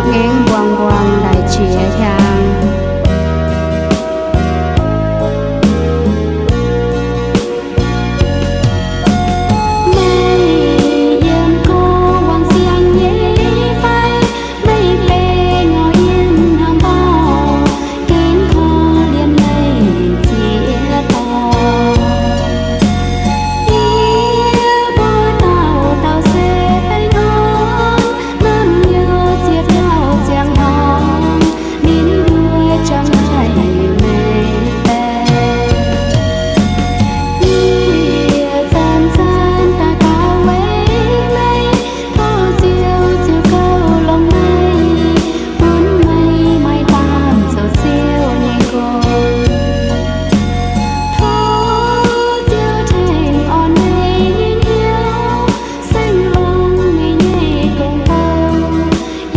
Aengx mbuangz mbuangz daic jiex hiaangx. Meih yiem gorx wangc siang nyei fai? Meih benx ngorc yiem hnaangx-mbauh, ginv korv-lienh meih ziex dauh. Yie mbuo dauh dauh se fai ngorc, naamh nyouz ziex dauh ziangh hnangv, ninh mbuo jangx haic meih baeqc. Yie zanc-zanc daux gaux weic meih, tov Ziouv ziux gouv longc meih, bun meih maaih baamh zoux Ziouv nyei gong. Tov Ziouv tengx orn meih nyei hnyouv, Singx Lungh meih nyei gong-bou,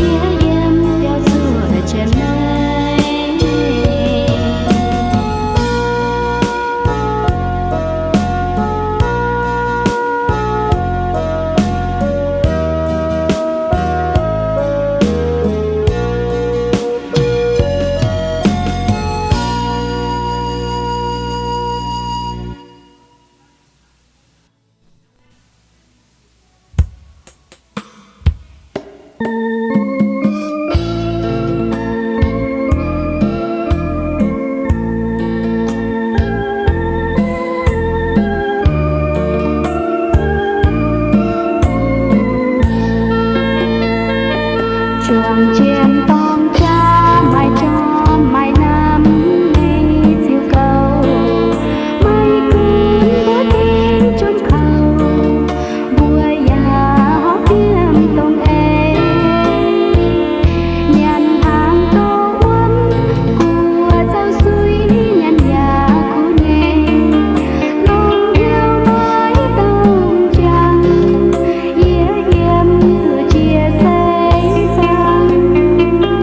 yie yiem biauv zuoqv jienv meih. Juangc jienv dorng jaax maaih jorm maaih namx, meih ziux gouv, meih gunv mbuo dingc jomc kouv, mbuo yaac horpc fiem dongh eix. Nyanc hnaangx doqc wuom, guoqv zaux suiv, nyanc yaac kuv nyei. Longc hnyouv maiv dongh jangx, yie yiem nyuoqc jiex seix zaangc.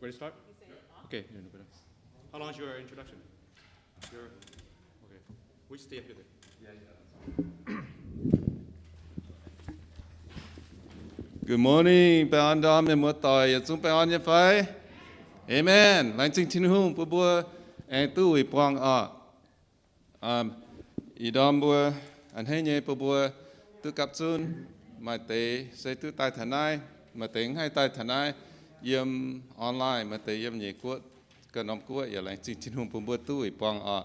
Ready to start? Okay. How long is your introduction? Your, okay. We just stay up here then. Good morning, baengh orn ndorm mienh muoz-doic, yietc zungv baengh orn nyei fai? Amen. Laengz zingh Tin-Hungh bun mbuo aengx duqv wuic buangh oc. Ih ndorm mbuo a'hneiv nyei bun mbuo duqv gapv zunv, maaih deix se duqv daaih taux naaiv, maaih deix mv haih daaih taux naaiv, yiem online, maaih deix yiem nyeic guoqv, ganh norm guoqv, yaac laengz zingh Tin-Hungh bun mbuo duqv wuic buangh oc.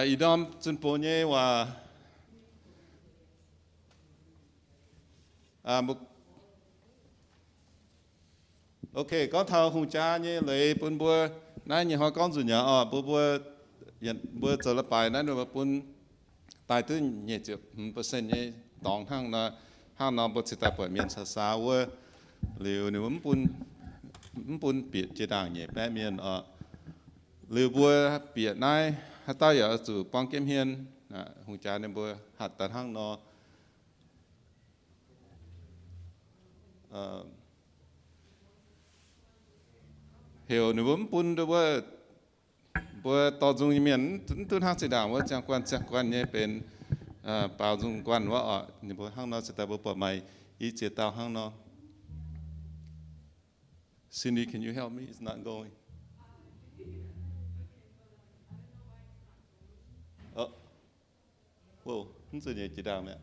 Ih ndorm zunh bou nyei waac Ok, gorngv taux hungh jaa nyei leiz bun mbuo, naaiv nyei hnoi gorngv nzunc nyei oc, mbuo, mbuo, mbuo zoux leiz-baaix naaiv ninh mbuo bun daaih duqv nyic ziepc hmz percent nyei dorngx hnangv nor, hnangv nor mbuo cingx daaih buatc mienh caux saa wuov, liuz ninh mbuo mv bun bieqc jiex ndaangc nyeic baeqv mienh oc. Liuz mbuo bieqc naaiv haaix dauh yaac oix zuqc buang jienv hmien, hungh jaa ninh mbuo hatc daaih hnangv nor. Heuc ninh mbuo mv bun mbuo dorh nzung nyei mienh mv duqv hnangv zinh ndaangc wuov ziangh guanh ziangh guanh nyei benx baaux nzung guanh wuov oc. Ninh mbuo hnangv nor cingx daaih mbuo buatc maaih i ziex dauh hnangv nor. Cindy, can you help me? It's not going. Mv zuqc nyei jiex ndaangc mi'aqv.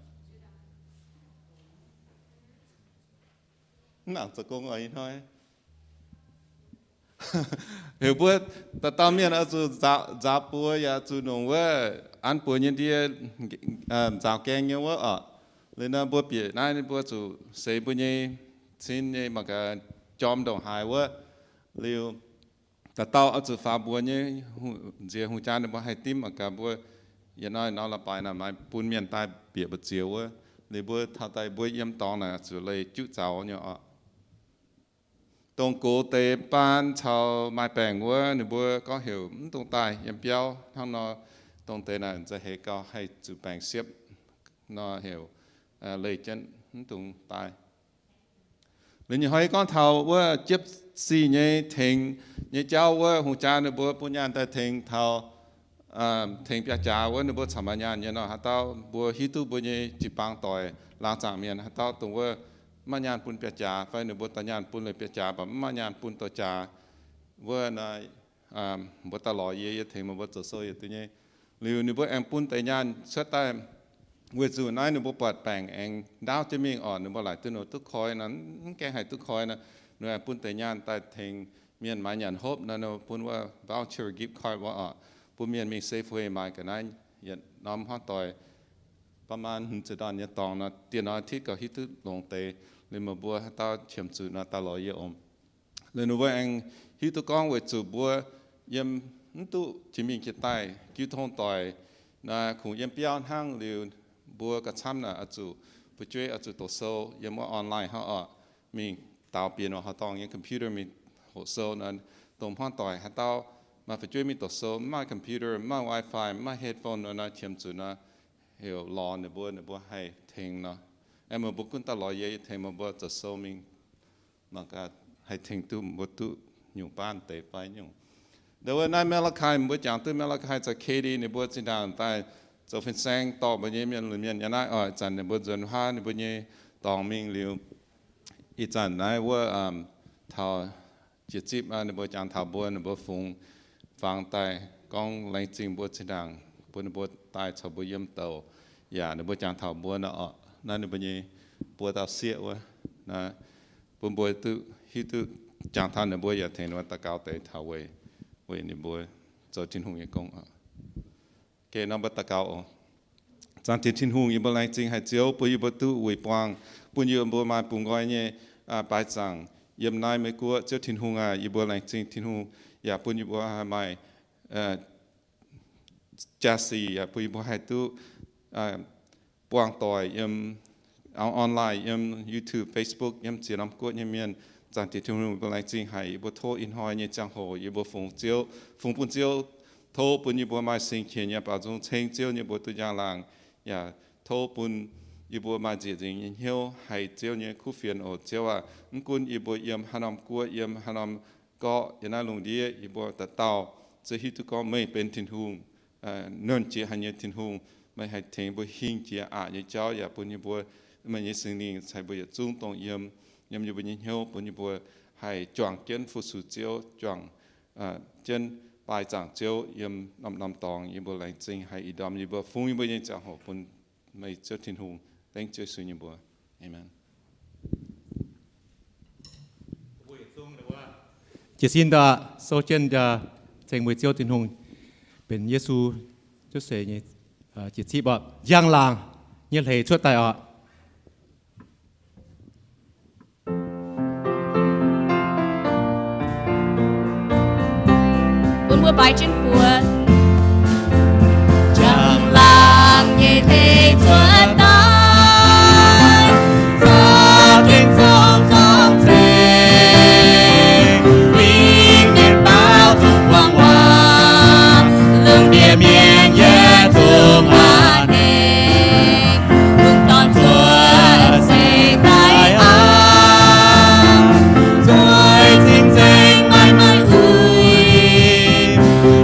Mv nangc zoux gong oc ih hnoi. Heuc mbuo dauh dauh mienh oix zuqc nzaaux buoz yaac zuqc nongc wuov an buoz nyei ndie, nzaaux gaeng nyei wuov oc. Liuz nor mbuo bieqc naaiv ninh mbuo zuqc seix mbuo nyei cin nyei mangc gaax jorm ndongc haaix wuov. Liuz dauh dauh oix zuqc faaux mbuox nyei nziex hungh jaa ninh mbuo haih dimv mangc gaax mbuo yietc hnoi nor la'baaix naaic maaih bun mienh daaih bieqc mbu'ziex wuov. Liuz mbuo taux daaih mbuo yiem dorngx naaic zuqc leih juqv zaux nyei oc. Dongh gox deix baan caux maaih baengc wuov ninh mbuo gorngv heuc mv dungx daaih yiem biauv hnangv nor. Dongh deix naaic za'heix gauh haih zuqc baengc siepv nor heuc leih jienv mv dungx daaih. Liuz nyei hnoi gorngv taux wuov jiepv sic nyei tengx nyei jauv wuov hungh jaa ninh mbuo bun nyaanh daaih tengx taux tengx biauv-jaax wuov ninh mbuo caux maaih nyaanh nyei nor, haaix dauh mbuo hiuv duqv mbuo nyei jiu-baang doic laangz zaangc mienh, haaix dauh dongh wuov mv maaih nyaanh bun biauv-jaax fai ninh mbuo dorh nyaanh bun leiz biauv-jaax mv baac mv maaih nyaanh bun dorh jaax wuov naaic, mbuo daaih lorz yie, yie tengx meih mbuo zoux sou yietc diuh nyei. Liuz ninh mbuo aengx bun deix nyaanh cuotv daaih weic zuqc naaiv ninh mbuo buatc baengc aengx ndaauv jienv mingh oc, ninh mbuo laaic duqv nor duqv koi nor, mv gaengh haih duqv koi nor, ninh aengx bun deix nyaanh daaih tengx mienh maaiz nyanc hopv nor, ninh mbuo bun wuov voucher gift card wuov oc, bun mienh mingh Safeway maaiz ga'naaiv yietc norm hmuangv doic ประมาณ hmz ziepc ndorn nyei dorngx nor, dieh norm อาทิตย์ gauh hiuv duqv longx deix. Liuz meih mbuo haaix dauh qiemx zuqc nor daaih lorz yie oc. Liuz ninh mbuo aengx hiuv duqv gorngv weic zuqc mbuo yiem mv duqv jiex mingh jiex daaih, jiu tong doic naaic kungx yiem biauv hnangv. Liuz mbuo gauh camv naaic oix zuqc fu'jueiv oix zuqc doqc sou yiem wuov online hnangv oc. Mingh daaux bieqc nor haaix dorngx nyei computer mingh hoqc sou nor, dongh hmuangv doic haaix dauh maaih fu'jueiv mingh doqc sou, mv maaih computer, mv maaih Wi-Fi, mv maaih headphone nor, qiemx zuqc nor, heuc lorz ninh mbuo, ninh mbuo haih tengx nor. Aengx meih mbuo gunv daaih lorz yie, yie tengx meih mbuo zoux sou mingh, mangc gaax haih tengx duqv mbuo duqv nyungc baanv deix fai nyungc. Ndau wuov naaiv Malachi, mbuo jangx duqv Malachi caux Katie ninh mbuo zinh ndaangc daaih zoux fin-saeng dorh mbuo nyei mienh lunx mienh yiem naaiv oc. Ih zanc ninh mbuo nzuonx huaav ninh mbuo nyei dorngx mingh liuz, ih zanc naaiv wuov taux jiex zipv ninh mbuo jangx taux mbuo, ninh mbuo fungx fangx daaih gorngv laengz zingh mbuo zinh ndaangc bun ninh mbuo daaih caux mbuo yiem douc. Yaac ninh mbuo jangx taux mbuo nor oc, naaiv ninh mbuo nyei buo dauh sieqv wuov, bun mbuo duqv hiuv duqv jangx taux ninh mbuo yaac tengx ninh mbuo daux gaux deix taux weic, weic ninh mbuo zoux Tin-Hungh nyei gong oc. Geh nor mbuo daux gaux oc. Zaangc Diex Tin-Hungh, yie mbuo laengz zingh haic Ziouv bun yie mbuo duqv wuic buangh, bun yie mbuo maaih bungx nqoi nyei baix zaangc yiem naaiv Meiv Guoqv. Ziouv Tin-Hungh aac, yie mbuo laengz zingh Tin-Hungh yaac bun yie mbuo maaih jaa-sic yaac bun yie mbuo haih duqv buangh doic yiem online, yiem YouTube, Facebook, yiem ziex norm guoqv nyei mienh. Zaangc Diex Tin-Hungh, yie mbuo laengz zingh haic. Yie mbuo tov ih hnoi nyei ziangh hoc yie mbuo fungx Ziouv, fungx bun Ziouv. Tov bun yie mbuo maaih singx qiex nyei baaux nzung ceng Ziouv nyei mbuox duqv njang-laangc. Yaac tov bun yie mbuo maaih nzieqc nzengc nyei hnyouv haiz Ziouv nyei kuv fienx oc. Ziouv aac, mv gunv yie mbuo yiem haaix norm guoqv, yiem haaix norm gorqv yiem naaiv lungh ndiev, yie mbuo dauh dauh zuqc hiuv duqv gorngv meih benx Tin-Hungh, nernh jiex haic nyei Tin-Hungh. Meih haih tengx mbuo hingh jiex aqc nyei jauv, yaac bun yie mbuo meih nyei Singx Lingh ceix mbuo yietc zungv dongh yiem, yiem yie mbuo nyei hnyouv, bun yie mbuo haih juangc jienv fu-sux Ziouv, juangc jienv baaih zaangc Ziouv yiem norm-norm dorngx. Yie mbuo laengz zingh haic ih ndorm yie mbuo fungx yie mbuo nyei ziangh hoc bun meih Ziouv Tin-Hungh. Dengv Ziouv Yesu nyei mbuox. Aamen. Jiez sin daaih sou jienv ceng mbuo Ziouv Tin-Hungh, benx Yesu cuotv seix nyei jiez cipv oc. Njang-laangc nyei hleix cuotv daaih oc. Bun mbuo baaix jienv buoz. Njang-laangc nyei hleix cuotv daaih, zorqv gengh zoux zorng-zengx, mingh mienh baaux zuqc buangh waac, lungh ndiev mienh yietc zungv a'hneiv. Lungh dorn cuotv seix daaih aqv, zueiz cing-nzengc maaih maaih uix,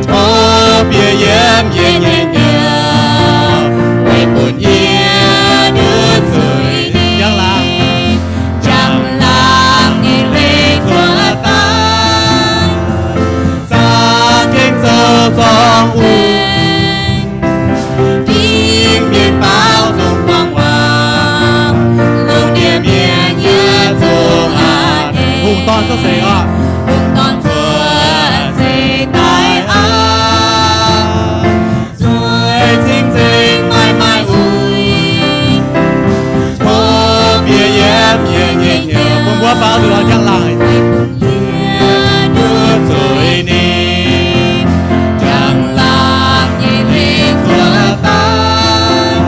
tov bieqc yiem yie nyei hnyouv, weic bun yie nduov zuiz. Njang-laangc, njang-laangc nyei hleix cuotv daaih, zorqv gengh zoux zorng-zengx, mingh mienh baaux zuqc buangh waac, lungh ndiev mienh yietc zungv a'hneiv. Hungh dorn cuotv seix oc. Hungh dorn cuotv seix daaih aqv, zueiz cing-nzengc maaih maaih uix, tov bieqc yiem yie nyei hnyouv. Bun mbuo baaux zuqc njang-laangc. Nduov zuiz ninh, njang-laangc nyei hleix cuotv daaih,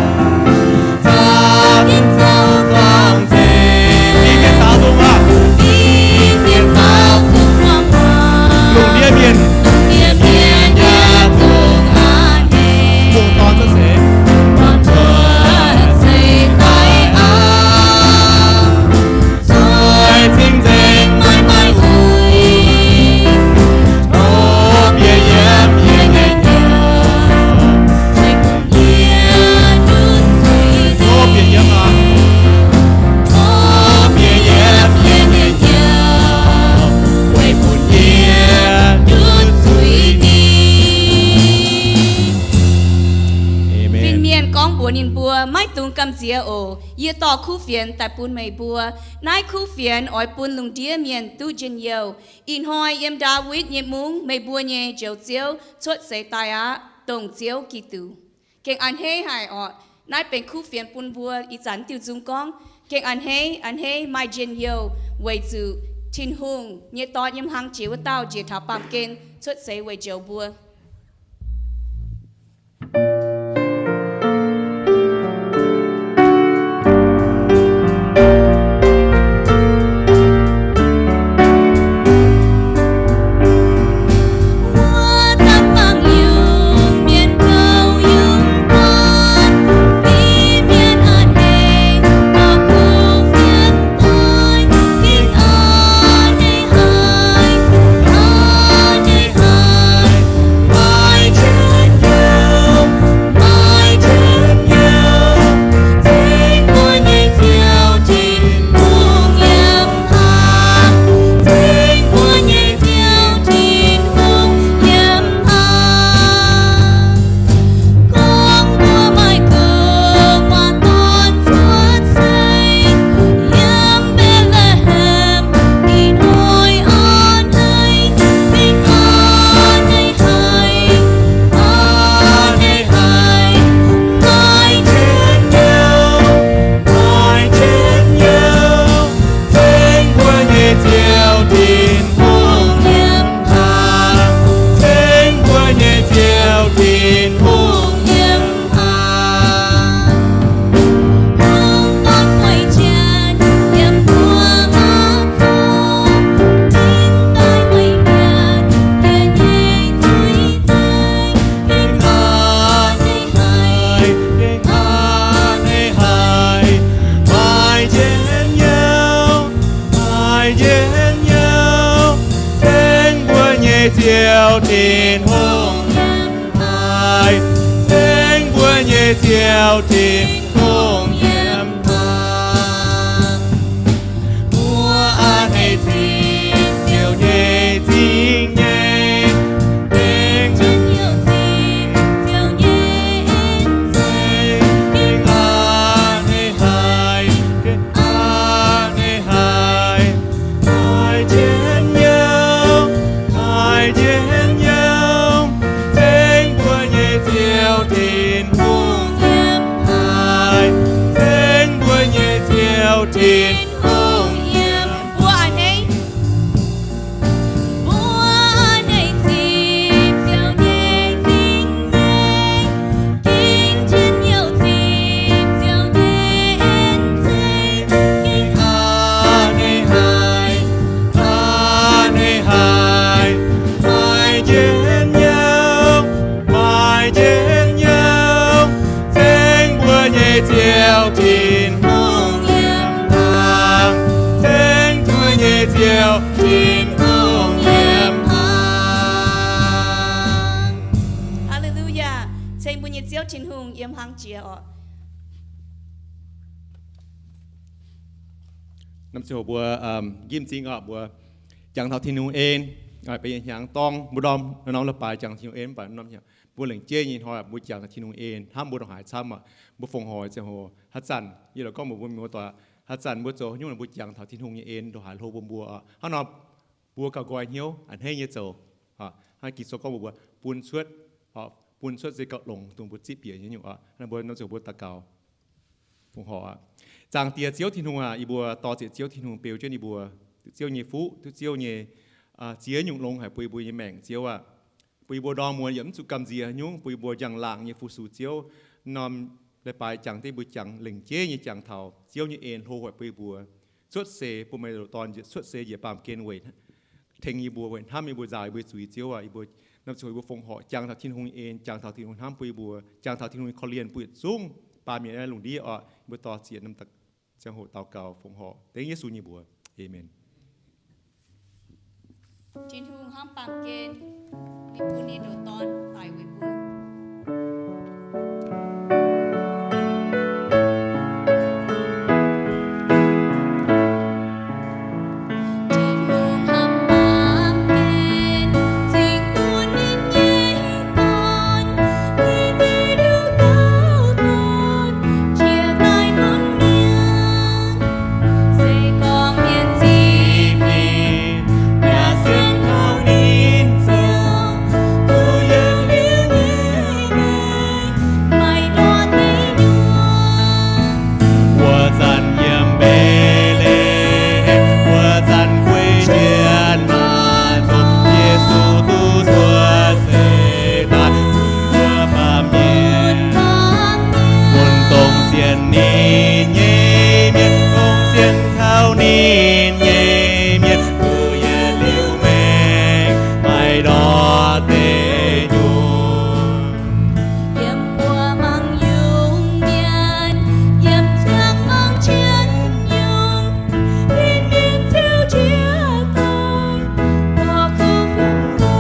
zorqv gengh zoux zorng-zengx, mingh mienh baaux zuqc buangh waac, mingh mienh baaux zuqc buangh waac, lungh ndiev mienh, lungh ndiev mienh yietc zungv a'hneiv. Hungh dorn cuotv seix, hungh dorn cuotv seix daaih aqv, zueiz cing-nzengc maaih maaih uix, tov bieqc yiem yie nyei hnyouv. Tov bieqc yiem, tov bieqc yiem yie nyei hnyouv, weic bun yie nduov zuiz ninh. Aamen. Fin-mienh gorngv mbuox ninh mbuo, maiv dungx gamh nziex oc. Yie dorh kuv fienx daaih bun meih mbuo. Naaiv kuv fienx oix bun lungh ndiev mienh duqv njien-youh. Ih hnoi yiem Ndaawitv nyei mungv, meih mbuo nyei Njoux Ziouv, cuotv seix daaih aqv, dongh Ziouv Giduc. Gengh a'hneiv haic orqc. Naaiv benx kuv fienx bun mbuo ih zanc diuh nzung gorngv, gengh a'hneiv, a'hneiv maaih njien-youh, weic zuqc Tin-Hungh nyei Dorn yiem hlang jiex wuov dauh njiec taux baamh gen cuotv seix weic njoux mbuo. nyei Ziouv Tin-Hungh yiem haaix? Ceng mbuo nyei Ziouv Tin-Hungh yiem haaix? Mbuo a'hneiv zipv Ziouv nyei zingh nyei, ceng mbuo nyei Ziouv Tin-Hungh yiem haaix? A'hneiv haic, a'hneiv haic, maaih njien-youh, maaih njien-youh. Ceng mbuo nyei Ziouv Tin-Hungh yiem haaix? Ceng mbuo nyei Ziouv Tin-Hungh yiem. Mbuo a'hneiv, mbuo a'hneiv zipv Ziouv nyei zingh nyei, gengh njien-youh zipv Ziouv nyei en ceng. A'hneiv haic, a'hneiv haic, maaih njien-youh, maaih njien-youh. Ceng mbuo nyei Ziouv Tin-Hungh yiem haaix? Ceng mbuo nyei Ziouv Tin-Hungh yiem haaix? Haa^le^lu^yaa. Ceng mbuo nyei Ziouv Tin-Hungh yiem haaix jiex oc. Norm ziangh hoc mbuo nqimv m'zing oc, mbuo jangx taux Tin-Hungh en. Beiv hnyangx dorng mbuo ndorm norm leiz-baaix jangx Tin-Hungh en, mv baac norm mbuo lengc jeiv nyei hnoi mbuo jangx taux Tin-Hungh en hnamv mbuo ndongc haaix camv oc. Mbuo fongc horc ziangh hoc haaix zanc, yie lorz gorngv mbuo mienh muoz-doic, haaix zanc mbuo zoux haaix nyungc mbuo jangx taux Tin-Hungh nyei en ndongc haaix hlo bun mbuo oc. Hnangv nor mbuo gauh nqoi hnyouv a'hneiv nyei zoux. Hnangv Ging-Sou gorngv mbuo, mbuo bun cuotv, bun cuotv se gauh longx dongh mbuo zipv bieqc nyei nyungc oc. Mbuo nor ziouc mbuo daux gaux. Fongc horc aqv. Zaangc Diex Ziouv Tin-Hungh aac, yie mbuo dor-ziec Ziouv Tin-Hungh beu jienv yie mbuo, duqv Ziouv nyei fuqv, duqv Ziouv nyei ziex nyungc longx haic bun yie mbuo nyei maengc, Ziouv aah. Bun yie mbuo ndorm muonz yaac mv zuqc gamh nziex nyungc, bun yie mbuo njang-laangc nyei fu-sux Ziouv. Norm leiz-baaix jangx deix mbuo jangx lengc jeiv nyei jangx taux Ziouv nyei en hlo haic bun yie mbuo. Cuotv seix bun meih ndoqc Dorn cuotv seix njiec baamh gen weic tengx yie mbuo, weic hnamv yie mbuo, nzaaux yie mbuo zuiz, Ziouv aah. Yie mbuo norm ziangh hoc yie mbuo fongc horc jangx taux Tin-Hungh nyei en, jangx taux Tin-Hungh hnamv bun yie mbuo, jangx taux Tin-Hungh nyei korv-lienh bun yietc zungv baamh mienh lungh ndiev oc. Yie mbuo dor-ziec norm ziangh hoc daux gaux fongc horc dengv Yesu nyei mbuox. Aamen. Tin-Hungh hnamv baamh gen, ninh bun ninh ndoqc Dorn daic weic mbuo. Tin-Hungh hnamv baamh gen, cingx bun ninh nyei Dorn, ninh nyei liuz gauh Dorn, jiex daaih bun mienh. Se gorngv mienh zipv ninh, yaac sienx kaux ninh zoux, zuqc yietc liuz nyei maengc, maaih ndortv deic nyuoqc. Wuov zanc yiem Mbetc^le^hem, wuov zanc guei jienv maaz-zoux, Yesu duqv cuotv seix daaih bun mbuo baamh mienh. Bun dongh sienx ninh nyei mienh, dongh sienx kaux ninh nyei mienh, zuqc yietc liuz maengc maaih ndortv deic nyuoqc. Yiem mbuo mangc yungz mienh, yiem ziangh maengc qiex nyungc, ninh mienh ziouc jiex daaih, mbuo kuv fun mbuo.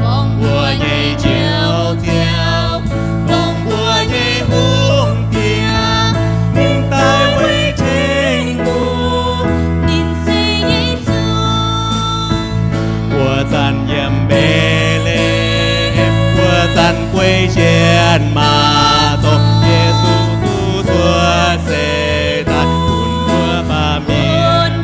Gorngv mbuo nyei Njoux Ziouv, dongh mbuo nyei Hungh Diex, ninh daaih weic tengx mbuo, ninh se Yesu. Wuov zanc yiem Mbetc^le^hem, wuov zanc guei jienv maaz-zoux, Yesu duqv cuotv seix daaih bun mbuo baamh mienh.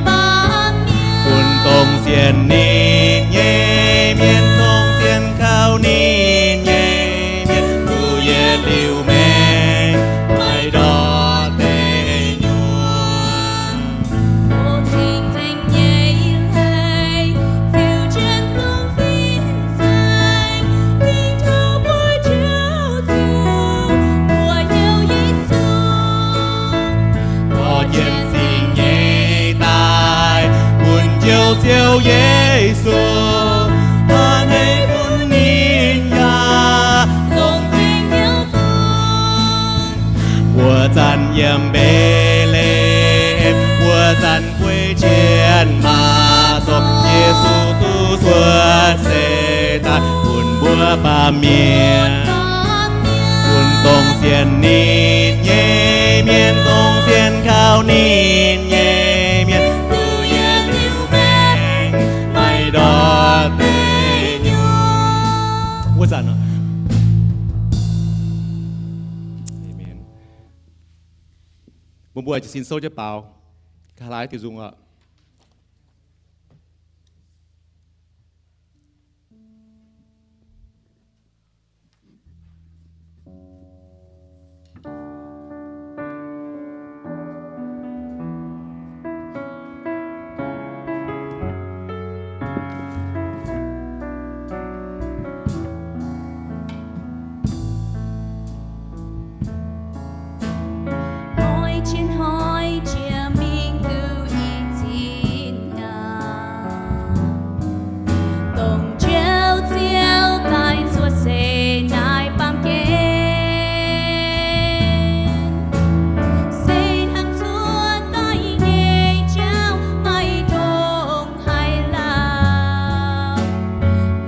Bun dongh sienx ninh nyei mienh, dongh sienx kaux ninh nyei mienh, zuqc yietc liuz maengc maaih ndortv deic nyuoqc. O cing-nzengc nyei hleix, ziux jienv dongh fin-saeng, dingc taux mbuo Njoux Ziouv, mbuo Njoux Yesu. Dorh jienv zingh nyei daaih bun Njoux Ziouv Yesu, a'hneiv bun ninh yaac longc zingh nyouv bun. Wuov zanc yiem Mbetc^le^hem, wuov zanc guei jienv maaz-zoux, Yesu duqv cuotv Mbuo baamh mienh, bun dongh sienx ninh nyei mienh, dongh sienx kaux ninh nyei mienh, duqv yietc liuz mengh maaih ndortv deix nyungc. Wuov zanc nor. Amen. Mbuo mbuo jiez sin souv jienv baaux, ga'haaix diuh nzung oc. Hnoi jiex hnoi jiex mingh duqv i cin hnyangx, dongh Njoux Ziouv daaih cuotv seix naaiv baamh gen. Se hnangv cuotv daaih nyei jauv maiv dungx haiz lauh,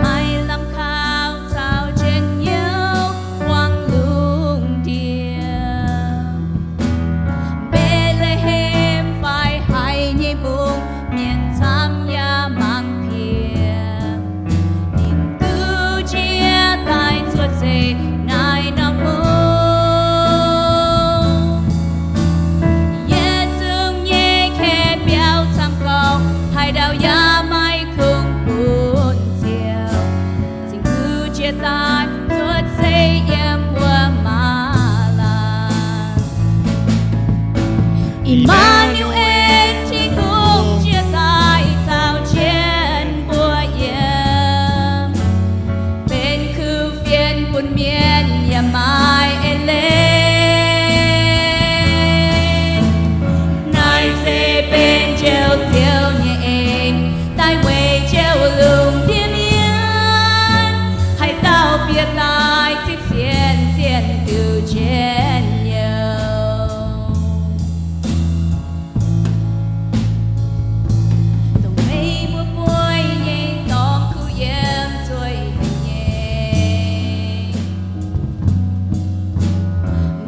maiv lamh kaux caux njien-youh buangv lungh ndiev. Mbetc^le^hem fai haiz nyei mbungv mienh camv yaac mangc piex, ninh duqv jiex daaih cuotv seix naaiv norm hungh. Yietc zungv nyei kaeqv biauv camv gorngv, haaix dauh yaac maiv kungx bun ziouc, cingx duqv jiex daaih cuotv seix yiem wuov maa laanh. I^maa^nu^en, Tin-Hungh jiex daaih caux jienv mbuo yiem, benx kuv fienx bun mienh yaac maiv eix leiz. Naaiv se benx Njoux Ziouv nyei en, daaih weic Njoux lungh ndiev mienh. Haaix dauh bieqc daaih zipv sienx, sienx duqv njien-youh. Dongh meih mbuo bueix nyei dorngx kuv yiem zueih nyei,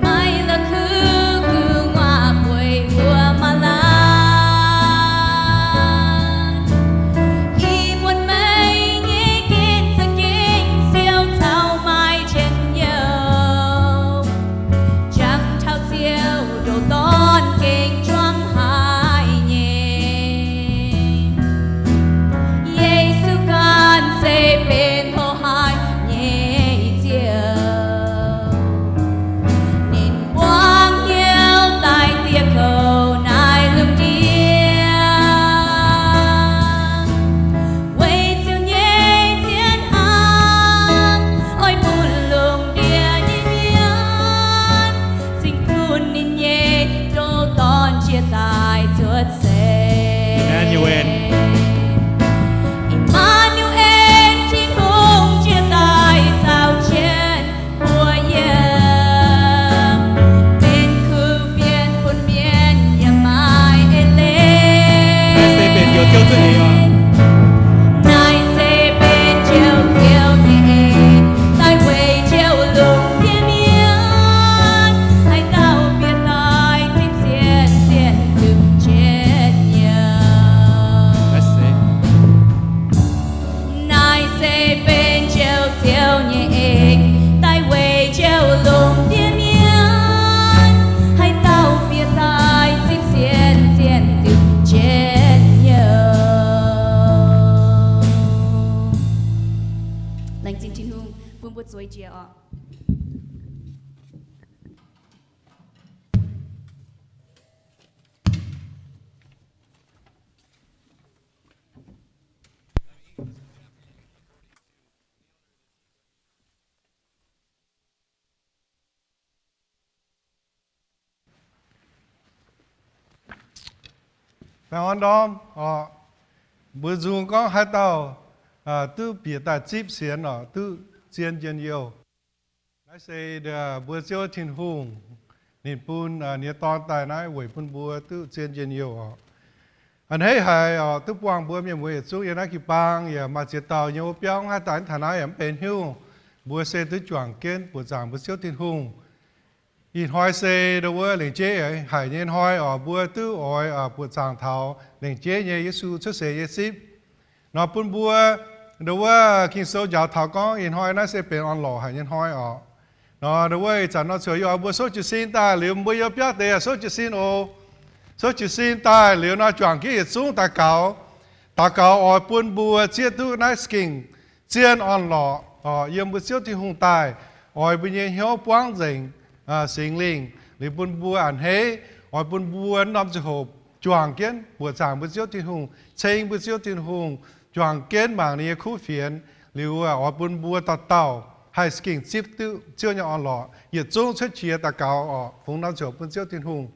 maiv la'kuqv gu'nguaaz bueix wuov maa laanh. Ih muonz meih nyei gen za'gengh siou caux maaih njien-youh, jangx taux Ziouv ndoh dorn gengh juangc haic nyei. Yesu ganh se benx hlo haic nyei Ziouv. Ninh buangv hnyouv daaih diex kouv naaiv lungh ndiev, weic Ziouv nyei zien hnamv oix bun lungh ndiev nyei mienh, cingx bun ninh nyei ndoh dorn jiex daaih cuotv seix. I^maa^nu^en, I^maa^nu^en, Tin-Hungh jiex daaih caux jienv mbuo yiem, benx kuv fienx bun mienh yaac maiv eix leiz. Naaiv se benx Njoux Ziouv za'eix oc. Naaiv se benx Njoux Ziouv nyei en, daaih weic Njoux lungh ndiev mienh. Haaix dauh bieqc daaih zipv sienx, sienx duqv njien-youh. Naaiv se Naaiv se benx Njoux Ziouv nyei en, daaih weic Njoux lungh ndiev mienh. Haaix dauh bieqc daaih zipv sienx, sienx duqv njien-youh. Laengz zingh Tin-Hungh bun mbuo zueiz jiex oc. Baengh orn ndorm oc. Mbuo nzung gorngv haaix dauh duqv bieqc daaih zipv sienx oc, duqv zien njien-youh. Naaiv se mbuo Ziouv Tin-Hungh, ninh bun ninh nyei Dorn daaih naaiv weic bun mbuo duqv zien njien-youh oc. A'hneiv haic oc, duqv buangh mbuo mienh muoz yietc zungv yiem naaiv jiu-baang yaac maaih ziex dauh nyei wuov biauv mv haih daaih taux naaiv yaac mv benx hnyouv. Mbuo se duqv juangc jienv buoqc zaangc mbuo Ziouv Tin-Hungh. Ih hnoi se ndo wuov lengc jeiv haic nyei hnoi oc, mbuo duqv oix buoqc zaangc taux lengc jeiv nyei Yesu cuotv seix nyei zipv. Nor bun mbuo ndo wuov Ging-Sou njaaux taux gorngv ih hnoi naaiv se benx orn-lorqc haic nyei hnoi oc. Nor ndo wuov ih zanc nor cuotv yie oix mbuo souv jiez sin daaih liuz, mbuo yiem biauv deix yaac souv jiez sin oc. Souv jiez sin daaih liuz nor juangc jienv yietc zungv daux gaux. Daux gaux oix bun mbuo zieqv duqv naaiv za'gengh zien orn-lorqc oc, yiem mbuo Ziouv Tin-Hungh daaih, oix mbuo nyei hnyouv buangv nzengc Singx Lingh liuz bun mbuo a'hneiv, oix bun mbuo norm ziangh hoc juangc jienv buoqc zaangc mbuo Ziouv Tin-Hungh, ceng mbuo Ziouv Tin-Hungh, juangc jienv mangc ninh nyei kuv fienx liuz, oix bun mbuo dauh dauh haih za'gengh zipv duqv Ziouv nyei orn-lorqc. Yietc zungv cuotv qiex daux gaux oc, fungx norm ziangh hoc bun Ziouv Tin-Hungh.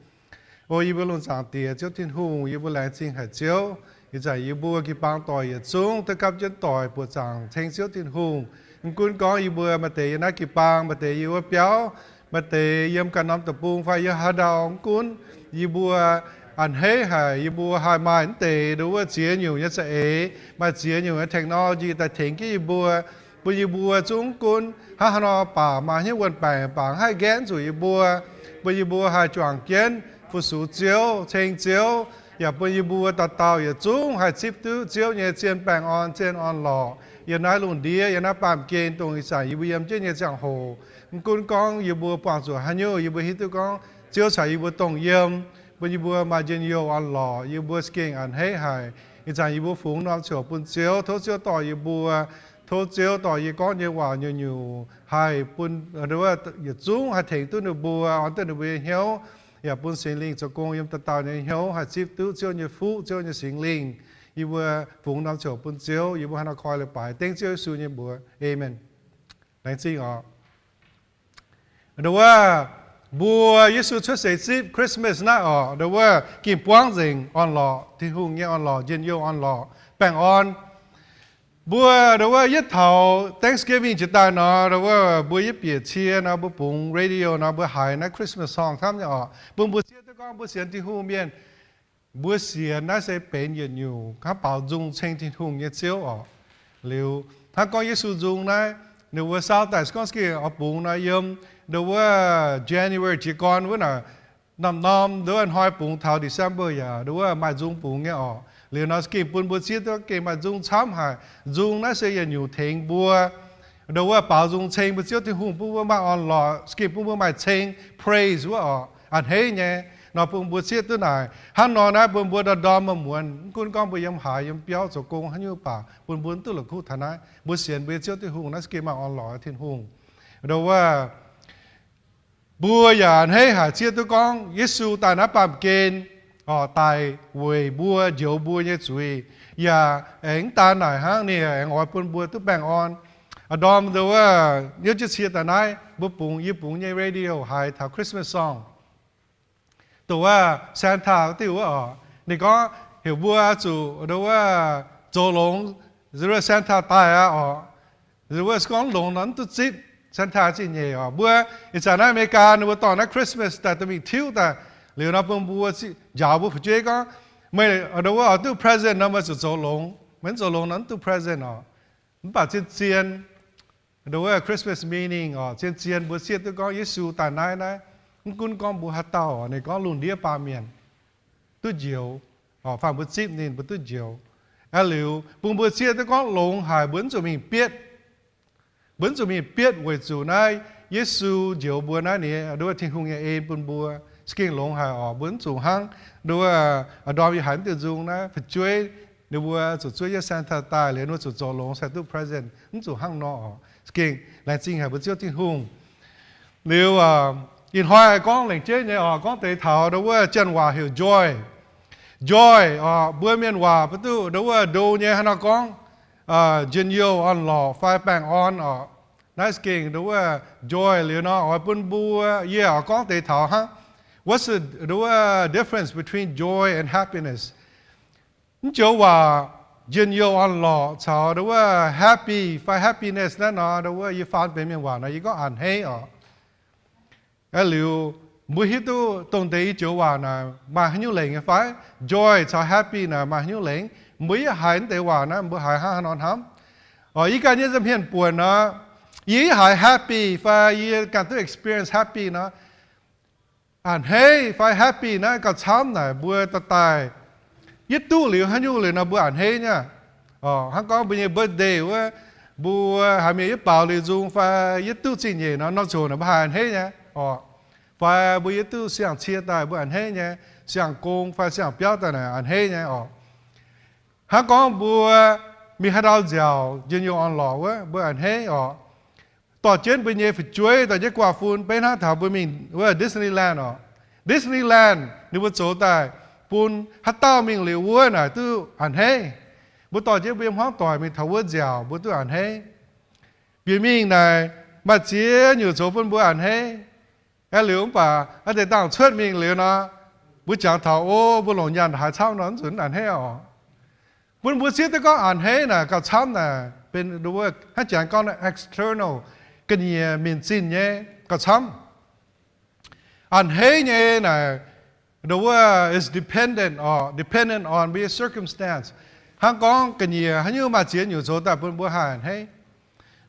O yie mbuo lungh zaangc Diex, Ziouv Tin-Hungh, yie mbuo laengz zingh haic Ziouv. Ih zanc yie mbuo jiu-baang doic yietc zungv duqv gapv jienv doic buoqc zaangc ceng Ziouv Tin-Hungh. Mv gunv gorngv yie mbuo maaih deix yiem naaiv jiu-baang, maaih deix yiem wuov biauv, maaih deix yiem ganh norm deic-bung fai yiem haaix ndau, mv gunv yie mbuo a'hneiv haic yie mbuo haih maaih mv deix ndo wuov ziex nyungc nyei za'eix, maaih ziex nyungc nyei technology daaih tengx jienv yie mbuo, bun yie mbuo zungv mv gunv hnangv haaix nor baac maaih hnyouv wuonh baengc baac haih nqaeqv zuqc yie mbuo, bun yie mbuo haih juangc jienv fu-sux Ziouv, ceng Ziouv, yaac bun yie mbuo dauh dauh yietc zungv haih zipv duqv Ziouv nyei zien baengh orn, zien orn-lorqc yiem naaiv lungh ndiev, yiem naaiv baamh gen, dongh ih zanc yie mbuo yiem jienv nyei ziangh hoc. Mv gunv gorngv yie mbuo buangh zuqc haaix nyungc, yie mbuo hiuv duqv gorngv Ziouv caux yie mbuo dongh yiem, bun yie mbuo maaih njien-youh orn-lorqc, yie mbuo za'gengh a'hneiv haic. Ih zanc yie mbuo fungx norm ziouc bun Ziouv, tov Ziouv dorh yie mbuo, tov Ziouv dorh yie gorngv nyei waac nyungc-nyungc haih bun yietc zungv haih tengx duqv ninh mbuo, orn duqv ninh mbuo nyei hnyouv, yaac bun Singx Lingh zoux gong yiem dauh dauh nyei hnyouv, haih zipv duqv Ziouv nyei fuqv, Ziouv nyei Singx Lingh. Yie mbuo fungx norm ziouc bun Ziouv, yie mbuo hnangv naaiv koi leiz-baaix dengv Ziouv Yesu nyei mbuox, aamen. Laengz zingh oc. Ndo wuov, mbuo Yesu cuotv seix zipv, Christmas naaiv oc, ndo wuov gengh buangv nzengc orn-lorqc, Tin-Hungh nyei orn-lorqc, njien-youh orn-lorqc, baengh orn. Mbuo ndo wuov yietv taux Thanksgiving jiex daaih nor, ndo wuov mbuo yietv bieqc cie nor, mbuo bungx radio nor, mbuo haiz naaiv Christmas song camv nyei oc, bun mbuo zieqv duqv gorngv mbuo sienx Tin-Hungh mienh, mbuo sienx naaiv se benx yietc nyungc hnangv baaux nzung ceng Tin-Hungh nyei Ziouv oc. Liuz hnangv gorngv Yesu nzung naaiv, ninh mbuo saauv daaih se gorngv za'gengh oix bungx nor, yiem ndo wuov January jiez gorn wuov naaic, norm-norm ndo wuov hnoi bungx taux December yaac ndo wuov maaih nzung bungx nyei oc. Liuz nor za'gengh bun mbuo zieqv duqv gengh maaih nzung camv haic. Nzung naaiv se yietc nyungc tengx mbuo ndo wuov baaux nzung ceng mbuo Ziouv Tin-Hungh, bun mbuo maaih orn-lorqc, za'gengh bun mbuo maaih ceng, praise wuov oc, a'hneiv nyei. Nor bun mbuo zieqv duqv naaic. Hnangv nor naaiv bun mbuo ndorm-ndorm muonz-muonz, mv gunv gorngv mbuo yiem haaix, yiem biauv, zoux gong haaix nyungc baac, bun mbuo mv duqv la'kuqv taux naaiv. Mbuo sienx mbuo nyei Ziouv Tin-Hungh naaiv za'gengh maaih orn-lorqc Tin-Hungh. Ndo wuov mbuo yaac a'hneiv haic zieqv duqv gorngv Yesu daaih naaiv baamh gen oc, daaih weic mbuo, njoux mbuo nyei zuiz. Yaac aengx mv daan naaic hnangv, ninh aengx oix bun mbuo duqv baengh orn. Ndorm ndo wuov niouv jienv cie daaih naaiv, mbuo bungx, yie bungx nyei radio haiz taux Christmas song, dongh wuov Santa diuh wuov oc. Ninh gorngv heuc mbuo zuqc ndo wuov zoux longx, Santa daaih aqv oc. Wuov se gorngv longx nor mv duqv zipv, Santa zingh nyeic oc. Mbuo ih zanc naaiv America ninh mbuo dorh naaiv Christmas daaih dorh mingh tiuv daaih. Liuz nor bun mbuo njaaux mbuo fu'jueiv gorngv, meih ndo wuov oix duqv present nor meih zuqc zoux longx. Meih mv zoux longx nor mv duqv present oc. Mv baac zien-zien ndo wuov Christmas meaning oc, zien-zien mbuo zieqv duqv gorngv Yesu daaih naaiv naaiv, mv gunv gorngv mbuo haaix dauh, ninh gorngv lungh ndiev baamh mienh duqv njoux, faanh mbuo zipv ninh mbuo duqv njoux. Aeqv, liuz bun mbuo zieqv duqv gorngv longx haic, mbuo mv zuqc mingh bietv. Mbuo mv zuqc mingh bietv weic zuqc naaiv Yesu njoux mbuo naaiv, ninh ndo wuov Tin-Hungh nyei en bun mbuo. Za'gengh longx haic oc, mbuo mv zuqc hnangv ndo wuov ndorm yie haiz mv diuh nzung naaiv, fu'jueiv ninh mbuo zuqc zuov jienv Santa daaih liuz, ninh mbuo zuqc zoux longx se duqv present, mv zuqc hnangv nor oc. Za'gengh laengz zingh haic mbuo Ziouv Tin-Hungh. Liuz ih hnoi gorngv lengc jeiv nyei oc, gorngv deix taux ndo wuov janx waac heuc joy. Joy oc, mbuo mienh waac mv duqv ndo wuov ndo nyei haaix nor gorngv, njien-youh, orn-lorqc fai baengh orn oc. Naaiv za'gengh ndo wuov joy liuz nor oix bun mbuo, yie oix gorngv deix taux hnangv, what's the ndo wuov difference between joy and happiness? Mv joux waac njien-youh, orn-lorqc caux ndo wuov happy fai happiness naaiv nor, ndo wuov yie faan benx mienh waac nor yie gorngv a'hneiv oc. Aeqv, liuz Mbuo hiuv duqv dongh deix i joux waac naaic maaih haaix nyungc lengc nyei fai? Joy caux happy naaic maaih haaix nyungc lengc? Mbuo yie haiz naaiv deix waac naaiv, mbuo haiz hnangv haaix nor hnamv? Oc, yie ganh nyei nza'hmien buonc nor, yie haiz happy fai yie ganh duqv experience happy nor, a'hneiv fai happy naaiv gauh camv naaic mbuo daaih daaih yietv duqv liuz haaix nyungc liuz nor mbuo a'hneiv nyei. Oc, hnangv gorngv mbuo nyei birthday wuov, mbuo haiz mienh yietv baaux liuz nzung fai yietv duqv zingh nyeic nor, norm ziangh hoc naaic mbuo haih a'hneiv nyei. Oc, fai mbuo yietv duqv siang-cie daaih mbuo a'hneiv nyei, siang-gong fai siang-biauv daaih naaic a'hneiv nyei oc. Hnangv gorngv mbuo mingh haaix ndau nziaauc njien-youh orn-lorqc wuov mbuo a'hneiv oc. Dorh jienv mbuo nyei fu'jueiv, dorh jienv gu'nguaaz-fun, beiv hnangv taux mbuo mingh wuov Disneyland oc. Disneyland ninh mbuo zoux daaih bun haaix dauh mingh liuz wuov naaic duqv a'hneiv. Mbuo dorh jienv mbuo nyei hmuangv doic mingh taux wuov nziaauc mbuo duqv a'hneiv. Bieqc mingh naaic maaih ziex nyungc zoux bun mbuo a'hneiv. Aeqv, liuz mv baac naaiv deix dangh cuotv mingh liuz nor, mbuo jangx taux, o, mbuo longc nyaanh haaix camv nor, mv nzunc a'hneiv oc. Bun mbuo zieqv duqv gorngv a'hneiv naaic gauh camv naaic benx wuov hnangv jangx gorngv naaiv external, ga'nyiec minc zinh nyei gauh camv. A'hneiv nyei naaic, the word is dependent or dependent on mbuo nyei circumstance. Hnangv gorngv ga'nyiec haaix nyungc maaih ziex nyungc zoux daaih bun mbuo haih a'hneiv.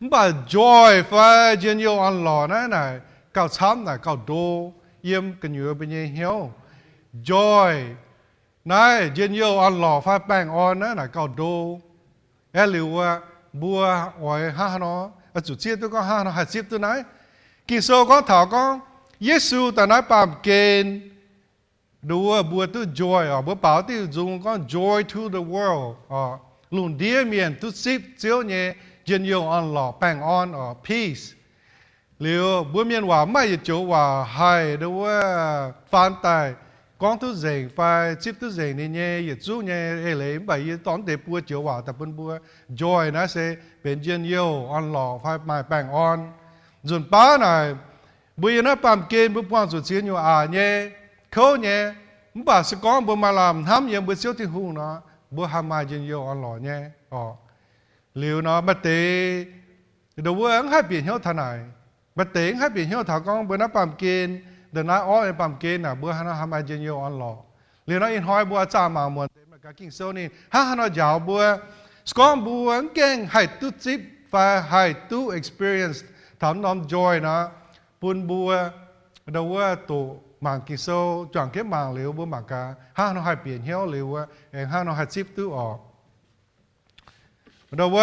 Mv baac joy fai njien-youh orn-lorqc naaiv naaic gauh camv naaic gauh ndo yiem gu'nyuoz mbuo nyei hnyouv. Joy naaiv njien-youh orn-lorqc fai baengh orn naaiv naaic gauh ndo. Aeqv, liuz wuov mbuo oix hnangv haaix nor, oix zuqc zieqv duqv gorngv hnangv haaix nor haih zipv duqv naaiv. Ging-Sou gorngv taux gorngv Yesu daaih naaiv baamh gen, nduov mbuo duqv joy oc. Mbuo baaux diuh nzung gorngv joy to the world oc. Lungh ndiev mienh duqv zipv Ziouv nyei njien-youh orn-lorqc baengh orn oc, peace. Liuz mbuo mienh waac maaih yietc joux waac haih nduov faan daaih gorngv duqv nzengc fai zipv duqv nzengc ninh nyei yietc zungv nyei eix leiz, mv baac yie dorh deix buo joux waac daaih bun mbuo. Joy naaiv se benx njien-youh orn-lorqc fai maaih baengh orn. Nzunc baav naaic, mbuo yiem naaiv baamh gen mbuo buangh zuqc ziex nyungc aqc nyei, kouv nyei. Mv baac se gorngv mbuo maaih lamh hnamv yiem mbuo Ziouv Tin-Hungh nor, mbuo haih maaih njien-youh orn-lorqc nyei oc. Liuz nor maaih deix nduov mv haih bieqc hnyouv taux naaic. Maaih deix mv haih bieqc hnyouv taux gorngv mbuo naaiv baamh gen, the night orv nyei baamh gen naaic mbuo haaix nor haih maaih njien-youh orn-lorqc. Liuz nor ih hnoi mbuo zaah mangc muonc deix maaih gaax Ging-Sou ninh hnangv haaix nor njaaux mbuo. Se gorngv mbuo mv gaengh haih duqv zipv fai haih duqv experience taux norm joy nor, bun mbuo nduov doqc mangc Ging-Sou, juangc jienv mangc liuz mbuo mangc gaax hnangv haaix nor haih bieqc hnyouv liuz wuov, aengx hnangv haaix nor haih zipv duqv oc. Nduov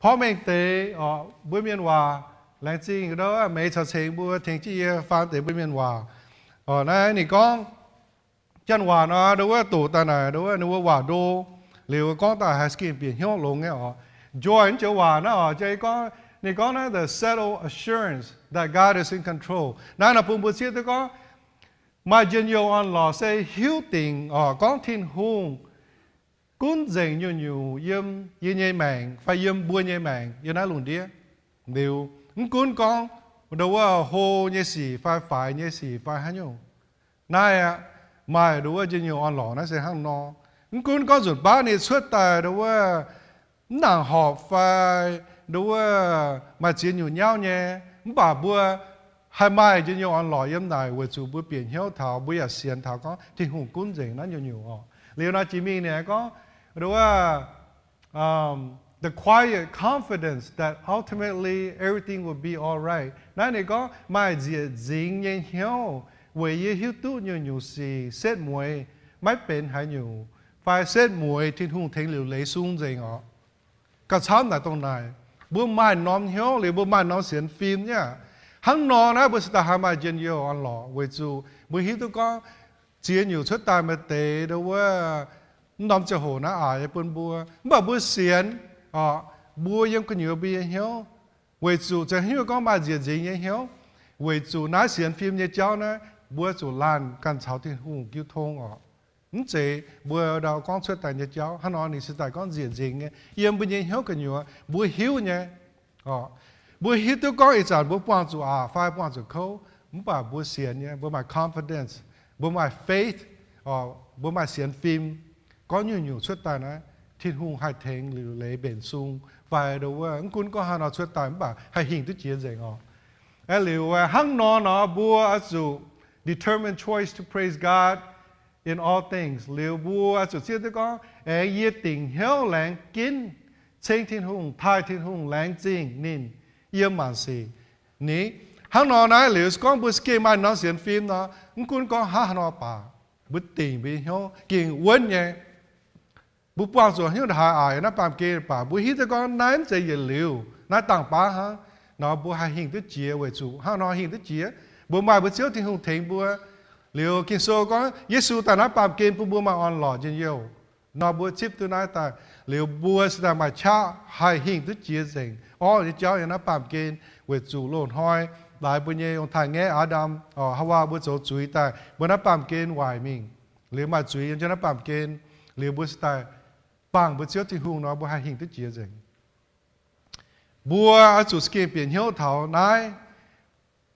porv mengh deix oc, mbuo mienh waac, laengz zingh nduov meix caux cengx mbuo tengx jienv yie faan deix mbuo mienh waac. Oc, naaiv ninh gorngv janx waac nor, nduov doqc daaih naaic, nduov ninh mbuo waac ndo liuz gorngv daaih haih gengh bieqc hnyouv longx nyei oc. Joy naaiv joux waac naaiv oc, ninh gorngv naaiv the settled assurance that God is in control. Naaiv nor bun mbuo zieqv duqv gorngv maaih njien-youh orn-lorqc se hiuv dingc oc, gorngv Tin-Hungh gunv nzengc nyungc-nyungc yiem yie nyei maengc fai yiem mbuo nyei maengc yiem naaiv lungh ndiev. Liuz mv gunv gorngv nduov hlo nyei sic fai faix nyei sic fai haaix nyungc, naaiv aqv, maaih nduov njien-youh orn-lorqc naaiv se hnangv nor. Mv gunv gorngv nzunc baav ninh cuotv daaih nduov mv nangc horpc fai nduov maaih ziex nyungc nyauv nyei, mv baac mbuo haih maaih njien-youh orn-lorqc yiem naaic weic zuqc mbuo bieqc hnyouv taux, mbuo yaac sienx taux gorngv Tin-Hungh gunv nzengc naaiv nyungc-nyungc oc. Liuz nor jiex mingh ninh gorngv nduov the quiet confidence that ultimately everything will be all right. Naaiv ninh gorngv maaih nzieqc nzingx nyei hnyouv weic yie hiuv duqv nyungc-nyungc sic setv mueiz maiv benx haaix nyungc, fai setv mueiz Tin-Hungh tengx liuc leiz sung nzengc oc. Gauh camv naaic dongh naaic, mbuo maaih norm hnyouv liuz mbuo maaih norm sienx fim nyei aqv. Hnangv nor naaiv mbuo se daaih haih maaih njien-youh orn-lorqc weic zuqc mbuo hiuv duqv gorngv ziex nyungc cuotv daaih maaih deix nduov mv norm ziangh hoc naaiv aqc nyei bun mbuo. Mv baac mbuo sienx oc, mbuo yiem gu'nyuoz mbuo nyei hnyouv, weic zuqc za'gengh gorngv maaih nzieqc nzingx nyei hnyouv, weic zuqc naaiv sienx fim nyei jauv naaiv, mbuo zuqc laanh ganh caux Tin-Hungh jiu tong oc. Mv zeiz mbuo ndau gorngv cuotv daaih nyei jauv. Hnangv nor ninh se daaih gorngv nzieqc nzingx nyei yiem mbuo nyei hnyouv gu'nyuoz mbuo hiuv nyei. Mbuo hiuv duqv gorngv ih zanc mbuo buangh zuqc aqc fai buangh zuqc kouv, mv baac mbuo sienx nyei, mbuo maaih confidence, mbuo maaih faith, mbuo maaih sienx fim, gorngv nyungc-nyungc cuotv daaih naaiv, Tin-Hungh haih tengx liuc leiz mbenc sung, fai nduov mv gunv gorngv haaix nor cuotv daaih mv baac haih hingh duqv jiex nzengc oc. Aeqv, liuz hnangv nor nor mbuo oix zuqc determine choice to praise God in all things. Liuz mbuo oix zuqc zieqv duqv gorngv, aengx yie dingc hnyouv laengz ginv ceng Tin-Hungh, taaih Tin-Hungh, laengz zingh ninh yiem maanc sic. Ni, hnangv nor naaiv liuz se gorngv mbuo za'gengh maaih norm sienx fim nor, mv gunv gorngv hnangv haaix nor baac mbuo dingc mbuo nyei hnyouv gengh wuonv nyei. Mbuo buangh zuqc hnyouv haaix aqc naaiv baamh gen baac mbuo hiuv duqv gorngv naaiv mv zeiz yietc liuz, naaiv dangh baav hnangv. Nor mbuo haih hingh duqv jiex weic zuqc hnangv nor hingh duqv jiex, mbuo maaih mbuo Ziouv Tin-Hungh tengx mbuo. Liuz Ging-Sou gorngv Yesu daaih naaiv baamh gen bun mbuo maaih orn-lorqc njien-youh. Nor mbuo zipv duqv naaiv daaih liuz mbuo se daaih maaih qaqv haih hingh duqv jiex nzengc orv nyei jauv yiem naaiv baamh gen weic zuqc loz-hnoi laaix mbuo nyei ong-taaix-ngaeqv Aa^ndam, Haawaa mbuo zoux zuiz daaih mbuo naaiv baamh gen waaic mingh. Liuz maaih zuiz yiem jienv naaiv baamh gen, liuz mbuo se daaih bangh mbuo Ziouv Tin-Hungh nor mbuo haih hingh duqv jiex nzengc. Mbuo oix zuqc za'gengh bieqc hnyouv taux naaiv.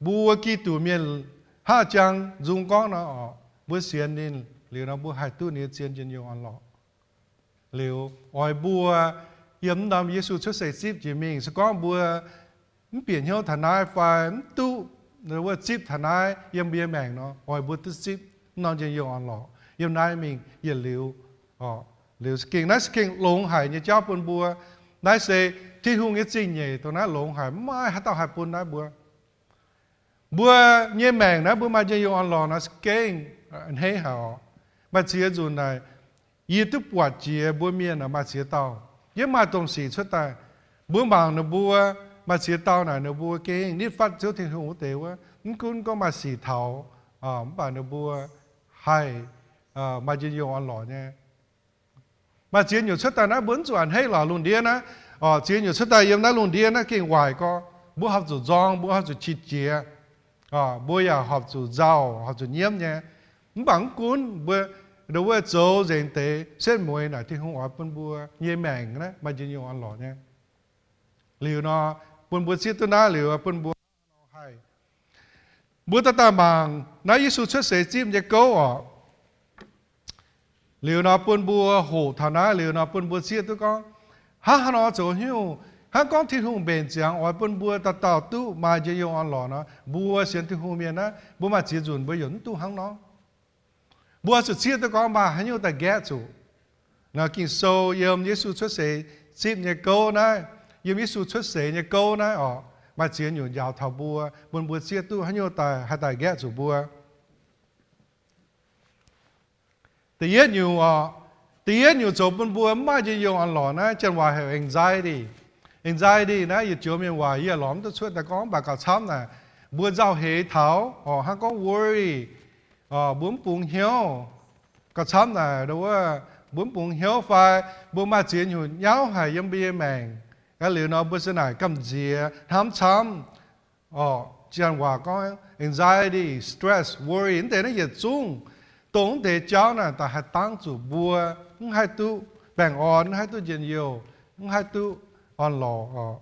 Mbuo Giduc mienh hnangv jang nzung gorngv nor, mbuo sienx ninh liuz nor mbuo haih duqv ninh nyei zien njien-youh orn-lorqc. Liuz oix mbuo yiem mv norm Yesu cuotv seix zipv jiex mingh. Se gorngv mbuo mv bieqc hnyouv taux naaiv fai mv duqv wuov zipv taux naaiv yiem mbuo nyei maengc nor, oix mbuo duqv zipv mv norm njien-youh orn-lorqc yiem naaiv mingh yietc liuz. Liuz za'gengh naaiv za'gengh longx haic nyei jauv bun mbuo. Naaiv se Tin-Hungh nyei zingh nyeic dongh naaiv longx haic, mv maaih haaix dauh haih bun naaiv mbuo. Mbuo nyei maengc naaiv mbuo maaih njien-youh orn-lorqc nor za'gengh a'hneiv haic oc. Maaih ziex nzunc naaic yie duqv buatc jiex mbuo mienh maaih ziex dauh, yiem maaih domh sic cuotv daaih, mbuo mangc ninh mbuo maaih ziex dauh naaic ninh mbuo gengh nitv fatv Ziouv Tin-Hungh wuov deix wuov, mv gunv gorngv maaih sic taux, mv baac ninh mbuo haih maaih njien-youh orn-lorqc nyei. Maaih ziex nyungc cuotv daaih naaiv mbuo mv zuqc a'hneiv lorqc. Lungh ndiev naaiv, ziex nyungc cuotv daaih yiem naaiv lungh ndiev naaiv gengh waaic gorx. Mbuo horpc zuqc nzorng, mbuo horpc zuqc qiex jiez, mbuo yaac horpc zuqc nzauh, horpc zuqc nyiemv nyei. Mv baac mv gunv mbuo ndo wuov zoux nzengc deix setv mueiz naaic, Tin-Hungh oix bun mbuo nyei maengc naaiv maaih njien-youh orn-lorqc nyei. Liuz nor, bun mbuo zieqv duqv naaiv liuz bun mbuo haih, mbuo daaih daaih mangc naaiv Yesu cuotv seix zipv nyei gouv oc. Liuz nor bun mbuo hoqc taux naaiv liuz nor bun mbuo zieqv duqv gorngv, hnangv haaix nor zoux haaix nyungc, hnangv gorngv Tin-Hungh mbenc ziangx oix bun mbuo dauh dauh duqv maaih njien-youh orn-lorqc nor, mbuo sienx Tin-Hungh mienh naaiv mbuo maaih ziex nzunc mbuo yaac mv duqv hnangv nor. Mbuo zuqc zieqv duqv gorngv maaih haaix nyungc daaih nqaeqv zuqc. Nor Ging-Sou yiem Yesu cuotv seix zipv nyei gouv naaiv, yiem Yesu cuotv seix nyei gouv naaiv oc, maaih ziex nyungc njaaux taux mbuo, bun mbuo zieqv duqv haaix nyungc daaih haih daaih nqaeqv zuqc mbuo. Da'yietv nyungc oc, da'yietv nyungc zoux bun mbuo mv maaih njien-youh orn-lorqc naaiv janx-waac heuc anxiety. Anxiety naaiv yietc joux mienh waac yie lorz mv duqv cuotv daaih gorngv, mv baac gauh camv naaic, mbuo nzauh heix taux oc, hnangv gorngv worry, mbuo mv bungx hnyouv. Gauh camv naaic ndo wuov, mbuo mv bungx hnyouv fai mbuo maaih ziex nyungc nyauv haic yiem mbuo nyei maengc. Aa, liuz nor mbuo se naaic gamh nziex hnamv camv. Oc, janx-waac gorngv anxiety, stress, worry, mv deix naaiv yietc zungv dongh mv deix jauv naaic daaih haih dangv zuqc mbuo mv haih duqv baengh orn, mv haih duqv njien-youh, mv haih duqv orn-lorqc oc.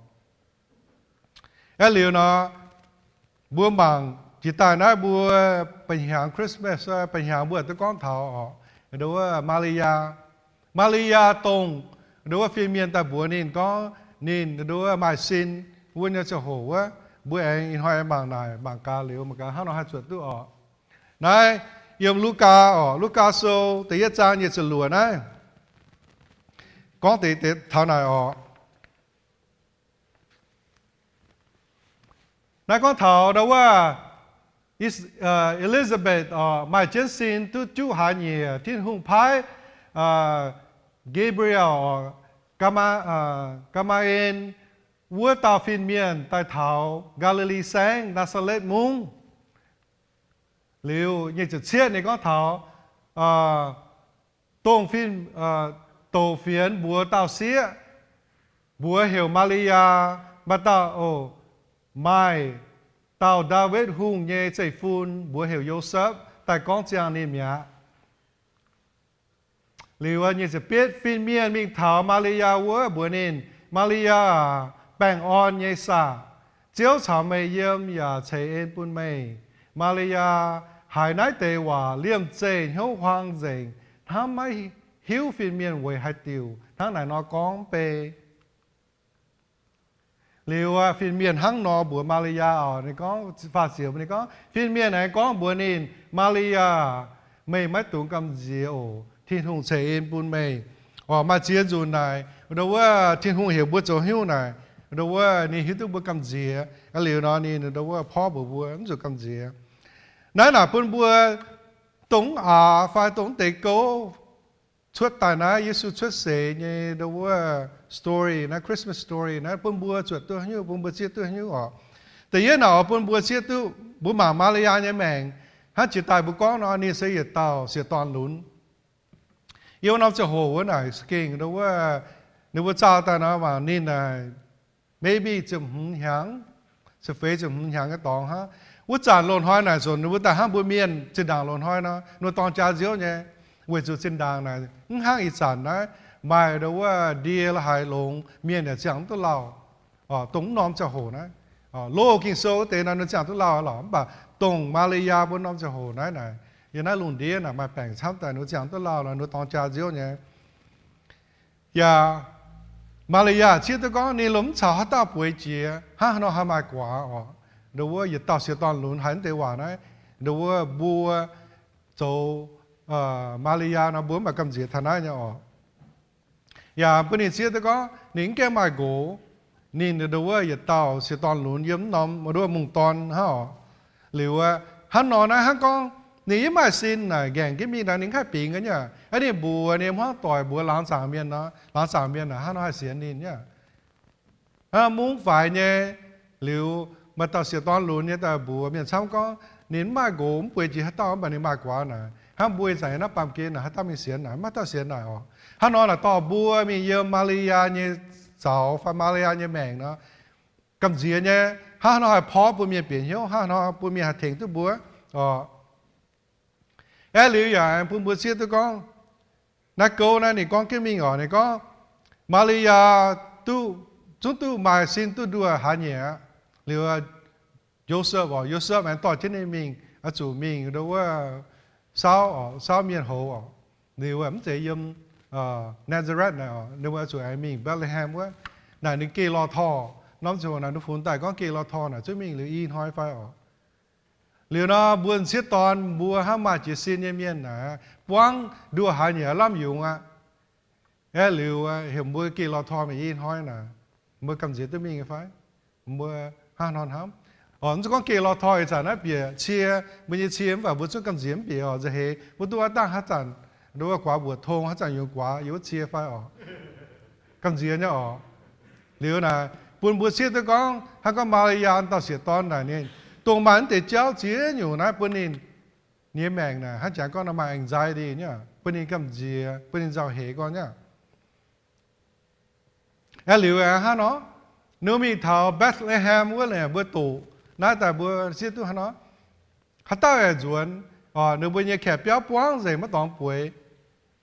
Aa, liuz nor, mbuo mangc jiex daaih naaiv mbuo ba'hnyangx Christmas, ba'hnyangx mbuo duqv gorngv taux oc, ndo wuov Maa^li^yaa. Maa^li^yaa dongh ndo wuov fin mienh daaih mbuox ninh gorngv ninh ndo wuov maaih sin wuov nyei ziangh hoc wuov, mbuo aengx ih hnoi mangc naaic, mangc gaax liuz mangc gaax hnangv nor haih zuotc duqv oc. Naaiv yiem Lugaa oc, Lugaa Sou da'yietv zaang nyic ziepc luoqc naaiv gorngv deix taux naaic oc. Naaiv gorngv taux ndo wuov Elizabeth oc, maaih jienv sin duqv juqv hlaax nyieqc, Tin-Hungh paaiv Gabriel oc, Gaa^maa^en, wuov dauh fin-mienh daaih taux Gaa^li^li Saengv, Naa^saa^letv Mungv. Liuz nyic ziepc cietv ninh gorngv taux dongh fin, douc fienx mbuox dauh sieqv, mbuox heuc Maa^li^yaa, maaih dauh, oc, maaih dauh Ndaawitv Hungh nyei zeiv-fun mbuox heuc Yosepv daaih gorngv ziangh ninh mi'aqv. Liuz nyic ziepc betv fin-mienh mingh taux Maa^li^yaa wuov mbuox ninh, Maa^li^yaa aac, baengh orn nyei saah! Ziouv caux meih yiem yaac ceix en bun meih. Maa^li^yaa haiz naaiv deix waac liemh zeih hnyouv huaang nzengc, hnamv maiv hiuv fin-mienh weic haaix diuc hnangv naaic nor gorngv mv bei. Liuz fin-mienh hnangv nor mbuox Maa^li^yaa oc, ninh gorngv, faah siouc ninh gorngv, fin-mienh aengx gorngv mbuox ninh, Maa^li^yaa, meih maiv dungx gamh nziex oc. Tin-Hungh ceix en bun meih. Oc, maaih ziex nzunc naaic, ndo wuov Tin-Hungh heuc mbuo zoux haaix nyungc naaic, ndo wuov ninh hiuv duqv mbuo gamh nziex. Liuz nor ninh ndo wuov porv mbuox mbuo mv zuqc gamh nziex. Naaiv naaic bun mbuo dongh aax fai dongh deix gouv cuotv daaih naaiv Yesu cuotv seix nyei ndo wuov story naaiv, Christmas story naaiv, bun mbuo zuotc duqv haaix nyungc, bun mbuo zieqv duqv haaix nyungc oc. Da'yietv naaic oix bun mbuo zieqv duqv, mbuo mangc Maa^li^yaa nyei maengc, hnangv jiex daaih mbuo gorngv nor, ninh se yietc dauh sieqv dorn lunx. Yiem wuov norm ziangh hoc wuov naaic gengh ndo wuov, ninh mbuo zaah daaih nor mangc ninh naaic maybe ziepc hmz hnyangx, ziepc feix ziepc hmz hnyangx nyei dorngx hnangv. Wuov zanc loz-hnoi naaic nzunc ninh mbuo daaih hnangv mbuo mienh zinh ndaangc loz-hnoi nor, ninh mbuo dorng jaa nziouv nyei, weic zuqc zinh ndaangc naaic mv hnangv ih zanc naaiv maaih ndo wuov ndie la'haaix longx, mienh yaac ziangh mv duqv lauh. Dongh mv norm ziangh hoc naaiv, loz Ging-Sou wuov deix nor ninh ziangh duqv lauh lorqc, mv baac dongh Maa^li^yaa mbuo norm ziangh hoc naaiv naaic, yiem naaiv lungh ndiev naaic maaih baengc camv daaih ninh ziangh duqv lauh nor, ninh mbuo dorng jaa nziouv nyei. Yaac Maa^li^yaa zieqv duqv gorngv ninh lomh mv caux haaix dauh bueix jiex, hnangv haaix nor haih maaih guaax oc. Ndo wuov yietc dauh sieqv dorn lunx haiz mv deix waac naaiv, ndo wuov mbuo zoux Maa^li^yaa nor mbuo mv baac gamh nziex taux naaiv nyei oc. Yaac bun ninh zieqv duqv gorngv ninh mv gaengh maaih nqox. Ninh ndo wuov yietc dauh sieqv dorn lunx yiem mv norm ndo wuov mungh dorn hnangv oc. Liuz hnangv nor naaiv hnangv gorngv ninh yaac maaih sin naaic, nqaengc jienv mingh naaic ninh mv haih bingx nyei. Aa, ninh mbuox ninh hmuangv doic mbuox laangz zaangc mienh nor, laangz zaangc mienh naaic hnangv nor haih sienx ninh nyei. Mungv faix nyei. Liuz maaih dauh sieqv dorn lunx nyei daaih mbuox mienh camv gorngv ninh mv maaih nqox, mv bueix jiex haaix dauh, mv baac ninh maaih guaax naaic. Hnangv mbuo ih zanc yiem naaiv baamh gen naaic haaix dauh mingh sienx naaic, mv maaih dauh sienx naaic oc. Hnangv nor naaic dorh mbuo mingh yiem Maa^li^yaa nyei zaux fai Maa^li^yaa nyei maengc nor, gamh nziex nyei. Hnangv haaix nor haih porv bun mienh bieqc hnyouv, hnangv haaix nor bun mienh haih tengx duqv mbuo oc. Aeqv, liuz yaac aengx bun mbuo zieqv duqv gorngv naaiv gouv naaiv ninh gorngv jienv mingh oc. Ninh gorngv Maa^li^yaa duqv, zungv duqv maaih sin duqv nduoh hlaax nyieqc aqv. Liuz Yosepv oc, Yosepv aengx dorh jienv ninh mingh, oix zuqc mingh ndo wuov saauv oc, saauv mienh houx oc. Liuz mv zeiz yiem Naa^saa^letv naaic oc, ninh mbuo oix zuqc aengx mingh Mbetc^le^hem wuov. Naaic ninh geh lorh torh, norm ziangh hoc naaic ninh funx daaih gorngv geh lorh torh naaic zungv mingh liuz i hnoi fai oc. Liuz nor mbuo m'sieqv dorn mbuo hnangv maaih jiez sin nyei mienh naaic, buangv nduoh hlaax nyieqc lamh yungz aqv. Aeqv, liuz heuc mbuo geh lorh torh mingh i hnoi naaic, mbuo gamh nziex duqv mingh nyei fai? Mbuo hnangv haaix nor hnamv? Oc, mv zuqc gorngv geh lorh torh ih zanc naaiv bieqc cie, mbuo nyei cie mv baac mbuo zungv gamh nziex mv bieqc oc. Nza'heix mbuo duqv aav dangh haaix zanc ndo wuov guaax mbuoqc tong, haaix zanc yungz guaax yiem wuov cie fai oc. Gamh nziex nyei oc. Liuz naaic bun mbuo zieqv duqv gorngv hnangv gorngv Maa^li^yaa dauh sieqv dorn naaic ninh dongh maaih naaiv deix jauv ziex nyungc naaiv bun ninh nyei maengc naaic hnangv jangx gorngv nor maaih anxiety nyei, bun ninh gamh nziex, bun ninh nzauh heix gorn nyei. Aeqv, liuz aeqv, hnangv nor, ninh mbuo mingh taux Mbetc^le^hem wuov naaic, mbuo doqc naaiv daaih mbuo zieqv duqv hnangv nor, haaix dauh yaac nzuonx oc. Ninh mbuo nyei kaeqv biauv buangv nzengc, maiv dorngx bueix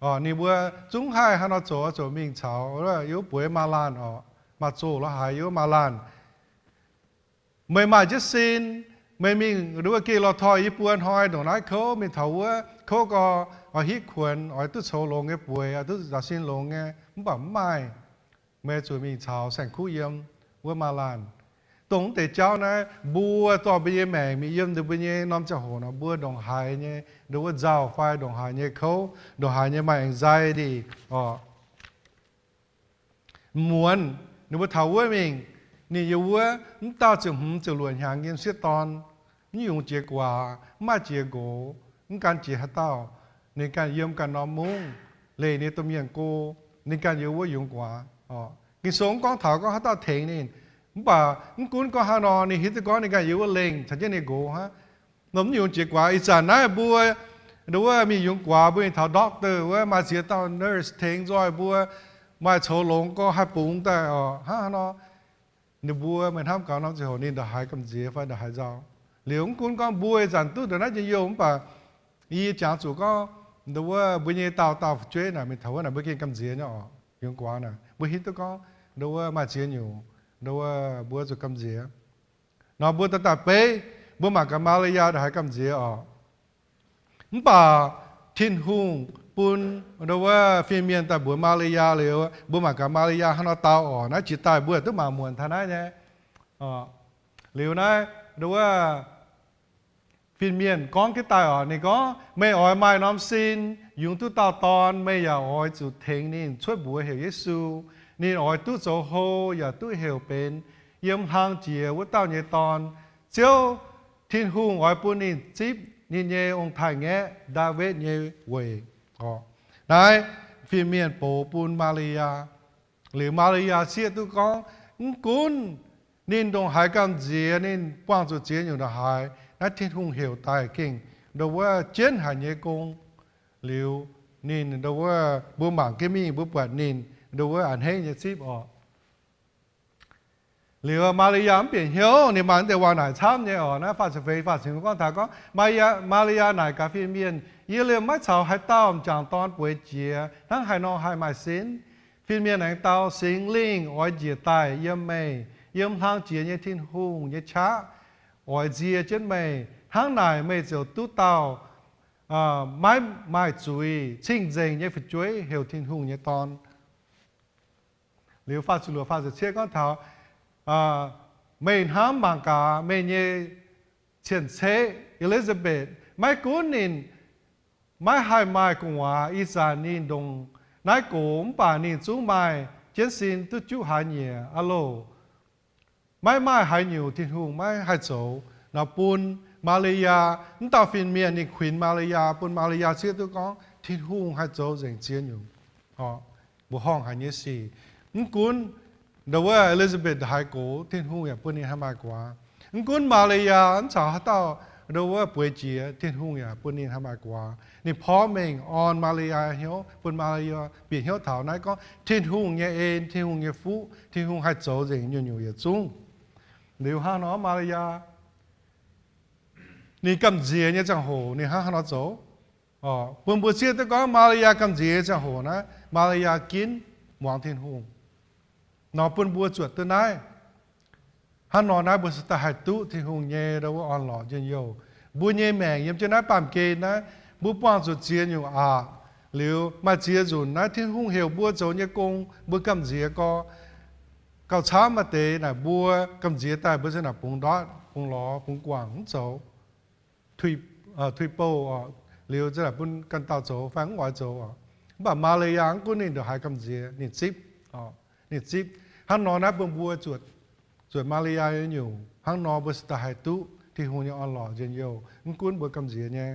oc. Ninh mbuo zungv haih hnangv nor zoux, zoux mingh caux yiem wuov bueix maaz-laanh oc, maaih zoh lorz haaix yiem wuov maaz-laanh. Meih maaih jienv sin, meih mingh ndo wuov geh lorh torh i buo hnoi ndongc naaiv kouv, mingh taux wuov kouv gau, oix hitv kuonx, oix duqv coux longx nyei bueix, oix duqv nzaaux sin longx nyei, mv baac mv maaih. Meih zuqc mingh caux saeng-kuv yiem wuov maaz-laanh. Dongh mv deix jauv naaiv mbuo dorh mbuo nyei maengc mingh yiem ninh mbuo nyei norm ziangh hoc nor, mbuo ndongc haaix nyei ndo wuov nzauh fai ndongc haaix nyei kouv, ndongc haaix nyei maaih anxiety oc. Muonz ninh mbuo taux wuov mingh, ninh yiem wuov mv dauh ziepc hmz ziepc luoqc hnyangx nyei m'sieqv dorn, mv yungz jiex guaax, mv maaih jiex nqox, mv gan jiex haaix dauh. Ninh ganh yiem ganh norm mungv, leih ninh domh mienh go. Ninh ganh yiem wuov yungz guaax oc. Ging-Sou mv gorngv taux gorngv haaix dauh tengx ninh, mv baac mv gunv gorngv haaix nor, ninh hiuv duqv gorngv ninh ganh yiem wuov lengh caux jienv ninh nqox hnangv. Nor mv yungz jiex guaax. Ih zanc naaiv mbuo ndo wuov mingh yungz guaax, mbuo mingh taux doctor wuov, maaih ziex dauh nurse tengx nzoih mbuo, maaih coux longx gorngv haih bungx daaih oc. Hnangv haaix nor, ninh mbuo meih hnamv gaax norm ziangh hoc ninh ndongc haaix gamh nziex fai ndongc haaix nzauh. Liuz mv gunv gorngv mbuo ih zanc duqv ndongc naaiv njien-youh, mv baac yie jangx zuqc gorngv ndo wuov mbuo nyei dauh dauh fu'jueiv naaic mingh taux wuov naaic mbuo gengh gamh nziex nyei oc. Yungz guaax naaic mbuo hiuv duqv gorngv ndo wuov maaih ziex nyungc ndo wuov mbuo zuqc gamh nziex. Nor mbuo daaih daaih beiv, mbuo mangc gaax Maa^li^yaa ndongc haaix gamh nziex oc. Mv baac Tin-Hungh bun ndo wuov fin-mienh daaih mbuox Maa^li^yaa liuz, mbuo mangc gaax Maa^li^yaa hnangv nor dau oc. Naaiv jiex daaih mbuo duqv mangc muonc taux naaiv nyei. Liuz naaiv, nduov, fin-mienh gorngv jienv daaih oc, ninh gorngv, meih oix maaih norm sin yungz duqv dauh dorn, meih yaac oix zuqc tengx ninh cuotv mbuox heuc Yesu. Ninh oix duqv zoux hlo yaac duqv heuc benx yiem hlang jiex wuov dauh nyei dorn. Ziouv Tin-Hungh oix bun ninh zipv ninh nyei ong-taaix-ngaeqv, Ndaawitv nyei weic. Naaiv fin-mienh box bun Maa^li^yaa. Liuz Maa^li^yaa zieqv duqv gorngv, mv gunv ninh ndongc haaix gamh nziex, ninh buangh zuqc ziex nyungc ndongc haaix, naaiv Tin-Hungh heuc daaih gengh nduov wuov jienv haic nyei gong. Liuz ninh nduov wuov, mbuo mangc jienv mingh, mbuo buatc ninh nduov wuov a'hneiv nyei zipv oc. Liuz Maa^li^yaa mv bieqc hnyouv, ninh maaih deix waac naaic camv nyei oc. Naaiv faah ziepc feix, faah ziepc feix gorngv taux gorngv, Maa^li^yaa naaic gaax fin-mienh, Yie liemh maiv caux haaix dauh m'jangc dorn bueix jiex hnangv haaix nor haih maaih sin. Fin-mienh aengx dau, Singx Lingh oix njiec daaih yiem meih, yiem hlang jiex nyei Tin-Hungh nyei qaqv oix nzie jienv meih. Hnangv naaic meih ziouc duqv dauh maiv maaih zuiz, cing-nzengc nyei fu'jueiv, heuc Tin-Hungh nyei Dorn. Liuz faah ziepc luoqc, faah ziepc cietv gorngv taux, meih hnamv mangc gaax meih nyei cien-ceqv E^li^saa^mbetc, maiv gunv ninh maiv haih maaih gu'nguaaz ih zanc ninh ndongc naaiv gox, mv baac ninh zungv maaih jienv sin duqv juqv hlaax nyieqc aqv loh. Maiv maaih haaix nyungc Tin-Hungh maiv haih zoux. Nor bun Maa^li^yaa, mv dauh fin-mienh ninh kuinx Maa^li^yaa, bun Maa^li^yaa zieqv duqv gorngv Tin-Hungh haih zoux nzengc ziex nyungc. Mbuoqc horngh haic nyei sic. Mv gunv nduov wuov E^li^saa^mbetc haiz gox, Tin-Hungh yaac bun ninh haih maaih guaax. Mv gunv Maa^li^yaa mv caux haaix dauh nduov wuov bueix jiex, Tin-Hungh yaac bun ninh haih maaih guaax. Ninh porv mengh orn Maa^li^yaa hnyouv, bun Maa^li^yaa bieqc hnyouv taux naaiv gorngv Tin-Hungh nyei en, Tin-Hungh nyei fuqv, Tin-Hungh haih zoux nzengc nyungc-nyungc yietc zungv. Liuz hnangv nor Maa^li^yaa ninh gamh nziex nyei ziangh hoc ninh hnangv haaix nor zoux? Bun mbuo zieqv duqv gorngv Maa^li^yaa gamh nziex nyei ziangh hoc naaiv, Maa^li^yaa ginv muangx Tin-Hungh. Nor bun mbuo zuotc duqv naaiv. Hnangv nor naaiv mbuo se daaih haih duqv Tin-Hungh nyei nduov wuov orn-lorqc njien-youh. Mbuo nyei maengc yiem jienv naaiv baamh gen naaiv, mbuo buangh zuqc ziex nyungc aqc. Liuz maaih ziex nzunc naaiv Tin-Hungh heuc mbuo zoux nyei gong, mbuo gamh nziex gorx. Gauh camv maaih deix naaic mbuo gamh nziex daaih mbuo se naaic bungx ndortv, bungx lorz, bungx guangc mv zoux, tuix bouh, liuz se naaic bun ganh dauh zoux fai mv oix zoux oc. Mv baac Maa^li^yaa mv gunv ninh ndongc haaix gamh nziex, ninh zipv, ninh zipv. Hnangv nor naaiv bun mbuo zuotc Maa^li^yaa nyei nyungc, hnangv nor mbuo se daaih haih duqv Tin-Hungh nyei orn-lorqc njien-youh, mv gunv mbuo gamh nziex nyei.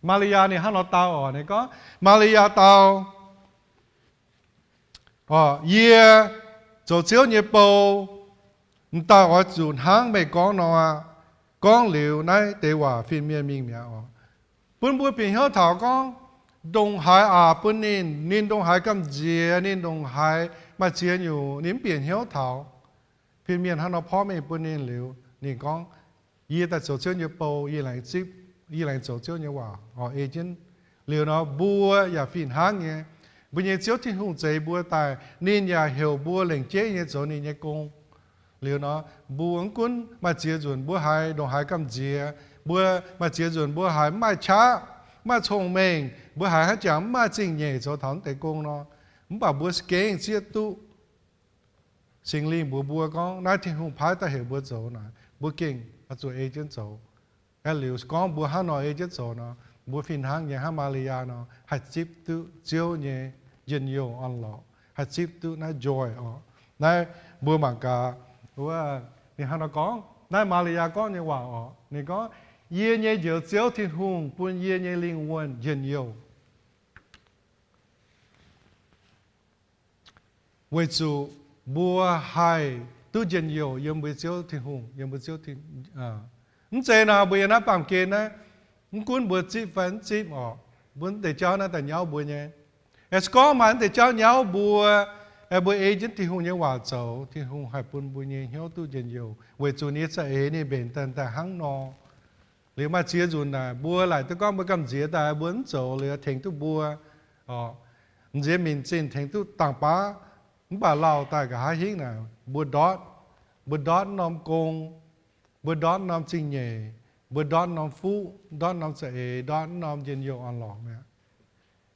Maa^li^yaa ninh hnangv nor dau oc, ninh gorngv, Maa^li^yaa dau, Yie zoux Ziouv nyei bou, m'daaih oix zuqc hnangv meih gorngv nor aqv. Gorngv liuz naaiv deix waac fin-mienh mingh mi'aqv oc. Bun mbuo bieqc hnyouv taux gorngv, ndongc haaix aqc bun ninh, ninh ndongc haaix gamh nziex, ninh ndongc haaix maaih ziex nyungc, ninh mv bieqc hnyouv taux. Fin-mienh hnangv nor porv mengh bun ninh liuz, ninh gorngv, Yie daaih zoux Ziouv nyei bou, yie laengz zipv, yie laengz zoux Ziouv nyei waac oc, ei jienv. Liuz nor mbuo yaac fih hnangv nyei. Mbuo nyei Ziouv Tin-Hungh zeix mbuo daaih, ninh yaac heuc mbuo lengc jeiv nyei zoux ninh nyei gong. Liuz nor mbuo mv gunv maaih ziex nzunc mbuo haiz ndongc haaix gamh nziex, mbuo maaih ziex nzunc mbuo haiz mv maaih qaqv, mv maaih cong-mengh, mbuo haiz hnangv jangx mv maaih zingh nyeic zoux taux naaiv deix gong nor, mv baac mbuo gengh zieqv duqv Singx Lingh mbuox mbuo gorngv naaiv Tin-Hungh paaiv daaih heuc mbuo zoux naaic, mbuo gengh oix zuqc ei jienv zoux. Aeqv, liuz gorngv mbuo hnangv nor ei jienv zoux nor, mbuo fih hnangv nyei hnangv Maa^li^yaa nor, haih zipv duqv Ziouv nyei njien-youh orn-lorqc, haih zipv duqv naaiv joy oc. Naaiv mbuo mangc gaax, wuov, ninh hnangv nor gorngv, naaiv Maa^li^yaa gorngv nyei waac oc. Ninh gorngv, Yie nyei Njoux Ziouv Tin-Hungh bun yie nyei lingh wuonh njien-youh. Weic zuqc mbuo haih duqv njien-youh yiem mbuo Ziouv Tin-Hungh, yiem mbuo Ziouv Tin, mv zeiz nor mbuo yiem naaiv baamh gen naaiv, mv gunv mbuo zipv fai mv zipv oc, mbuo naaiv deix jauv naaiv daaih nyauv mbuo nyei. Aeqv, se gorngv maaih naaiv deix jauv nyauv mbuo, aeqv, mbuo ei jienv Tin-Hungh nyei waac zoux, Tin-Hungh haih bun mbuo nyei hnyouv duqv njien-youh, weic zuqc ninh nyei za'eix ninh mbenc daaih daaih hnangv nor. Liuz maaih ziex nzunc naaic, mbuo laaic duqv gorngv mbuo gamh nziex daaih mbuo mv zoux, liuz tengx duqv mbuo oc, m'nziex minc zinh tengx duqv dangh baav, mv baac lauh daaih nqa'haav hingv naaic, mbuo ndortv, mbuo ndortv norm gong, mbuo ndortv norm zingh nyeic, mbuo ndortv norm fuqv, ndortv norm za'eix, ndortv norm njien-youh orn-lorqc mi'aqv.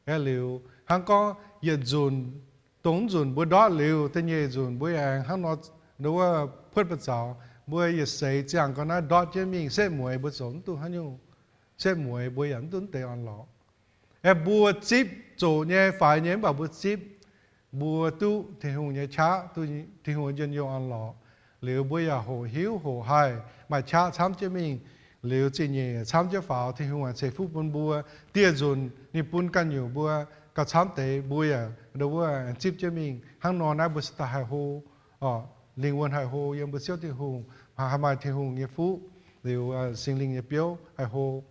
Aeqv, liuz hnangv gorngv yietc nzunc Dongh mv nzunc mbuo ndortv liuz, da'nyeic nzunc mbuo yaac aengx hnangv nor, nduov, puotv ba'zaux, mbuo yietc seix ziangh gau naaiv ndortv jienv mingh. Setv mueiz mbuo zoux mv duqv haaix nyungc. Setv mueiz mbuo yaac mv duqv deix orn-lorqc. Aeqv, mbuo zipv zoqc nyei, faix nyei, mv baac mbuo zipv, mbuo duqv Tin-Hungh nyei qaqv, duqv Tin-Hungh njien-youh orn-lorqc. Liuz mbuo yaac hoqc hiuv hoqc haih, maaih qaqv camv jienv mingh. Liuz zingh nyeic camv jienv faaux, Tin-Hungh aengx ceix fuqv bun mbuo. Dieh nzunc ninh bun ganh nyungc mbuo gauh camv deix, mbuo yaac, nduov, zipv jienv mingh. Hnangv nor naaiv mbuo se daaih haih hlo, lingh wuonh haih hlo yiem mbuo Ziouv Tin-Hungh, haih maaih Tin-Hungh nyei fuqv, liuz Singx Lingh nyei biouv haih hlo.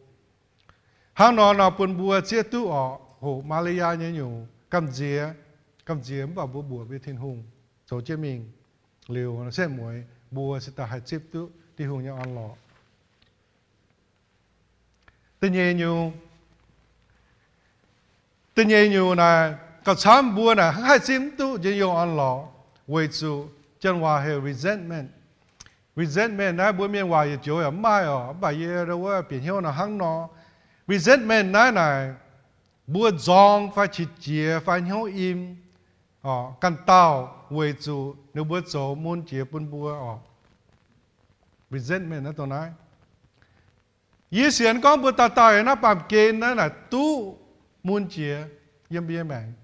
Hnangv nor nor bun mbuo zieqv duqv orqc, hoqc Maa^li^yaa nyei nyungc gamh nziex, gamh nziex mv baac mbuo mbuoqc mbuo Tin-Hungh zoux jienv mingh. Liuz setv mueiz mbuo se daaih haih zipv duqv Tin-Hungh nyei orn-lorqc. Da'nyeic nyungc, da'nyeic nyungc naaic, gauh camv mbuo naaic hnangv haih zipv mv duqv njien-youh orn-lorqc, weic zuqc janx waac heuc resentment. Resentment naaiv mbuo mienh waac yietc joux yaac mv maaih orqc, mv baac yie wuov bieqc hnyouv nor hnangv nor. Resentment naaiv naaic, mbuo nzorng fai qiex jiez fai hnyouv im ganh dauh weic zuqc ninh mbuo zoux mun jiex bun mbuo orqc. Resentment naaiv dongh naaiv. Yie sienx gorngv mbuo dauh dauh yiem naaiv baamh gen naaiv naaic duqv mun jiex yiem mbuo nyei maengc.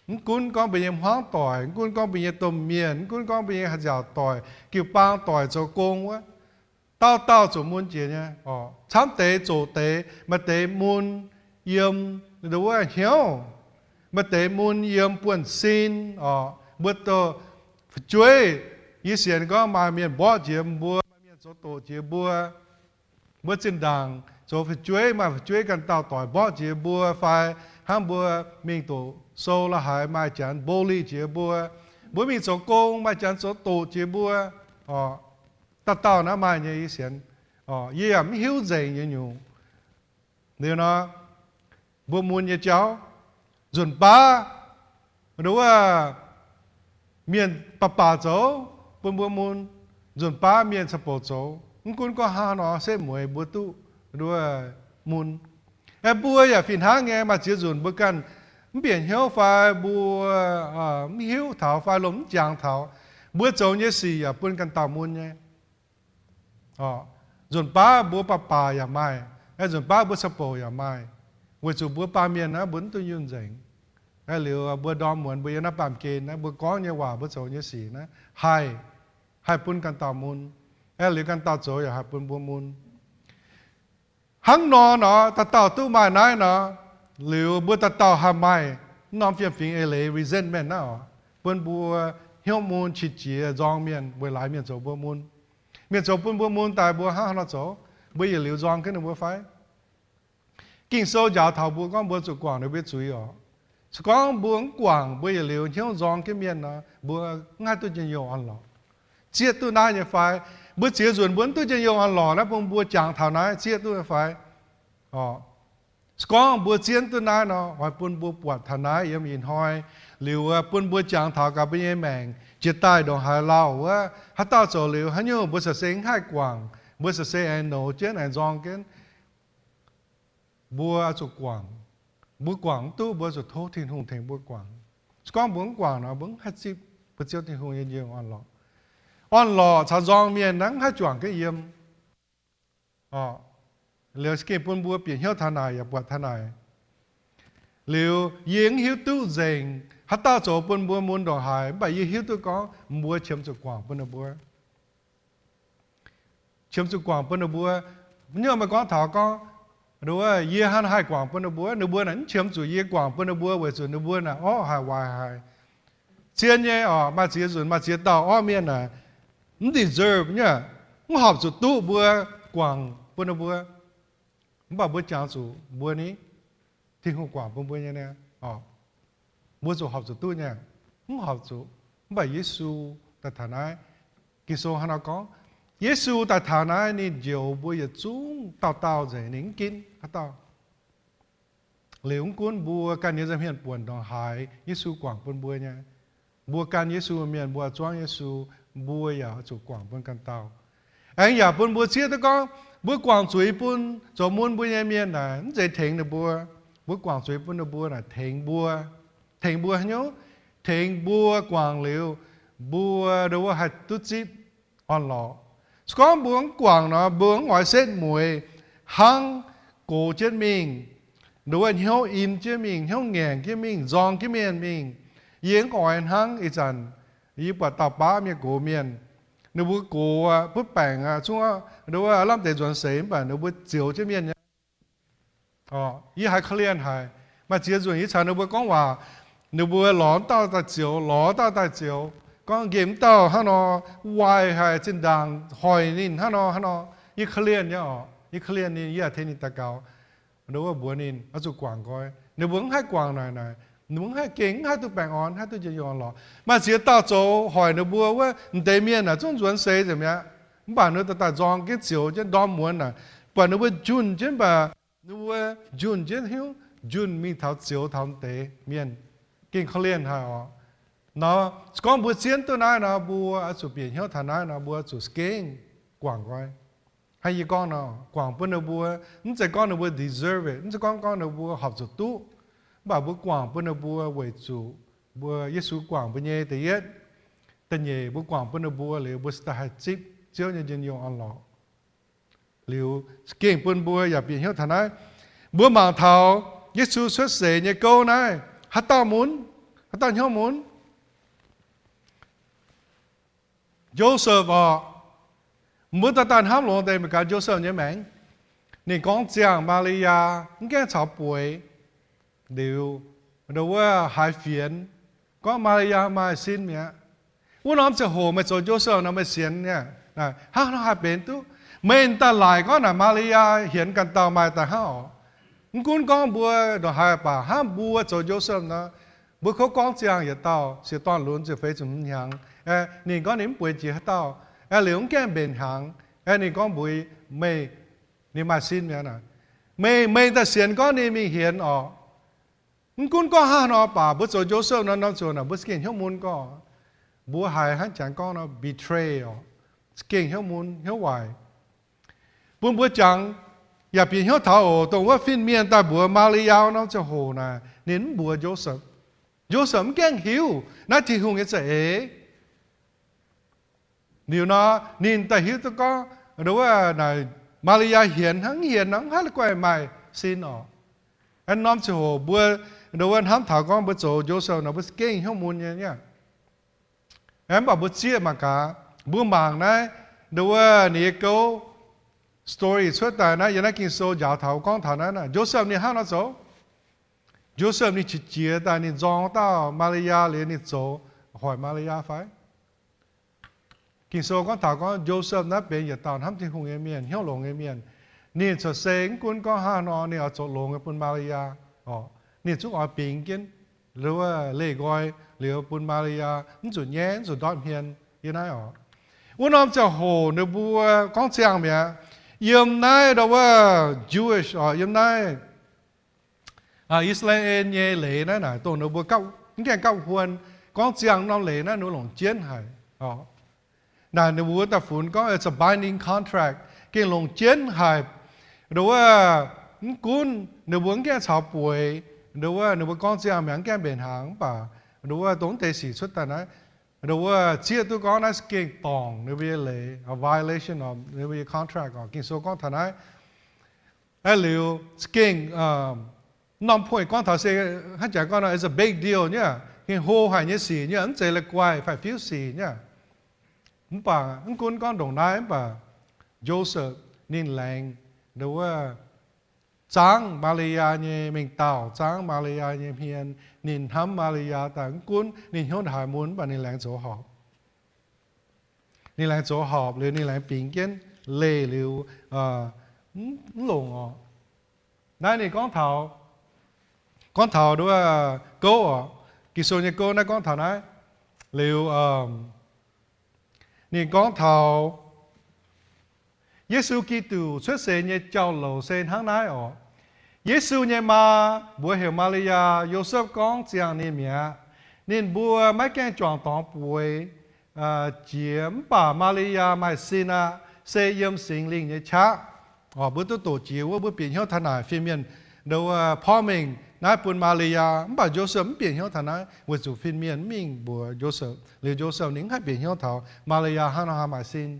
Mv gunv gorngv mbuo nyei hmuangv doic, mv gunv gorngv mbuo nyei domh mienh, mv gunv gorngv mbuo nyei haaix nziaauc doic, jiu-baang doic, zoux gong wuov, dauh dauh zuqc mun jiex nyei. Camv deix zoqc deix, maaih deix mun yiem wuov hnyouv, maaih deix mun yiem buonv-sin orqc. Mbuo doh fu'jueiv, yie sienx gorngv maaih mienh mborqv jiex mbuo, maaih mienh zoux doqc jiex mbuo. Mbuo zinh ndaangc zoux fu'jueiv, maaih fu'jueiv ganh dauh doic mborqv jiex mbuo fai hnangv mbuo mingh doqc sou la'haaix maaih janx bully jiex mbuo. Mbuo mingh zoux gong maaih janx zoux doqc jiex mbuo. Dauh dauh naaiv maaih nyei, yie sienx. Yie yaac mv hiuv nzengc nyei nyungc. Liuz nor, mbuo mun nyei jauv, nzunc baav nduov, mienh baac baac zoux bun mbuo mun, nzunc baav mienh caux bouc zoux. Mv gunv gorngv hnangv nor, setv mueiz mbuo duqv nduov mun. Aeqv, mbuo yaac fih hnangv nyei. Maaih ziex nzunc mbuo ganh mv bieqc hnyouv fai mbuo mv hiuv taux fai lomh mv jangx taux, mbuo zoux nyei sic yaac bun ganh dauh mun nyei. Nzunc baav mbuo baac baac yaac maaih, aeqv, nzunc baav mbuo caux bouc yaac maaih, weic zuqc mbuo baamh mienh naaiv mbuo mv duqv nyunh nzengc. Aeqv, liuz mbuo ndorm muonz mbuo yiem naaiv baamh gen naaiv, mbuo gorngv nyei waac, mbuo zoux nyei sic naaiv haih, haih bun ganh dauh mun. Aeqv, liuz ganh dauh zoux yaac haih bun mbuo mun. Hnangv nor nor, dauh dauh duqv maaih naaiv nor, liuz mbuo dauh dauh haih maaih norm fiem-fingx eix leiz resentment naaiv oc, bun mbuo hnyouv mun qiex jiez nzorng mienh weic laaix mienh zoux mbuo mun. Mienh zoux bun mbuo mun daaih mbuo hnangv haaix nor zoux? Mbuo yietc liuz nzorng jienv ninh mbuo fai? Ging-Sou njaaux taux mbuo gorngv mbuo zuqc guangc ninh mbuo zuiz oc. Se gorngv mbuo mv guangc, mbuo yietc liuz hnyouv nzorng jienv mienh nor, mbuo mv haih duqv njien-youh orn-lorqc. Zieqv duqv naaiv nyei fai? Mbuo ziex nzunc mbuo mv duqv njien-youh orn-lorqc naaiv, bun mbuo jangx taux naaiv zieqv duqv nyei fai? Se gorngv mbuo zieqv duqv naaiv nor, oix bun mbuo buatc taux naaiv yiem ih hnoi, liuz bun mbuo jangx taux gaax mbuo nyei maengc jiex daaih ndongc haaix lauh wuov, haaix dauh zoux liuz haaix nyungc mbuo caux se mv haih guangc, mbuo caux se aengx nouz jienv aengx nzorng jienv. Mbuo zuqc guangc. Mbuo guangc mv duqv, mbuo zuqc tov Tin-Hungh tengx mbuo guangc. Se gorngv mbuo mv guangc nor, mbuo mv haih zipv mbuo Ziouv Tin-Hungh nyei njien-youh orn-lorqc. Orn-lorqc caux nzorng mienh naaiv mv haih juangc jienv yiem. Liuz gengh bun mbuo bieqc hnyouv taux naaic yaac buatc taux naaic. Liuz yie mv hiuv duqv nzengc haaix dauh zoux bun mbuo mun ndongc haaix, mv baac yie hiuv duqv gorngv mbuo qiemx zuqc guangc bun ninh mbuo. Qiemx zuqc guangc bun ninh mbuo. Nyungc meih gorngv taux gorngv, yie hnangv haih guangc bun ninh mbuo, ninh mbuo naaic mv qiemx zuqc yie guangc bun ninh mbuo weic zuqc ninh mbuo naaic orqv haic waaic haic. Zien nyei oc, maaih ziex nzunc maaih ziex dauh orqv mienh naaic mv deserve nyei, mv horpc zuqc duqv mbuo guangc bun ninh mbuo. Mv baac mbuo jangx zuqc mbuo ni, Tin-Hungh guangc bun mbuo nyei niaa. Mbuo zuqc horpc zuqc duqv nyei, mv horpc zuqc. Mv baac Yesu daaih taux naaiv, Ging-Sou hnangv nor gorngv, Yesu daaih taux naaiv ninh njoux mbuo yietc zungv dauh dauh nzengc, ninh mv ginv haaix dauh. Liuz mv gunv mbuo ganh nyei nza'hmien buonc ndongc haaix, Yesu guangc bun mbuo nyei. Mbuo gan Yesu mienh, mbuo zuangv Yesu, mbuo yaac zuqc guangc bun ganh dauh. Aengx yaac bun mbuo zieqv duqv gorngv, mbuo guangc zuiz bun zoux mun mbuo nyei mienh naaic mv zeiz tengx ninh mbuo. Mbuo guangc zuiz bun ninh mbuo naaic tengx mbuo. Tengx mbuo haaix nyungc? tengx mbuo guangc liuz, mbuo ndo wuov haih duqv zipv orn-lorqc. Se gorngv mbuo mv guangc nor, mbuo mv oix setv mueiz hnangv gox jienv mingh, ndo wuov hnyouv im jienv mingh, hnyouv ngaengc jienv mingh, nzorng jienv mienh mingh. Yie mv oix hnangv ih zanc yie buatc dauh baav mienh gox mienh, ninh mbuo gox aqv, butv baengc aqv, zungv ndo wuov lamh deix nzuonx seix mv baac ninh mbuo zioux jienv mienh nyei. Yie haiz korv-lienh haic. Maaih ziex nzunc yie caux ninh mbuo gorngv waac, ninh mbuo lorz dauh daaih zioux, lorz dauh daaih zioux, gorngv nqemh mv dauh hnangv nor, waaic haic, zinh ndaangc hoic ninh hnangv nor hnangv nor. Yie korv-lienh nyei oc. Yie korv-lienh ninh, yie yaac tengx ninh daux gaux. Ndo wuov mbuox ninh oix zuqc guangc nqoi. Ninh mbuo mv haih guangc naaic naaic, ninh mbuo mv haih gengh, mv haih duqv baengh orn, mv haih duqv njien-youh orn-lorqc. Maaih ziex dauh zoux hoic ninh mbuo wuov, m'deix mienh naaic zungv nzuonx seix nzengc mi'aqv. Mv baac ninh mbuo daaih nzorng jienv zioux jienv ndorm muonz naaic, buatc ninh mbuo njunh jienv, mv baac ninh mbuo njunh jienv hnyouv njunh mingh taux zioux taux m'deix mienh, gengh korv-lienh haic oc. Nor, se gorngv mbuo zien duqv naaiv nor, mbuo oix zuqc bieqc hnyouv taux naaiv nor, mbuo zuqc za'gengh guangc nqoi. Hnangv yie gorngv nor, guangc bun ninh mbuo, mv zeiz gorngv ninh mbuo deserve it, mv zeiz gorngv gorngv ninh mbuo horpc zuqc duqv, mv baac mbuo guangc bun ninh mbuo weic zuqc mbuo, Yesu guangc mbuo nyei da'yietv. Da'nyeic, mbuo guangc bun ninh mbuo liuz, mbuo cingx daaih haih zipv Ziouv nyei njien-youh orn-lorqc. Liuz, za'gengh bun mbuo yaac bieqc hnyouv taux naaiv. Mbuo mangc taux Yesu cuotv seix nyei gouv naaiv, haaix dauh mun? Haaix dauh hnyouv mun? Joseph oc. Mbuo daaih daaih hnamv longx deix mangc gaax Joseph nyei maengc. Ninh gorngv ziangh Maa^li^yaa mv gaengh caux bueix. Liuz, ndo wuov haiz fienx gorngv Maa^li^yaa maaih sin mi'aqv. Wuov norm ziangh hoc meih zoux Joseph nor meih sienx nyei, hnangv nor haih benx duqv. Meih daaih laaic gorngv naaic Maa^li^yaa hienx ganh dauh maaih daaih hnangv oc. Mv gunv gorngv mbuo ndongc haaix baac hnangv mbuo zoux Joseph nor, mbuo kouv gorngv ziangh yietc dauh, siec dorn-lunx ziepc feix ziepc hmz hnyangx, ninh gorngv ninh mv bueix jiex haaix dauh, liuz mv gaengh mbenc hnyangx, ninh gorngv mbuox meih, ninh maaih sin mi'aqv. Meih, meih daaih sienx gorngv ninh mingh hienx oc. Mv gunv gorngv hnangv nor baac mbuo zoux Joseph nor, norm ziangh hoc naaic mbuo za'gengh hnyouv mun gorngv, mbuo haiz hnangv jangx gorngv nor betray oc, za'gengh hnyouv mun hnyouv waaic. Bun mbuo jangx yaac bieqc hnyouv taux oc, dongh wuov fin-mienh daaih mbuox Maa^li^yaa norm ziangh hoc naaic ninh mv mbuox Joseph. Joseph mv gaengh hiuv naaiv Tin-Hungh nyei za'eix. Liuz nor, ninh daaih hiuv duqv gorngv, ndo wuov naaic Maa^li^yaa hienx hnangv, mv hienx nor mv haih la'guaih maaih sin oc. Aeqv, norm ziangh hoc mbuo, ndo wuov hnamv taux gorngv mbuo zoux Joseph nor mbuo za'gengh hnyouv mun nyei niaa. Mv baac mbuo zieqv mangc gaax, mbuo mangc naaiv, ndo wuov ninh nyei gouv story cuotv daaih naaiv, yiem naaiv Ging-Sou njaaux taux gorngv taux naaiv, Joseph ninh hnangv nor zoux. Joseph ninh qiex jiez daaih ninh nzorng dauh Maa^li^yaa liuz ninh zoux hoic Maa^li^yaa fai? Ging-Sou gorngv taux gorngv Joseph naaiv benx yietc dauh hnamv Tin-Hungh nyei mienh, hnyouv longx nyei mienh. Ninh cuotv seix mv gunv gorngv hnangv nor ninh oix zoux longx nyei bun Maa^li^yaa oc. Ninh zungv oix bingx jienv, ndo wuov leih nqoi liuz bun Maa^li^yaa mv zuqc nyaiv, mv zuqc ndortv hmien yiem naaiv oc. Wuov norm ziangh hoc ninh mbuo gorngv ziangh mi'aqv, yiem naaiv ndo wuov Jewish oc, yiem naaiv I^saa^laa^en nyei leiz naaiv naaic, dongh ninh mbuo mv gaengh gapv huon gorngv ziangh norm leiz naaiv ninh mbuo longc jienv haic. Naaic ninh mbuo daaih funx gorngv it's a binding contract, gengh longc jienv haic. Ndo wuov, mv gunv ninh mbuo mv gaengh caux bueix, ndo wuov ninh mbuo gorngv ziangh mi'aqv, mv gaengh mbenc hnaangx, mv baac ndo wuov dongh deix sic cuotv daaih naaiv, ndo wuov zieqv duqv gorngv naaiv gengh dorngc ninh mbuo nyei leiz, a violation of ninh mbuo nyei contract oc. Ging-Sou gorngv taux naaiv. Aeqv, liuz gengh norm point gorngv taux se hnangv jangx gorngv nor, it's a big deal nyei, gengh hlo haic nyei sic nyei, mv zeiz la'guaih fai fiuv sic nyei. Mv baac mv gunv gorngv ndongc naaiv, mv baac Joseph ninh laengz ndo wuov zangv Maa^li^yaa nyei mengh dauh, zangv Maa^li^yaa nyei hmien. Ninh hnamv Maa^li^yaa daaih, mv gunv ninh hnyouv haiz mun, mv baac ninh laengz zoux horpc. Ninh laengz zoux horpc liuz ninh laengz bingx jienv leih liuz mv longc oc. Naaiv ninh gorngv taux, gorngv taux ndo wuov gouv oc. Ging-Sou nyei gouv naaiv gorngv taux naaiv. Liuz ninh gorngv taux Yesu Giduc cuotv seix nyei jauv-louc se hnangv naaiv oc. Yesu nyei maa mbuox heuc Maa^li^yaa, Yosepv gorngv ziangh ninh mi'aqv. Ninh mbuo maiv gaengh juangc dorngx bueix jiex, mv baac Maa^li^yaa maaih sin aqv, se yiem Singx Lingh nyei qaqv. Oc, mbuo duqv doqc jiex wuov, mbuo bieqc hnyouv taux naaic fin-mienh ndo wuov porv mengh naaiv bun Maa^li^yaa. Mv baac Joseph mv bieqc hnyouv taux naaiv, weic zuqc fin-mienh mv mingh mbuox Joseph. Liuz Joseph ninh mv haih bieqc hnyouv taux Maa^li^yaa hnangv nor haih maaih sin.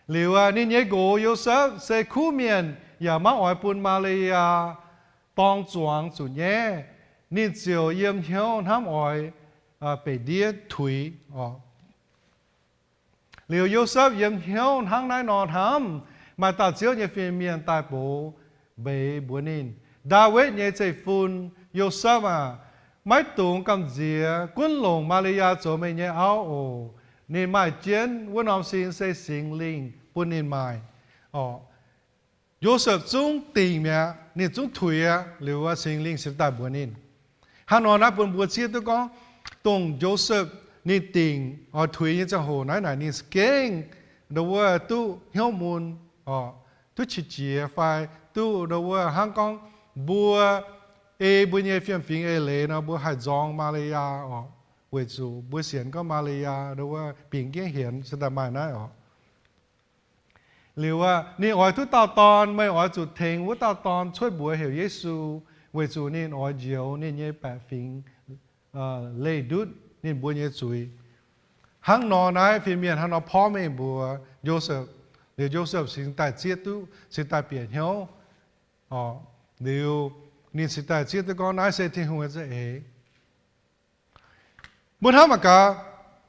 Liuz ninh nyei nqox Yosepv se kuv mienh, yaac maiv oix bun Maa^li^yaa dorng zuangx zuqc nyaiv. Ninh ziouc yiem hnyouv hnamv oix beic ndiev tuix oc. Liuz Yosepv yiem hnyouv hnangv naaiv nor hnamv, maaih dauh Ziouv nyei fin-mienh daaih bov mbeix mbuox ninh, Ndaawitv nyei zeiv-fun, Yosepv aac, maiv dungx gamh nziex gunv longc Maa^li^yaa zoux meih nyei auv oc. Ninh maaih jienv wuov norm sin se Singx Lingh bun ninh maaih oc. Yosepv zungv dingc mi'aqv, ninh zungv tuix aqv. Liuz Singx Lingh cingx daaih mbuox ninh. Hnangv nor naaiv bun mbuo zieqv duqv gorngv, dongh Joseph ninh dingc oix tuix nyei ziangh hoc naaiv naaic ninh za'gengh ndo wuov duqv hnyouv mun, duqv qiex jiez fai duqv ndo wuov hnangv gorngv mbuo ei mbuo nyei fiem-fingx eix leiz nor mbuo haih nzorng Maa^li^yaa oc, weic zuqc mbuo sienx gorngv Maa^li^yaa ndo wuov bingx jienv hienx se daaih maaih naaiv oc. Liuz ninh oix duqv dauh dorn, meih oix zuqc tengx wuov dauh dorn cuotv mbuox heuc Yesu, weic zuqc ninh oix njoux ninh nyei baeqc fingx leih ndutv ninh mbuo nyei zuiz. Hnangv nor naaiv fin-mienh hnangv nor porv mengh mbuox Joseph. Liuz Joseph cingx daaih zieqv duqv, cingx daaih bieqc hnyouv. Liuz ninh cingx daaih zieqv duqv gorngv naaiv se Tin-Hungh nyei za'eix. Mbuo hnamv mangc gaax,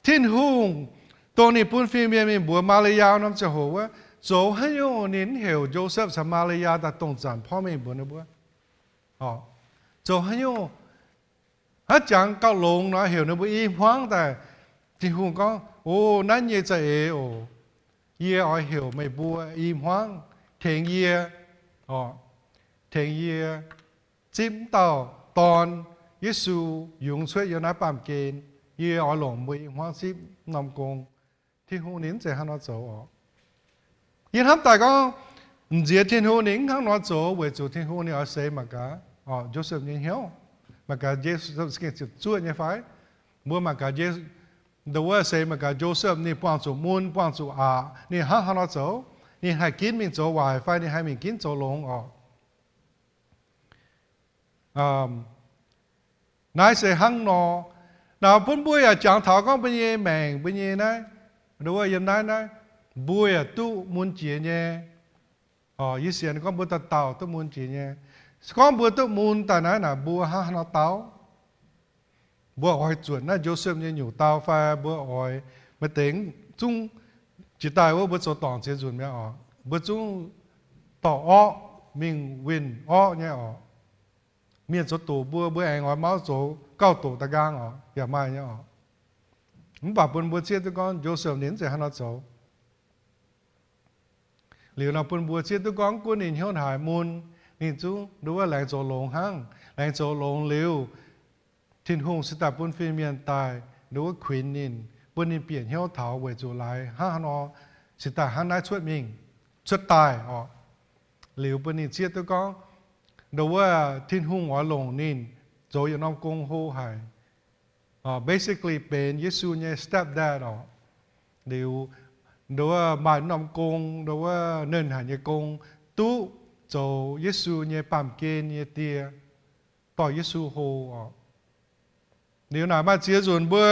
Tin-Hungh dongh ninh bun fin-mienh mingh mbuox Maa^li^yaa norm ziangh hoc wuov, zoux haaix nyungc ninh mv heuc Joseph caux Maa^li^yaa daaih dongh zanc porv mengh mbuox ninh mbuo? Zoux haaix nyungc? Hnangv jangx gauh longx nor heuc ninh mbuo i hmuangv daaih. Tin-Hungh gorngv, O, naaiv nyei za'eix oc. Yie oix heuc meih mbuo i hmuangv tengx yie, tengx yie zipv m'dauh dorn, Yesu, yungz cuotv yiem naaiv baamh gen. Yie oix longc mbuo i hmuangv zipv m'norm gong. Tin-Hungh ninh mv zeiz hnangv nor zoux oc. Yie hnamv daaih gorngv, m'nziex Tin-Hungh ninh mv hnangv nor zoux weic zuqc Tin-Hungh ninh oix seix mangc gaax Joseph nyei hnyouv. Mangc gaax Joseph gengh ziepc zuoqv nyei fai? Mbuo mangc gaax, ndo wuov seix mangc gaax Joseph ninh buangh zuqc mun, buangh zuqc aqc, ninh hnangv haaix nor zoux? Ninh haih ginv mingh zoux waaic fai ninh haih mingh ginv zoux longx oc? Naaiv se hnangv nor. Naaiv bun mbuo yaac jangx taux gorngv mbuo nyei maengc, mbuo nyei naaiv, ndo wuov yiem naaiv naaiv, mbuo yaac duqv mun jiex nyei. Yie sienx gorngv mbuo dauh dauh duqv mun jiex nyei. Se gorngv mbuo duqv mun daaih naaiv naaic, mbuo hnangv haaix nor dau? Mbuo oix zuotc naaiv Joseph nyei nyutc dau fai mbuo oix, maaih deix zungv jiex daaih wuov mbuo zoux dorngc ziex nzunc mi'aqv oc. Mbuo zungv dorh orqv mingh winh orqv nyei oc. Mienh zoux doqc mbuo, mbuo aengx oix mauv zoux gauh doqc da'nqaang oc, yaac maaih nyei oc. Mv baac bun mbuo zieqv duqv gorngv Joseph ninh mv zeiz hnangv nor zoux. Liuz nor bun mbuo zieqv duqv gorngv gunv ninh hnyouv haaix mun, ninh zungv ndo wuov laengz zoux longx hnangv. Laengz zoux longx liuz, Tin-Hungh cingx daaih bun fin-mienh daaih ndo wuov kuinx ninh, bun ninh bieqc hnyouv taux weic zuqc laaix hnangv haaix nor cingx daaih hnangv naaiv cuotv mingh, cuotv daaih oc. Liuz bun ninh zieqv duqv gorngv ndo wuov Tin-Hungh oix longc ninh zoux yietc norm gong hlo haic. Basically benx Yesu nyei stepdad oc. Liuz ndo wuov maaih norm gong, ndo wuov nernh haic nyei gong, duqv zoux Yesu nyei baamh gen nyei die, dorh Yesu hlo oc. Liuz naaic maaih ziex nzunc mbuo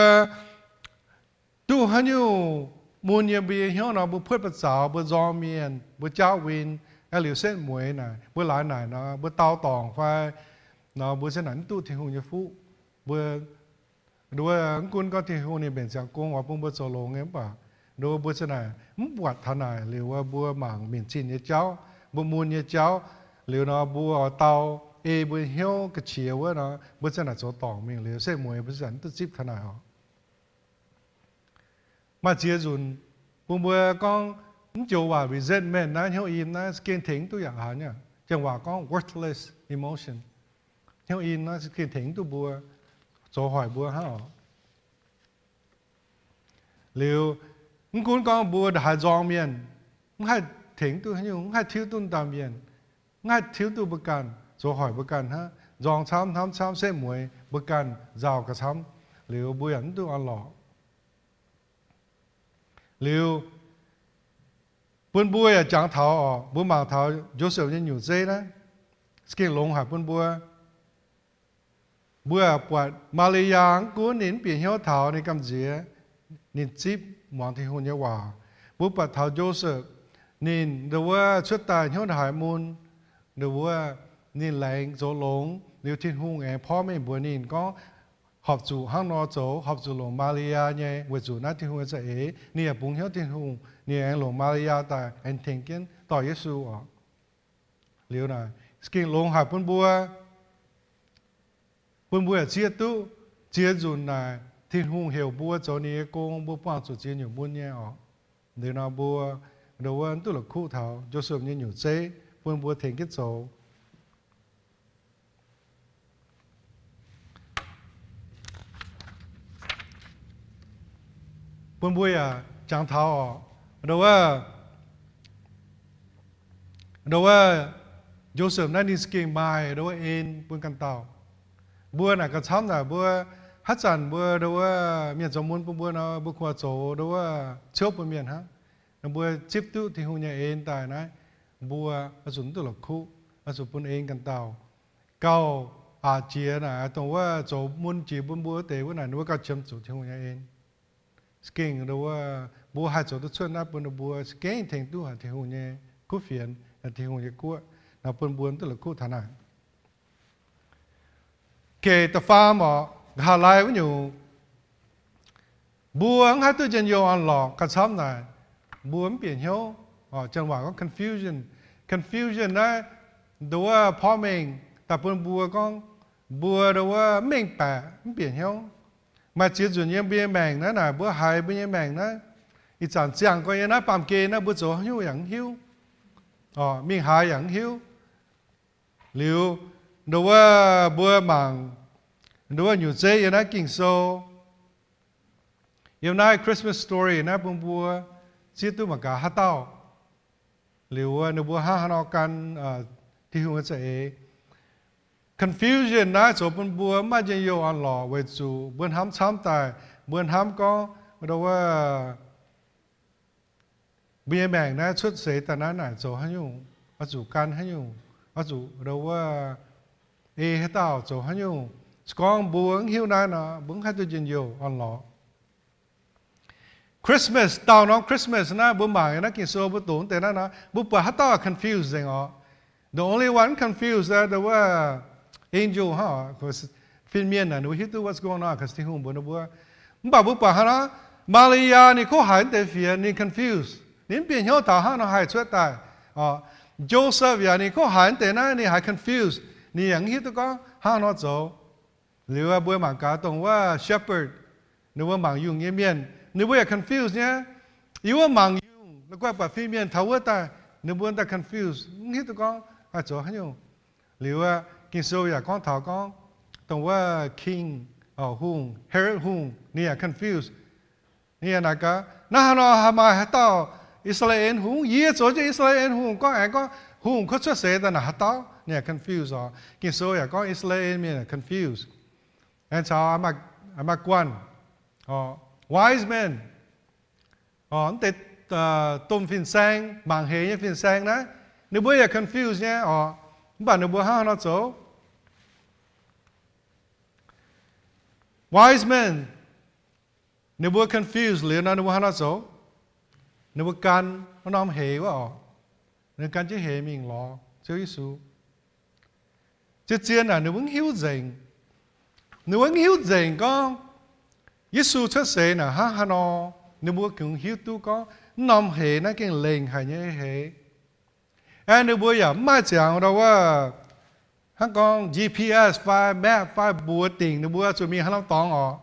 duqv haaix nyungc mun yiem mbuo nyei hnyouv nor, mbuo puotv ba'zaux, mbuo nzorng mienh, mbuo jaauv win, aeqv, liuz setv mueiz naaic, mbuo laaix naaic nor, mbuo dau dorngc fai nor, mbuo ziouc naaic mv duqv Tin-Hungh nyei fuqv. Mbuo, ndo wuov mv gunv gorngv Tin-Hungh ninh mbenc ziangx gong oix bun mbuo zoux longx nyei, mv baac ndo wuov mbuo ziouc naaic mv buatc taux naaic, liuz wuov mbuo mangc minc zinh nyei jauv, mbuo mun nyei jauv, liuz nor mbuo oix dau ei mbuo hnyouv ga'qiex wuov nor, mbuo ziouc naaic zoux dorngc mingh, liuz setv mueiz mbuo ziouc naaic mv duqv zipv taux naaic oc. Maaih ziex nzunc bun mbuo gorngv mv joux waac resentment naaiv, hnyouv im naaiv, gengh tengx duqv yaac haaix nyungc. Janx waac gorngv worthless emotion. Hnyouv im naaiv gengh tengx duqv mbuo, zoux hoic mbuo hnangv oc. Liuz, mv gunv gorngv mbuo haaix nzorng mienh, mv haih tengx duqv haaix nyungc, mv haih tiuv duqv dauh mienh, mv haih tiuv duqv mbuo ganh, zoux hoic mbuo ganh hnangv. Nzorng camv, hnamv camv, setv mueiz mbuo ganh nzauh gauh camv, liuz mbuo yaac mv duqv orn-lorqc. Liuz, bun mbuo yaac jangx taux oc, mbuo mangc taux Joseph nyei nyutc zeiv naaiv, Za'gengh longx haic bun mbuo. Mbuo buatc Maa^li^yaa mv gunv ninh mv bieqc hnyouv taux ninh gamh nziex, ninh zipv muangx Tin-Hungh nyei waac. Mbuo buatc taux Joseph, ninh ndau wuov cuotv daaih hnyouv haaix mun, ndau wuov ninh laengz zoux longx liuz, Tin-Hungh aengx porv mengh mbuox ninh gorngv horpc zuqc hnangv nor zoux, horpc zuqc longc Maa^li^yaa nyei, weic zuqc naaiv Tin-Hungh nyei za'eix. Ninh yaac bungx hnyouv Tin-Hungh, ninh aengx longc Maa^li^yaa daaih aengx tengx jienv dorh Yesu oc. Liuz naaic, za'gengh longx haic bun mbuo, bun mbuo yaac zieqv duqv ziex nzunc naaic Tin-Hungh heuc mbuo zoux ninh nyei gong, mbuo buangh zuqc ziex nyungc mun nyei oc. Liuz nor mbuo ndau wuov duqv la'kuqv taux Joseph nyei nyungc zeiv bun mbuo tengx jienv zoux. Bun mbuo yaac jangx taux oc, ndau wuov, ndau wuov Joseph naaiv ninh za'gengh maaih ndau wuov en bun ganh dauh. Mbuo naaic gauh camv naaic mbuo, haaix zanc mbuo ndau wuov mienh zoux mun bun mbuo nor, mbuo kungx zoux ndau wuov ciouv bun mienh hnangv. Nor mbuo zipv duqv Tin-Hungh nyei en daaih naaiv, mbuo oix zuqc mv duqv la'kuqv, oix zuqc bun en ganh dauh. Gauh aqc jiex naaic, dongh wuov zoux mun jiex bun mbuo wuov deix wuov naaic, ninh mbuo gauh qiemx zuqc Tin-Hungh nyei en. Za'gengh ndau wuov mbuo haih zoux duqv cuotv naaiv bun ninh mbuo za'gengh tengx duqv haic Tin-Hungh nyei kuv fienx, Tin-Hungh nyei guoqv, nor bun mbuo mv duqv la'kuqv taux naaic. Geh da'faam oc, nqa'haav laai wuov nyungc, mbuo mv haih duqv njien-youh orn-lorqc gauh camv naaic, mbuo mv bieqc hnyouv. Janx waac gorngv confusion. Confusion naaiv, ndau wuov porv mengh daaih bun mbuo gorngv, mbuo ndau wuov mv mengh baeqc, mv bieqc hnyouv. Maaih ziex nzunc yiem mbuo nyei maengc naaiv naaic, mbuo haiz mbuo nyei maengc naaiv, ih zanc ziangh gorx yiem naaiv baamh gen naaiv mbuo zoux haaix nyungc yaac mv hiuv, mingh haaix yaac mv hiuv. Liuz, ndau wuov mbuo mangc, ndau wuov nyungc zeiv yiem naaiv Ging-Sou, yiem naaiv Christmas Story naaiv bun mbuo zieqv duqv mangc gaax haaix dauh, liuz ninh mbuo hnangv haaix nor gan Tin-Hungh nyei za'eix. Confusion naaiv zoux bun mbuo mv maaih njien-youh orn-lorqc weic zuqc mbuo hnamv camv daaih, mbuo hnamv gorngv ndau wuov mbuo nyei maengc naaiv cuotv seix daaih naaiv naaic zoux haaix nyungc, oix zuqc gan haaix nyungc, oix zuqc ndau wuov ei haaix dauh zoux haaix nyungc. Se gorngv mbuo mv hiuv naaiv nor, mbuo mv haih duqv njien-youh orn-lorqc. Christmas, daauh norm Christmas naaiv mbuo mangc yiem naaiv Ging-Sou mbuo doqc deix naaiv nor, mbuo buatc haaix dauh confused nzengc oc. The only one confused, the wuov angel hnangv, fin-mienh naaic ninh mbuo hiuv duqv what's going on, 'cause Tin-Hungh mbuox ninh mbuo. Mv baac mbuo buatc hnangv nor, Maa^li^yaa ninh kov haiz naaiv deix fienx, ninh confused, ninh mv bieqc hnyouv taux hnangv nor haih cuotv daaih oc. Joseph yaac ninh kov haiz naaiv deix naaiv, ninh haiz confused, ninh yaac mv hiuv duqv gorngv hnangv nor zoux. Liuz mbuo mangc gaax dongh wuov shepherd, ninh mbuo mangc yungh nyei mienh, ninh mbuo yaac confused nyei. Yie wuov mangc yungh, la'guaih buatc fin-mienh taux wuov daaih, ninh mbuo daaih confused, mv hiuv duqv gorngv haih zoux haaix nyungc. Liuz Ging-Sou yaac gorngv taux gorngv dongh wuov king, hungh, Herod hungh, ninh yaac confused. Ninh yaac naaic gaax, naaiv haaix nor haih maaih haaix dauh I^saa^laa^en hungh? Yie zoux jienv I^saa^laa^en hungh, gorngv aengx gorngv hungh kov cuotv seix daaih naaic haaix dauh? Ninh yaac confused oc. Ging-Sou yaac gorngv I^saa^laa^en mienh confused. Aengx caux maaih guanh, wise men, mv deix domh fin-saeng, mangc heix nyei fin-saeng naaiv, ninh mbuo yaac confused nyei oc. Mv baac ninh mbuo hnangv haaix nor zoux? Wise men, ninh mbuo confused liuz nor, ninh mbuo hnangv haaix nor zoux? Ninh mbuo gan wuov norm heix wuov oc. Ninh gan jienv heix mingh lorz Ziouv Yesu. Zien-zien naaic ninh mbuo mv hiuv nzengc. Ninh mbuo mv hiuv nzengc gorngv Yesu cuotv seix naaic hnangv haaix nor. Ninh mbuo kungx hiuv duqv gorngv wuov norm heix naaiv gengh lengc haic nyei heix. Aeqv, ninh mbuo yaac mv maaih ziangx ndau wuov, hnangv gorngv G P S fai map fai mbuox dingc ninh mbuo zuqc mingh haaix norm dorngx oc.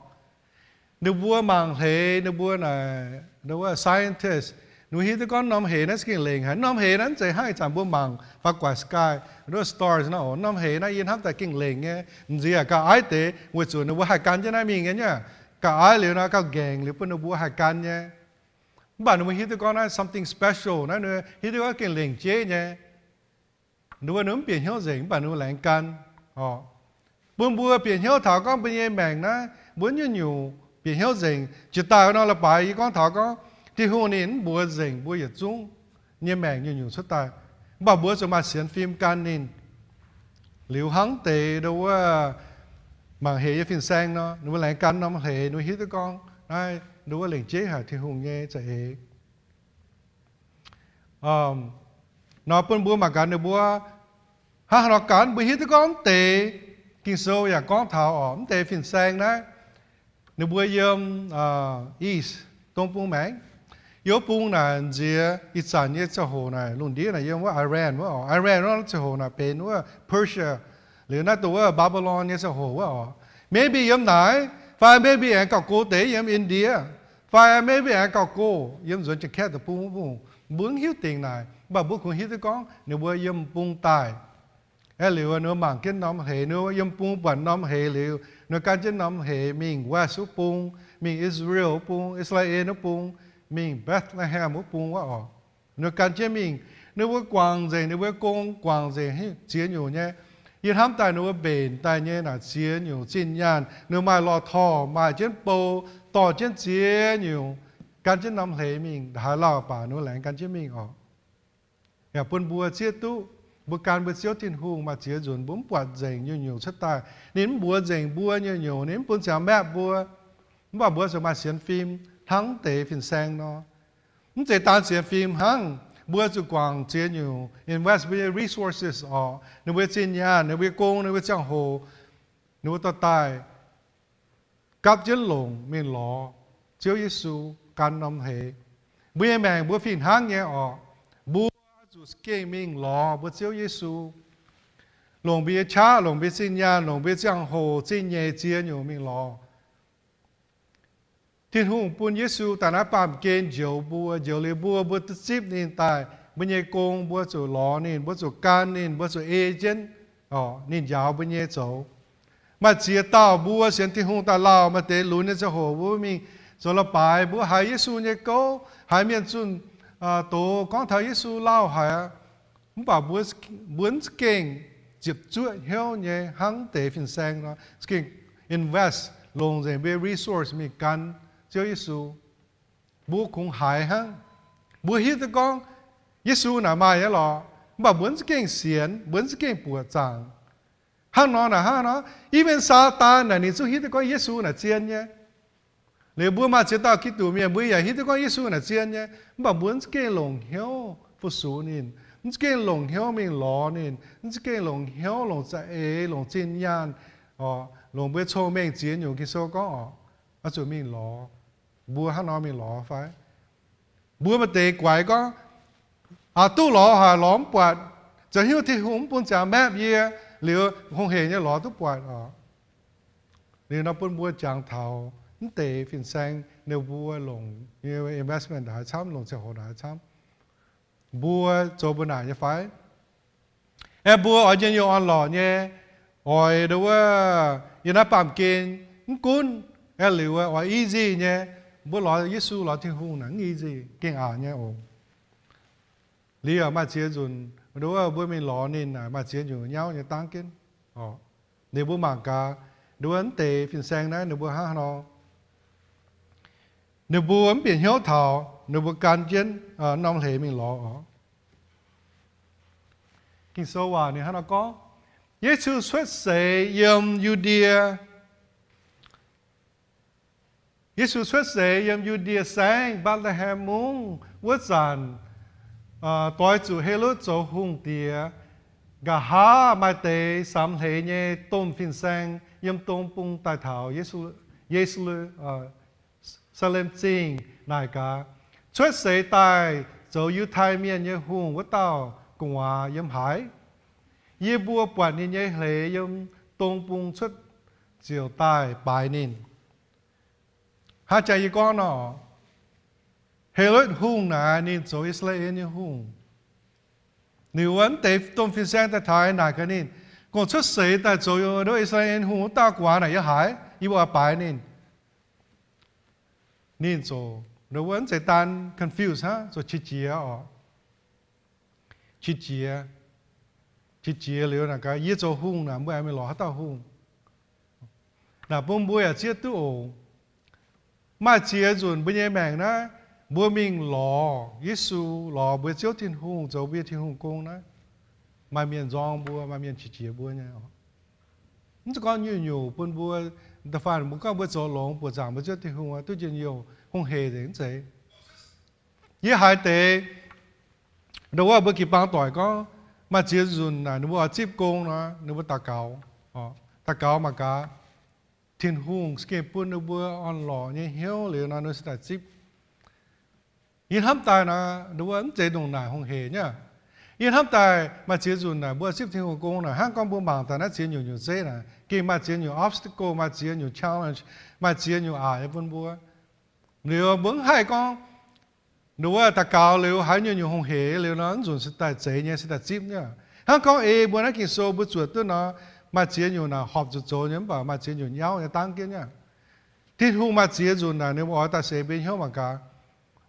Ninh mbuo mangc heix, ninh mbuo naaic, ndau wuov scientist, ninh mbuo hiuv duqv gorngv norm heix naaiv za'gengh lengc haic. Norm heix naaiv mv zeiz hnangv ih zanc mbuo mangc faaux guaax sky, ndau wuov stars naaiv oc. Norm heix naaiv yie hnamv daaih gengh lengc nyei, m'nziex gauh aiv deix, weic zuqc ninh mbuo haih gan jienv naaiv mingh nyei, nyei gauh aiv liuz nor gauh nqaengc liuz bun ninh mbuo haih gan nyei. Mv baac ninh mbuo hiuv duqv gorngv naaiv something special naaiv, ninh hiuv duqv gorngv gengh lengc jeiv nyei. Ninh mbuo ninh mv bieqc hnyouv nzengc, mv baac ninh mbuo laengz gan oc. Bun mbuo bieqc hnyouv taux gorngv mbuo nyei maengc naaiv, mbuo nyungc-nyungc bieqc hnyouv nzengc. Jiex daaih nor, la'baaix yie gorngv taux gorngv Tin-Hungh ninh mv mbuox nzengc mbuo yietc zungv nyei maengc nyungc-nyungc cuotv daaih, mv baac mbuo zuqc maaih sienx fim gan ninh. Liuz hnangv deix ndo wuov mangc heix nyei fin-saeng nor, ninh mbuo laengz gan norm hleix, ninh mbuo hiuv duqv gorngv naaiv ndo wuov lengc jeiv haic Tin-Hungh nyei za'eix. Nor bun mbuo mangc gaax ninh mbuo hnangv haaix nor gan, mbuo hiuv duqv gorngv mv deix, Ging-Sou yaac gorngv taux oc, mv deix fin-saeng naaiv ninh mbuo yiem east, dongh bung maengx. Yiem wuov bung naaic nziex ih zanc nyei ziangh hoc naaic lungh ndiev naaic yiem wuov Iran wuov oc. Iran wuov ziangh hoc naaic benx wuov Persia, liuz naaiv dongh wuov Babylon nyei ziangh hoc wuov oc. Maybe yiem naaic, fai maybe aengx gauh go deix yiem India, fai maybe aengx gauh go yiem nzuonx Janx-Kaeqv deic-bung wuov bung. Mbuo mv hiuv dingc naaic, mv baac mbuo kungx hiuv duqv gorngv ninh mbuo yiem bung daaih. Aeqv, liuz ninh mbuo mangc jienv norm hleix, ninh mbuo yiem bung buatc norm hleix liuz, ninh mbuo gan jienv norm hleix mingh west wuov bung, mingh Israel wuov bung, I^saa^laa^en wuov bung, mingh Mbetc^le^hem wuov bung wuov oc. Ninh mbuo gan jienv mingh, ninh mbuo guangc nzengc ninh mbuo nyei gong, guangc nzengc ziex nyungc nyei. Yie hnamv daaih ninh mbuo mbenc daaih nyei naaic ziex nyungc zinh nyaanh, ninh maaih lorh torh, maaih jienv bou, dorh jienv ziex nyungc, gan jienv norm hleix mingh, haaix lauh baac ninh mbuo laengz gan jienv mingh oc. Yaac bun mbuo zieqv duqv, mbuo gan mbuo Ziouv Tin-Hungh maaih ziex nzunc mbuo mv buatc nzengc nyungc-nyungc cuotv daaih. Ninh mv mbuox nzengc mbuo nyungc-nyungc, ninh mv bun ziangx maepv mbuo, mv baac mbuo zuqc maaih sienx fim hnangv deix fin-saeng nor. Mv zeiz daan sienx fim hnangv, mbuo zuqc guangc ziex nyungc, invest mbuo nyei resources oc, ninh mbuo zinh nyaanh, ninh mbuo gong, ninh mbuo ziangh hoc, ninh mbuo dorh daaih gapv jienv longc mingh lorz Ziouv Yesu gan norm hleix. Mbuo nyei maengc mbuo fih hnangv nyei oc, mbuo zuqc gengh mingh lorz mbuo Ziouv Yesu, longc mbuo nyei qaqv, longc mbuo nyei zinh nyaanh, longc mbuo nyei ziangh hoc, zingh nyeic ziex nyungc mingh lorz. Tin-Hungh bun Yesu daaih naaiv baamh gen njoux mbuo, njoux liuz mbuo, mbuo duqv zipv ninh daaih mbuo nyei gong, mbuo zuqc lorz ninh, mbuo zuqc gan ninh, mbuo zuqc ei jienv ninh njaaux mbuo nyei zoux. Maaih ziex dauh mbuo sienx Tin-Hungh daaih lauh, maaih deix lunx nyei ziangh hoc mbuo mingh zoux la'baaix, mbuo haiz Yesu nyei gouv, haiz mienh zunh doz gorngv taux Yesu lauh haic aqv. Mv baac mbuo, mbuo mv za'gengh ziepc zuoqv hnyouv nyei hnangv deix fin-saeng nor, za'gengh invest, longc nzengc mbuo resource mingh gan Ziouv Yesu. Mbuo kungx haiz hnangv, mbuo hiuv duqv gorngv Yesu naaic maaih nyei lorqc, mv baac mbuo mv za'gengh sienx, mbuo mv za'gengh buoqc zaangc. Hnangv nor naaic hnangv nor, even Saadaan naaic ninh zungv hiuv duqv gorngv Yesu naaic zien nyei. Liuz mbuo maaih ziex dauh Giduc mienh, mbuo yaac hiuv duqv gorngv Yesu naaic zien nyei, mv baac mbuo mv za'gengh longc hnyouv fu-sux ninh, mv za'gengh longc hnyouv mingh lorz ninh, mv za'gengh longc hnyouv, longc za'eix, longc zinh nyaanh, longc mbuo nyei cong-mengh ziex nyungc, Ging-Sou gorngv oc, oix zuqc mingh lorz. Mbuo hnangv nor mingh lorz fai? Mbuo maaih deix guaix gorngv, aac, duqv lorz haic, lorz mv buatc, zoux hnyouv Tin-Hungh mv bun ziangx maepv yie, liuz hungh heic nyei lorz duqv buatc oc. Liuz nor bun mbuo jangx taux mv deix fin-saeng ninh mbuo longc nyei investment haaix camv, longc ziangh hoc haaix camv, mbuo zoux mbuo naaic nyei fai? Aeqv, mbuo oix njien-youh orn-lorqc nyei, oix ndo wuov yiem naaiv baamh gen mv gunv, aeqv, liuz oix easy nyei, mbuo lorz Yesu, lorz Tin-Hungh naaic mv easy, gengh aqc nyei oc. Liuz yaac maaih ziex nzunc ndo wuov mbuo mingh lorz ninh naaic maaih ziex nyungc nyauv nyei dangv jienv. Liuz mbuo mangc gaax ndo wuov mv deix fin-saeng naaiv ninh mbuo hnangv haaix nor. Ninh mbuo mv bieqc hnyouv taux, ninh mbuo gan jienv norm hleix mingh lorz oc. Ging-Sou waac ninh hnangv nor gorngv, Yesu cuotv seix yiem Yu^ndie. Yesu cuotv seix yiem Yu^ndie Saengv, Mbetc^le^hem Mungv. Wuov zanc doix zuqc Helotv zoux hungh diex, nqa'haav maaih deix samx hleix nyei domh fin-saeng yiem dong bung daaih taux Ye^su, Ye^su, Salem Zingh naaic gaax, Cuotv seix daaih zoux Yiutai Mienh nyei hungh wuov dauh gu'nguaaz yiem haaix? Yie mbuo buatc ninh nyei hleix yiem dong bung cuotv ziouc daaih baaix ninh. Hnangv jaax yie gorngv nor, Helotv Hungh naaic ninh zoux I^saa^laa^en nyei hungh. Liuz wuov deix domh fin-saeng daaih taux naaic gaax ninh, Gorngv cuotv seix daaih zoux I^saa^laa^en hungh wuov dauh gu'nguaaz naaic yiem haaix? Yie mbuo oix baaix ninh. Ninh ziouc ndo wuov mv zeiz daan confuse hnangv, ziouc qiex jiez oc. Qiex jiez, qiex jiez liuz naaic gaax, Yie zoux hungh naaic, mbuo aengx mingh lorz haaix dauh hungh? Naaic bun mbuo yaac zieqv duqv oc. Maaih ziex nzunc mbuo nyei maengc naaiv, mbuo mingh lorz Yesu, lorz mbuo Ziouv Tin-Hungh, zoux mbuo Tin-Hungh gong naaiv, maaih mienh nzorng mbuo, maaih mienh qiex jiez mbuo nyei. Mv zeiz gorngv nyungc-nyungc bun mbuo, da'faanh mbuo gorngv mbuo zoux longx buoqc zaangc mbuo Ziouv Tin-Hungh duqv njien-youh hungh heic nzengc, mv zeiz. Yie haiz deix, ndongc wuov mbuo jiu-baang doic gorngv maaih ziex nzunc naaic ninh mbuo oix zipv gong nor, ninh mbuo daux gaux, daux gaux mangc gaax Tin-Hungh za'gengh bun ninh mbuo orn-lorqc nyei hnyouv liuz nor, ninh se daaih zipv. Yie hnamv daaih nor, ndongc wuov mv zeiz ndongc naaic hungh heic nyei aqv. Yie hnamv daaih maaih ziex nzunc naaic mbuo zipv Tin-Hungh gong naaic, hnangv gorngv mbuo mangc daaih naaiv ziex nyungc nyungc zeiv naaic, gengh maaih ziex nyungc obstacle, maaih ziex nyungc challenge, maaih ziex nyungc aqc nyei bun mbuo. Liuz mbuo mv haih gorngv ndongc wuov daux gaux liuz haiz nyungc-nyungc hungh heic liuz nor, mv nzunc se daaih zeiz nyei, se daaih zipv nyei aqv. Hnangv gorngv ei mbuo naaiv Ging-Sou mbuo zuotc duqv nor, maaih ziex nyungc naaic horpc zuqc zoux nyei, mv baac maaih ziex nyungc nyauv nyei dangv jienv nyei aqv. Tin-Hungh maaih ziex nzunc naaic ninh mbuo oix daaih seix mbuo nyei hnyouv mangc gaax.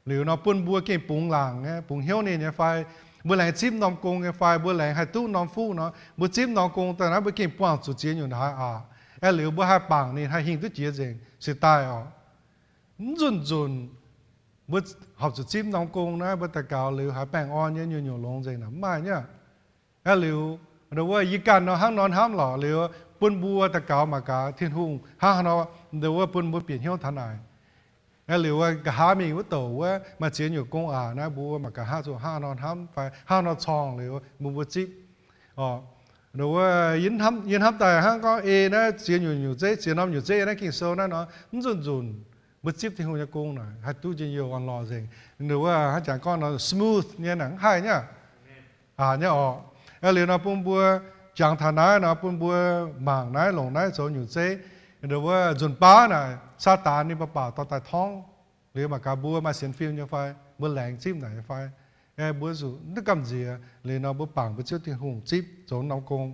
Liuz nor bun mbuo gengh bungx laangc nyei, bungx hnyouv ninh nyei fai, mbuo laengz zipv norm gong nyei fai, mbuo laengz haih duqv norm fuqv nor, mbuo zipv norm gong daaih naaiv mbuo gengh buangh zuqc ziex nyungc haaix aqc. Aeqv, liuz mbuo haih bangc ninh haih hingh duqv jiex nzengc se daaih oc. Mv nzunc nzunc mbuo horpc zuqc zipv norm gong naaiv, mbuo daux gaux liuz haiz baengh orn nyei nyungc-nyungc longx nzengc naaic, mv maaih nyei aqv. Aeqv, liuz ndongc wuov yie ganh nor hnangv nor hnamv lorqc, liuz bun mbuo daux gaux mangc gaax Tin-Hungh hnangv haaix nor, ndongc wuov bun mbuo bieqc hnyouv taux naaic. Aeqv, liuz wuov nqa'haav mingh wuov douc wuov maaih ziex nyungc gong aqc naaiv, mbuo mangc gaax hnangv zuqc hnangv haaix nor hnamv fai hnangv haaix nor corngh liuz mbuo mbuo zipv. Ndongc wuov yie hnamv daaih hnangv gorngv ei naaiv ziex nyungc nyungc zeiv, ziex norm nyungc zeiv yiem naaiv Ging-Sou naaiv nor, mv nzunc nzunc mbuo zipv Tin-Hungh nyei gong naaic haih duqv njien-youh orn-lorqc nzengc. Ndongc wuov hnangv jangx gorngv nor smooth nyei naaic, mv haih nyei aqv. Aqc nyei oc. Aeqv, liuz nor bun mbuo jangx taux naaiv nor, bun mbuo mangc naaiv, longc naaiv zoux nyungc zeiv. Ndongc wuov nzunc baav naaic Saadaan ninh mbuo baac dorh daaih torngv. Liuz mangc gaax mbuo maaih sienx fim nyei fai, mbuo laengz zipv naaic nyei fai. Aeqv, mbuo zuqc duqv gamh nziex liuz nor mbuo bangc mbuo Ziouv Tin-Hungh zipv zoux norm gong.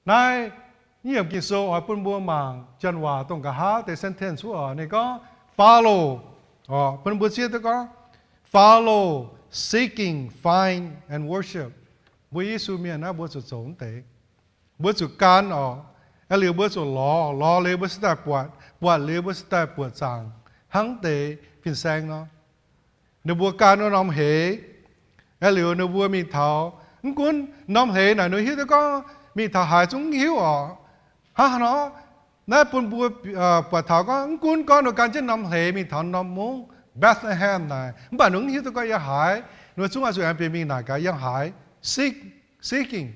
Naaiv, naaiv yiemc Ging-Sou oix bun mbuo mangc janx waac dongh nqa'haav deix sentence wuov oc. Ninh gorngv follow, oc, bun mbuo zieqv duqv gorngv follow, seeking, find, and worship. Mbuo Yesu mienh naaiv mbuo zuqc zoux naaiv deix. Mbuo zuqc gan oc. Aeqv, liuz mbuo zuqc lorz, lorz liuz mbuo se daaih buatc, buatc liuz mbuo se daaih buoqc zaangc hnangv deix fin-saeng nor. Ninh mbuo gan wuov norm hleix. Aeqv, liuz ninh mbuo mingh taux, mv gunv norm hleix naaic ninh hiuv duqv gorngv mingh taux haaix zungv hiuv oc. Hnangv haaix nor, naaiv bun mbuo buatc taux gorngv mv gunv gorngv ninh gan jienv norm hleix mingh taux norm mungv Bethlehem naaic, mv baac ninh mv hiuv duqv gorngv yiem haaix. Ninh mbuo zungv oix zuqc aengx bieqc mingh naaic gaax yiem haaix, seek, seeking.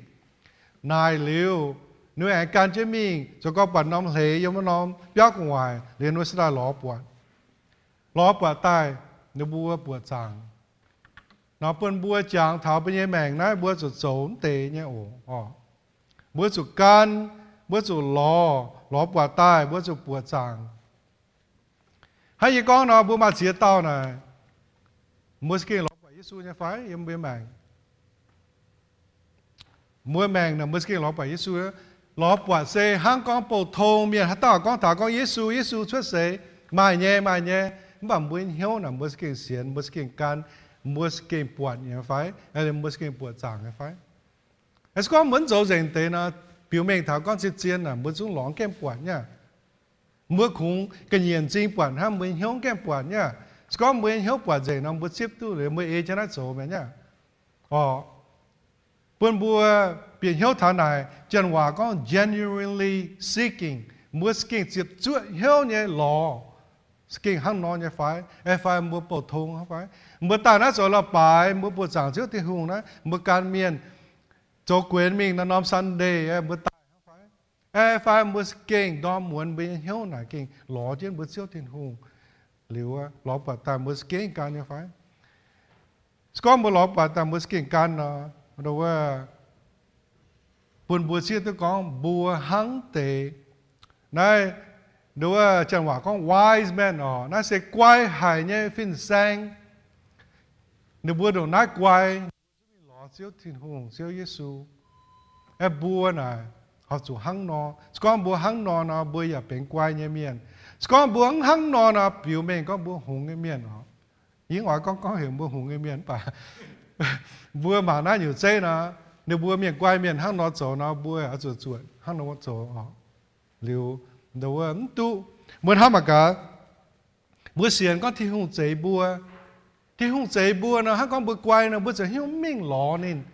Naaic liuz ninh mbuo aengx gan jienv mingh zoux gau buatc norm hleix yiem wuov norm biauv gu'nguaaic liuz ninh mbuo se daaih lorz buatc. Lorz buatc daaih ninh mbuo buoqc zaangc. Nor bun mbuo jangx taux mbuo nyei maengc naaiv mbuo zuqc zoux mv deix nyei oc. Mbuo zuqc gan, mbuo zuqc lorz, lorz buatc daaih mbuo zuqc buoqc zaangc. Hnangv yie gorngv nor, mbuo maaih ziex dauh naaic, mbuo za'gengh lorz buatc Yesu nyei fai yiem mbuo maengc? Mbuo maengc naaic mbuo za'gengh lorz buatc Yesu. Lorz buatc se hnangv gorngv bouh tong mienh haaix dauh gorngv taux gorngv Yesu, Yesu cuotv seix, maaih nyei, maaih nyei. Mv baac mbuo hnyouv naaic mbuo za'gengh sienx, mbuo za'gengh gan, mbuo za'gengh buatc nyei fai? Mbuo za'gengh buoqc zaangc nyei fai? Se gorngv mbuo mv zoux nzengc deix nor, biux mengh taux gorngv zien-zien naaic mbuo zungv lorz mv gaengh buatc nyei aqv. Mbuo kungx ga'nyiec m'zing buatc hnangv, mbuo hnyouv mv gaengh buatc nyei aqv. Se gorngv mbuo hnyouv buatc nzengc nor, mbuo zipv duqv liuz mbuo ei jienv naaiv zoux mi'aqv nyei aqv. Oc, bun mbuo bieqc hnyouv taux naaic, janx waac gorngv genuinely seeking, mbuo za'gengh ziepc zuoqv hnyouv nyei lorz, za'gengh hnangv nor nyei fai? Aeqv, fai mbuo bouh tong fai? Mbuo daaih naaiv zoux la'baaix, mbuo buoqc zaangc Ziouv Tin-Hungh naaiv, mbuo gan mienh zoux guenx mingh naaiv norm Sunday, mbuo daaih fai? Aeqv, fai mbuo za'gengh ndorm muonz mbuo nyei hnyouv naaic gengh lorz jienv mbuo Ziouv Tin-Hungh liuz, lorz buatc daaih mbuo za'gengh gan nyei fai? Se gorngv mbuo lorz buatc daaih mbuo za'gengh gan nor, wuov, bun mbuo zieqv duqv gorngv mbuo hnangv deix naaiv, wuov, janx waac gorngv wise men oc, naaiv se guai haic nyei fin-saeng. Ninh mbuo ndongc naaiv guai, mingh lorz Ziouv Tin-Hungh, Ziouv Yesu. Aeqv, mbuo naaic horpc zuqc hnangv nor. Se gorngv mbuo hnangv nor nor, mbuo yaac benx guai nyei mienh. Se gorngv mbuo mv hnangv nor nor, biux mengh gorngv mbuo hngongx nyei mienh oc. Yie mv oix gorngv gorngv heuc mbuo hngongx nyei mienh mv baac mbuo mangc naaiv nyungc zeiv nor, ninh mbuo mienh guai mienh hnangv nor zoux nor, mbuo oix zuqc zuotc hnangv nor zoux oc. Liuz, wuov, mv duqv. Mbuo hnamv mangc gaax, mbuo sienx gorngv Tin-Hungh zeix mbuo, Tin-Hungh zeix mbuo nor, hnangv gorngv mbuo guai nor, mbuo ziouc hiuv mingh lorz ninh,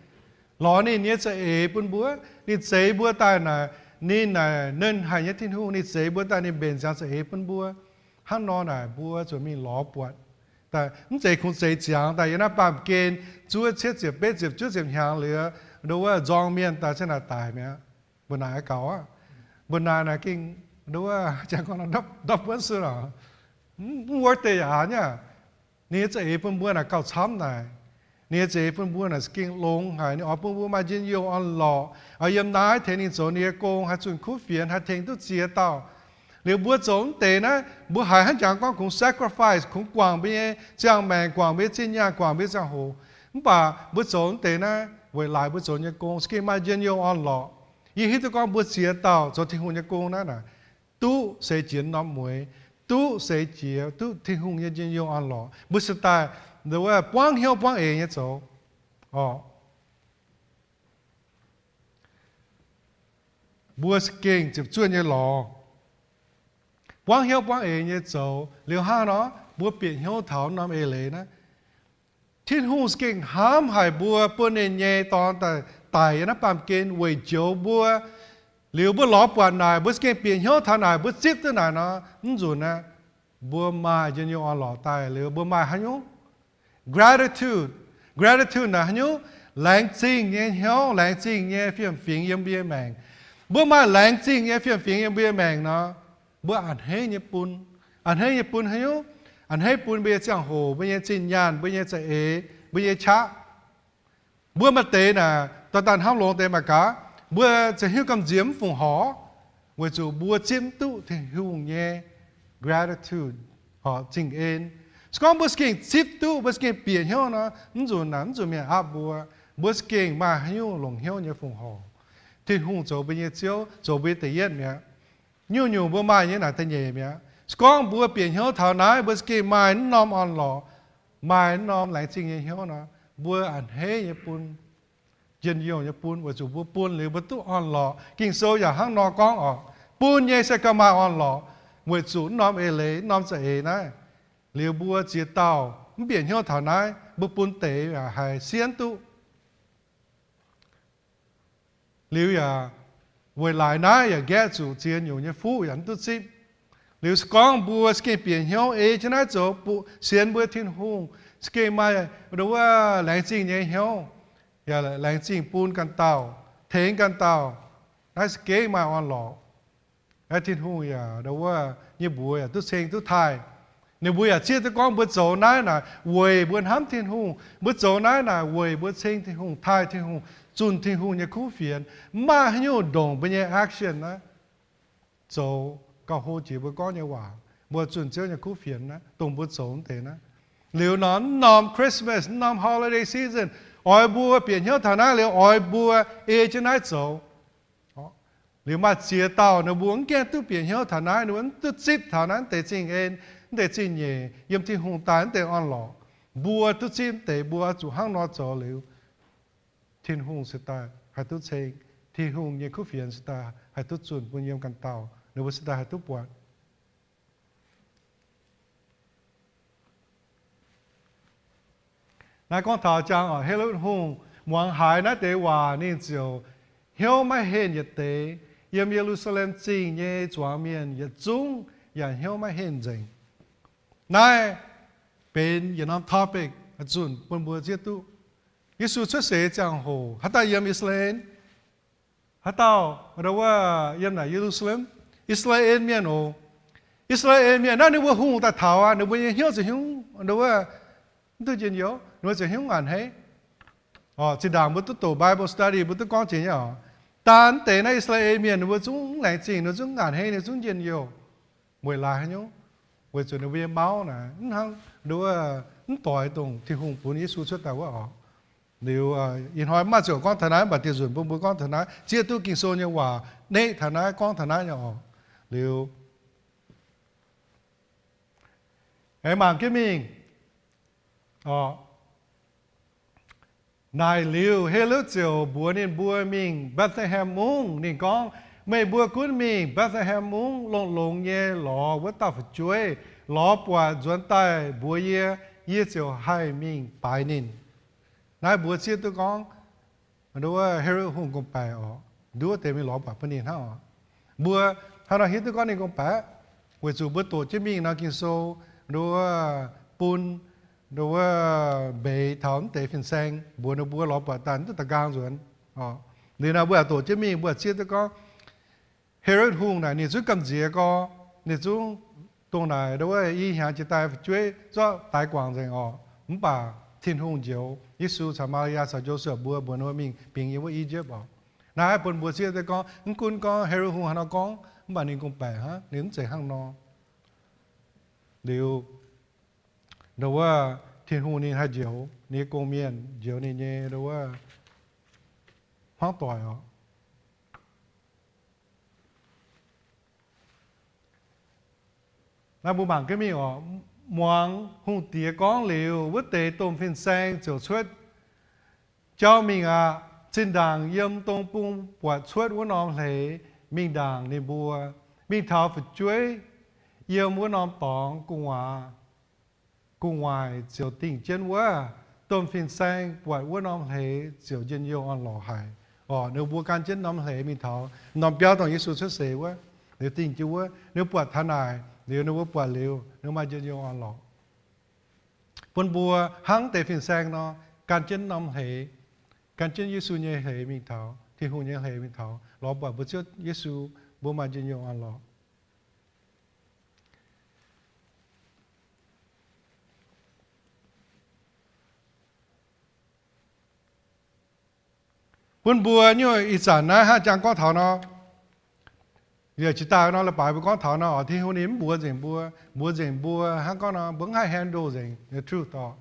lorz ninh nyei za'eix bun mbuo. Ninh zeix mbuo daaih naaic, ninh naaic nernh haic nyei Tin-Hungh. Ninh zeix mbuo daaih, ninh mbenc ziangx za'eix bun mbuo. Hnangv nor naaic, mbuo zuqc mingh lorz buatc. Mv zeiz kungx zeix ziangx daaih yiem naaiv baamh gen zuov cietv ziepc betv ziepc juov ziepc hnyangx liuz, ndo wuov nzorng mienh daaih ziouc naaic daic mi'aqv. Mbuo naaic gaux aqv. Mbuo naaic naaic gengh, ndo wuov, janx gorngv, ndopv buonv sun oc. Mv worth it aqv nyei. Ninh nyei za'eix bun mbuo naaic gauh camv naaic. Ninh nyei za'eix bun mbuo naaic za'gengh longx haic. Ninh oix bun mbuo maaih njien-youh orn-lorqc, oix yiem naaiv tengx ninh zoux ninh nyei gong, haih zunh kuv fienx, haih tengx duqv ziex dauh. Liuz mbuo zoux mv deix naaiv, mbuo haiz hnangv janx gorngv kungx sacrifice, kungx guangc mbuo nyei ziangh maengc, guangc mbuo nyei zinh nyaanh, guangc mbuo nyei ziangh hoc. Mv baac mbuo zoux mv deix naaiv weic laaix mbuo zoux nyei gong za'gengh maaih njien-youh orn-lorqc. Yie hiuv duqv gorngv mbuo ziex dauh zoux Tin-Hungh nyei gong naaiv naaic, duqv seix jiex norm mueix, duqv seix jiex duqv Tin-Hungh nyei njien-youh orn-lorqc. Mbuo se daaih, ndo wuov, buangv hnyouv buangv eix nyei zoux. Orqc, mbuo za'gengh ziepc zuoqv nyei lorz buangv hnyouv buangv eix nyei zoux liuz hnangv nor, mbuo bieqc hnyouv taux norm eix leiz naaiv, Tin-Hungh za'gengh hnamv haic mbuo, bun ninh nyei Dorn daaih daic yiem naaiv baamh gen weic njoux mbuo. Liuz mbuo lorz buatc naaic, mbuo za'gengh bieqc hnyouv taux naaic, mbuo zipv duqv naaic nor, mv nzunc aqv, mbuo maaih njien-youh orn-lorqc daaih liuz mbuo maaih haaix nyungc? Gratitude. Gratitude naaic haaix nyungc? Laengz zingh nyei hnyouv, laengz zingh nyei fiem-fingx yiem mbuo nyei maengc. Mbuo maaih laengz zingh nyei fiem-fingx yiem mbuo nyei maengc nor, mbuo a'hneiv nyei bun. A'hneiv nyei bun haaix nyungc? A'hneiv bun mbuo nyei ziangh hoc, mbuo nyei zinh nyaanh, mbuo nyei za'eix, mbuo nyei qaqv. Mbuo maaih deix naaic, dorh daaih hnamv longx deix mangc gaax, mbuo ziouc hiuv gamh nziex mv fungc horc, weic zuqc mbuo zipv mv duqv Tin-Hungh nyei gratitude, horc zingh en. Se gorngv mbuo za'gengh zipv duqv, mbuo za'gengh bieqc hnyouv nor, mv nzunc naaic, mv nzunc mienh aapv mbuo. Mbuo za'gengh maaih haaix nyungc longc hnyouv nyei fungc horc? Tin-Hungh zoux mbuo nyei Ziouv, zoux mbuo nyei da'yietv mi'aqv. Nyungc-nyungc mbuo maaih nyei naaic da'nyeic mi'aqv. Se gorngv mbuo bieqc hnyouv taux naaiv, mbuo za'gengh maaih mv norm orn-lorqc, maaih mv norm laengz zingh nyei hnyouv nor, mbuo a'hneiv nyei bun, njien-youh nyei bun, weic zuqc mbuo bun liuz mbuo duqv orn-lorqc. Ging-Sou yaac hnangv nor gorngv oc, bun nyei se gauh maaih orn-lorqc, weic zuqc mv norm eix leiz, mv norm za'eix naaiv, liuz mbuo ziex dauh mv bieqc hnyouv taux naaiv, mbuo bun deix yaac haiz sienv duqv. Liuz yaac weic laaix naaiv yaac nqaeqv zuqc ziex nyungc nyei fuqv yaac mv duqv zipv. Liuz se gorngv mbuo za'gengh bieqc hnyouv ei jienv naaiv zoux, sienx mbuo Tin-Hungh, za'gengh maaih ndo wuov laengz zingh nyei hnyouv, yaac laengz zingh bun ganh dauh, tengx ganh dauh, naaiv za'gengh maaih orn-lorqc. Aeqv, Tin-Hungh yaac ndo wuov nyei mbuox yaac duqv ceng duqv taaih. Ninh mbuo yaac zieqv duqv gorngv mbuo zoux naaiv naaic weic mbuo hnamv Tin-Hungh. Mbuo zoux naaiv naaic weic mbuo ceng Tin-Hungh, taaih Tin-Hungh, zunh Tin-Hungh nyei kuv fienx. Mv maaih haaix nyungc ndongc mbuo nyei action naaiv zoux gauh hlo jiex mbuo gorngv nyei waac. Mbuo zunh Ziouv nyei kuv fienx naaiv, dongh mbuo zoux mv deix naaiv. Liuz nor, mv norm Christmas, mv norm holiday season, oix mbuo bieqc hnyouv taux naaiv liuz oix mbuo ei jienv naaiv zoux. Liuz maaih ziex dauh ninh mbuo mv gaengh duqv bieqc hnyouv taux naaiv, ninh mbuo mv duqv zipv taux naaiv deix zingh en, mv deix zingh nyeic, yiem Tin-Hungh daaih mv deix orn-lorqc. Mbuo duqv zipv mv deix, mbuo zuqc hnangv nor zoux liuz, Tin-Hungh se daaih haih duqv ceng, Tin-Hungh nyei kuv fienx se daaih haih duqv zunh bun yiem ganh dauh, ninh mbuo se daaih haih duqv buatc. Naaiv gorngv taux jangx oc, Helotv Hungh muangx haiz naaiv deix waac, ninh ziouc hnyouv maiv henh yietc deix. Yiem Ye^lu^saa^lem Zingh nyei zuangx mienh yietc zungv yaac hnyouv maiv henh nzengc. Naaiv benx yietc norm topic zunh bun mbuo zieqv duqv. Yesu cuotv seix ziangh hoc haaix dauh yiem I^saa^laa^en? Haaix dauh, ndo wuov, yiem naaic Ye^lu^saa^lem? I^saa^laa^en mienh oc. I^saa^laa^en mienh naaiv ninh mbuo hungh daaih taux aqv, ninh mbuo nyei hnyouv ziouc hnyouv, ndo wuov, mv duqv njien-youh, ninh mbuo ziouc hnyouv ngaanc hneiv. Zinh ndaangc mbuo duqv doqc Bible study mbuo duqv gorngv jiex nyei oc. Daan mv deix naaiv I^saa^laa^en mienh ninh mbuo zungv mv laengz zingh, ninh mbuo zungv ngaanc hneiv, ninh zungv njien-youh. Weic laaix haaix nyungc? Weic zuqc ninh mbuo nyei mauv naaic mv hnangv, ndo wuov, mv doix dongh Tin-Hungh bun Yesu cuotv daaih wuov oc. Liuz ih hnoi mv maaih ziouc gorngv taux naaiv, mv baac dieh nzunc bun mbuo gorngv taux naaiv, zieqv duqv Ging-Sou nyei waac neqv taux naaiv, gorngv taux naaiv nyei oc. Liuz aengx mangc jienv mingh. Naaic liuz, Helotv ziouc mbuox ninh mbuo mingh Mbetc^le^hem Mungv. Ninh gorngv, meih mbuo gunv mingh Mbetc^le^hem Mungv, longx-longx nyei lorz wuov dauh fu'jueiv. Lorz buatc nzuonx daaih mbuox yie. yie ziouc haih mingh baaix ninh. Naaiv mbuo zieqv duqv gorngv nduov Herod Hungh gorngv-baeqc oc, nduov deix mingh lorz buatc bun ninh hnangv oc. Mbuo hnangv nor hiuv duqv gorngv ninh gorngv-baeqc, weic zuqc mbuo doqc jienv mingh nor Ging-Sou nduov bun nduov mbeix taux mv deix fin-saeng mbuox ninh mbuo lorz buatc daaih mv duqv da'nqaang nzuonx. Liuz nor mbuo yaac doqc jienv mingh, mbuo zieqv duqv gorngv Herod Hungh naaic ninh zungv gamh nziex gorx, ninh zungv dongh naaic nduov i hnyangx jiex daaih fu'jueiv zorqv daix guangc nzengc oc. Mv baac Tin-Hungh njoux Yesu caux Maa^li^yaa caux Joseph mbuo, mbuox ninh mbuo mingh bingx yiem wuov Egypt oc. Naaiv bun mbuo zieqv duqv gorngv mv gunv gorngv Herod Hungh haaix nor gorngv, mv baac ninh gorngv-baeqc hnangv, ninh mv zeiz hnangv nor. Liuz nduov Tin-Hungh ninh haih njoux ninh nyei gong-mienh, njoux ninh nyei nduov hmuangv doic oc. Naaiv mbuo mangc jienv mingh oc. Muangx hungh diex gorngv liuz, wuov deix domh fin-saeng ziouc cuotv jauv mingh aqv. Zinh ndaangc yiem dong bung buatc cuotv wuov norm hleix mingh ndaangc ninh mbuo, mingh taux fu'jueiv yiem wuov norm dorngx gu'nguaaic, gu'nguaaic ziouc dingh jienv wuov. Domh fin-saeng buatc wuov norm hleix ziouc njien-youh orn-lorqc haic. Oc, ninh mbuo gan jienv norm hleix mingh taux norm biauv dongh Yesu cuotv seix wuov, liuz dingh jienv wuov. Ninh mbuo buatc taux naaic liuz, ninh mbuo buatc liuz, ninh mbuo maaih njien-youh orn-lorqc. Bun mbuo hnangv deix fin-saeng nor, gan jienv norm hleix, gan jienv Yesu nyei hleix mingh taux, Tin-Hungh nyei hleix mingh taux, lorz buatc mbuo Ziouv Yesu, mbuo maaih njien-youh orn-lorqc. Bun mbuo nyei ih zanc naaiv hnangv jangx gorngv taux nor, yaac jiex daaih nor, leiz-baaix mbuo gorngv taux nor, oc, Tin-Hungh ninh mv mbuox nzengc mbuo, mbuox nzengc mbuo hnangv gorngv nor, mbuo mv haih handle nzengc the truth oc.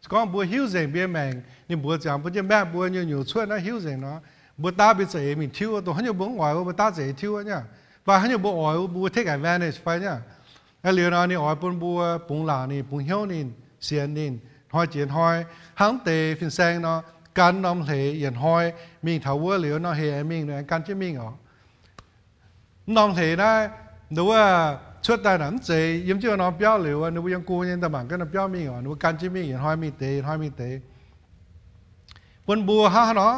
Se gorngv mbuo hiuv nzengc mbuo nyei maengc, ninh mbuox ziangx bun jienv maengc mbuo nyungc-nyungc cuotv naaiv hiuv nzengc nor, mbuo daav mbuo za'eix mingh tiuv, dongh haaix nyungc mbuo mv oix wuov, mbuo daav za'eix tiuv nyei. Fai haaix nyungc mbuo oix, mbuo take advantage fai nyei. Aa, liuz nor ninh oix bun mbuo bungx laangc ninh, bungx hnyouv ninh, sienx ninh, hnoi jiex hnoi, hnangv deix fin-saeng nor, gan norm hleix yietc hnoi mingh taux wuov liuz, norm hleix aengx mingh, ninh aengx gan jienv mingh oc. Mv norm hleix naaiv, nduov wuov cuotv daaih naaic mv zeiz yiem jienv norm biauv liuz, ninh mbuo yiem go nyei daaih mangc gaax norm biauv mingh oc, ninh mbuo gan jienv mingh, yietc hnoi mingh deix, yietc hnoi mingh deix. Bun mbuo hnangv haaix nor,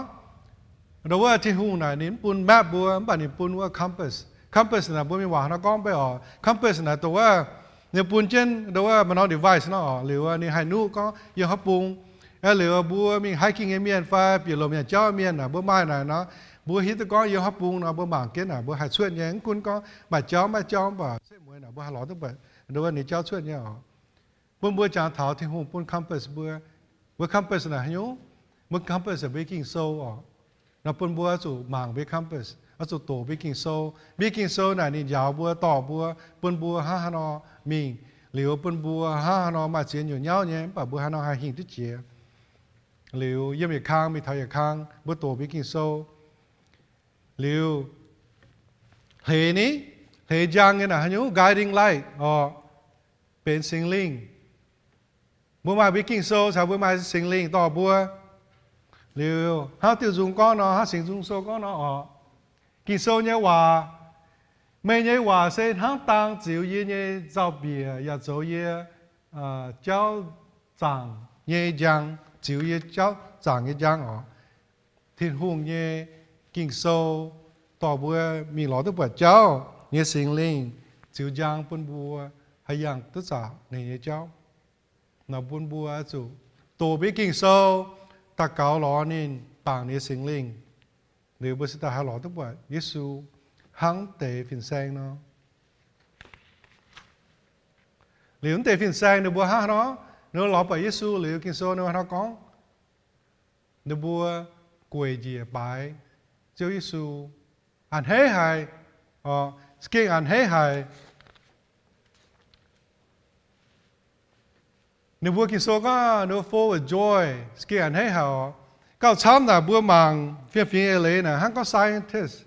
nduov wuov Tin-Hungh naaic ninh mv bun map mbuo, mv baac ninh bun wuov compass. Compass naaic mbuo mingh waac nor gorngv mv bei oc. Compass naaic dongh wuov ninh bun jienv nduov wuov maaih norm device nor oc, liuz ninh haih nuqv gorngv yiem haaix bung. Aa, liuz mbuo mingh hiking nyei mienh fai bieqc lomc nyanc jauv mienh naaic, mbuo maaih naaic nor, mbuo hiuv duqv gorngv yiem haaix bung nor mbuo mangc jienv naaic mbuo haih cuotv nyei. Mv gunv gorngv maaih jauv maiv jauv, mv baac setv mueiz naaic mbuo haih lorz duqv buatc nduov wuov ninh jauv cuotv nyei oc. Bun mbuo jangx taux Tin-Hungh bun compass mbuo. Mbuo compass naaic haaix nyungc? Mbuo compass naaic mbuo nyei Ging-Sou oc. Nor bun mbuo oix zuqc mangc mbuo nyei compass, oix zuqc doqc mbuo nyei Ging-Sou. Mbuo nyei Ging-Sou naaic ninh njaaux mbuo, dorh mbuo, bun mbuo hnangv haaix nor mingh, liuz bun mbuo hnangv haaix nor maaih ziex nyungc nyauv nyei, mv baac mbuo haaix nor haih hingh duqv jiex. Liuz yiem yietc kang mingh taux yietc kang mbuo doqc mbuo nyei Ging-Sou. Liuz hleix ni, hleix njang nyei naaic haaix nyungc? Guiding light oc, benx Singx Lingh. Mbuo maaih mbuo nyei Ging-Sou caux mbuo maaih Singx Lingh dorh mbuo. Liuz hnangv diuh nzung gorngv nor, hnangv Singx Nzung Sou gorngv nor oc, Ging-Sou nyei waac, meih nyei waac se hnangv dang ziux yie nyei nzauh-mbiec yaac zoux yie jauv zaangc nyei njang, ziux yie jauv zaangc nyei njang oc. Tin-Hungh nyei Ging-Sou dorh mbuo mingh lorz duqv buatc jauv nyei Singx Lingh ziux njang bun mbuo haih yangh duqv zaqc ninh nyei jauv. Nor bun mbuo zuqc doqc mbuo nyei Ging-Sou, daux gaux lorz ninh, bangc ninh nyei Singx Lingh, liuz mbuo se daaih haih lorz duqv buatc Yesu hnangv deix fin-saeng nor. Liuz mv deix fin-saeng ninh mbuo hnangv haaix nor, ninh mbuo lorz buatc Yesu liuz, Ging-Sou ninh mbuo haaix nor gorngv? Ninh mbuo gueic njiec baaix Ziouv Yesu, a'hneiv haic, za'gengh a'hneiv haic. Ninh mbuo Ging-Sou gorngv ninh mbuo full with joy, za'gengh a'hneiv haic oc. Gauh camv naaic mbuo mangc fiem-fingx eix leiz naaic hnangv gorngv scientist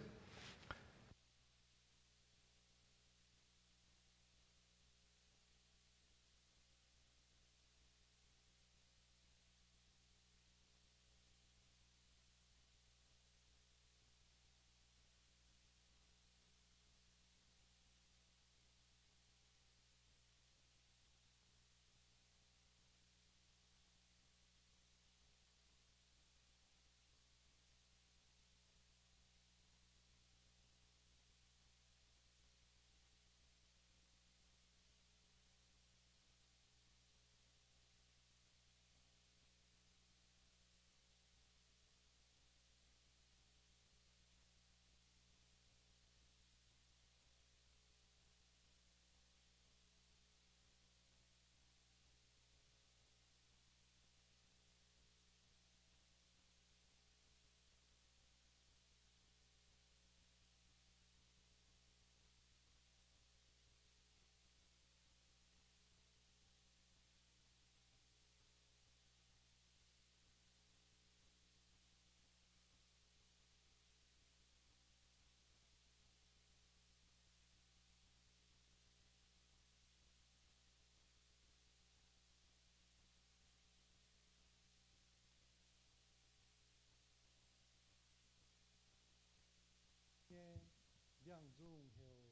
Nzungh heuc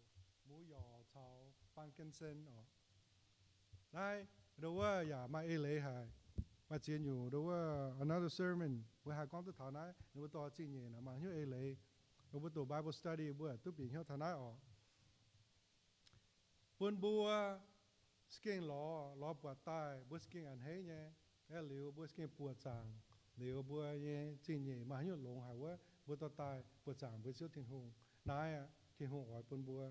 หมูหยอง caux frankincense oc. Naaiv ndau wuov yaac maaih eix leiz haic. Maaih ziex nyungc ndau wuov another sermon mbuo haih gorngv duqv taux naaiv, ninh mbuo dorh zingh nyeic naaic mangc hnyouv eix leiz. Ninh mbuo doqc Bible study mbuo duqv bieqc hnyouv taux naaiv oc. Bun mbuo za'gengh lorz, lorz buatc daaih mbuo za'gengh a'hneiv nyei. Aeqv, liuz mbuo za'gengh buoqc zaangc liuz mbuo nyei zingh nyeic maaih haaix nyungc longx haic wuov, mbuo dorh daaih buoqc zaangc mbuo Ziouv Tin-Hungh. Naaiv aqv, Tin-Hungh oix bun mbuo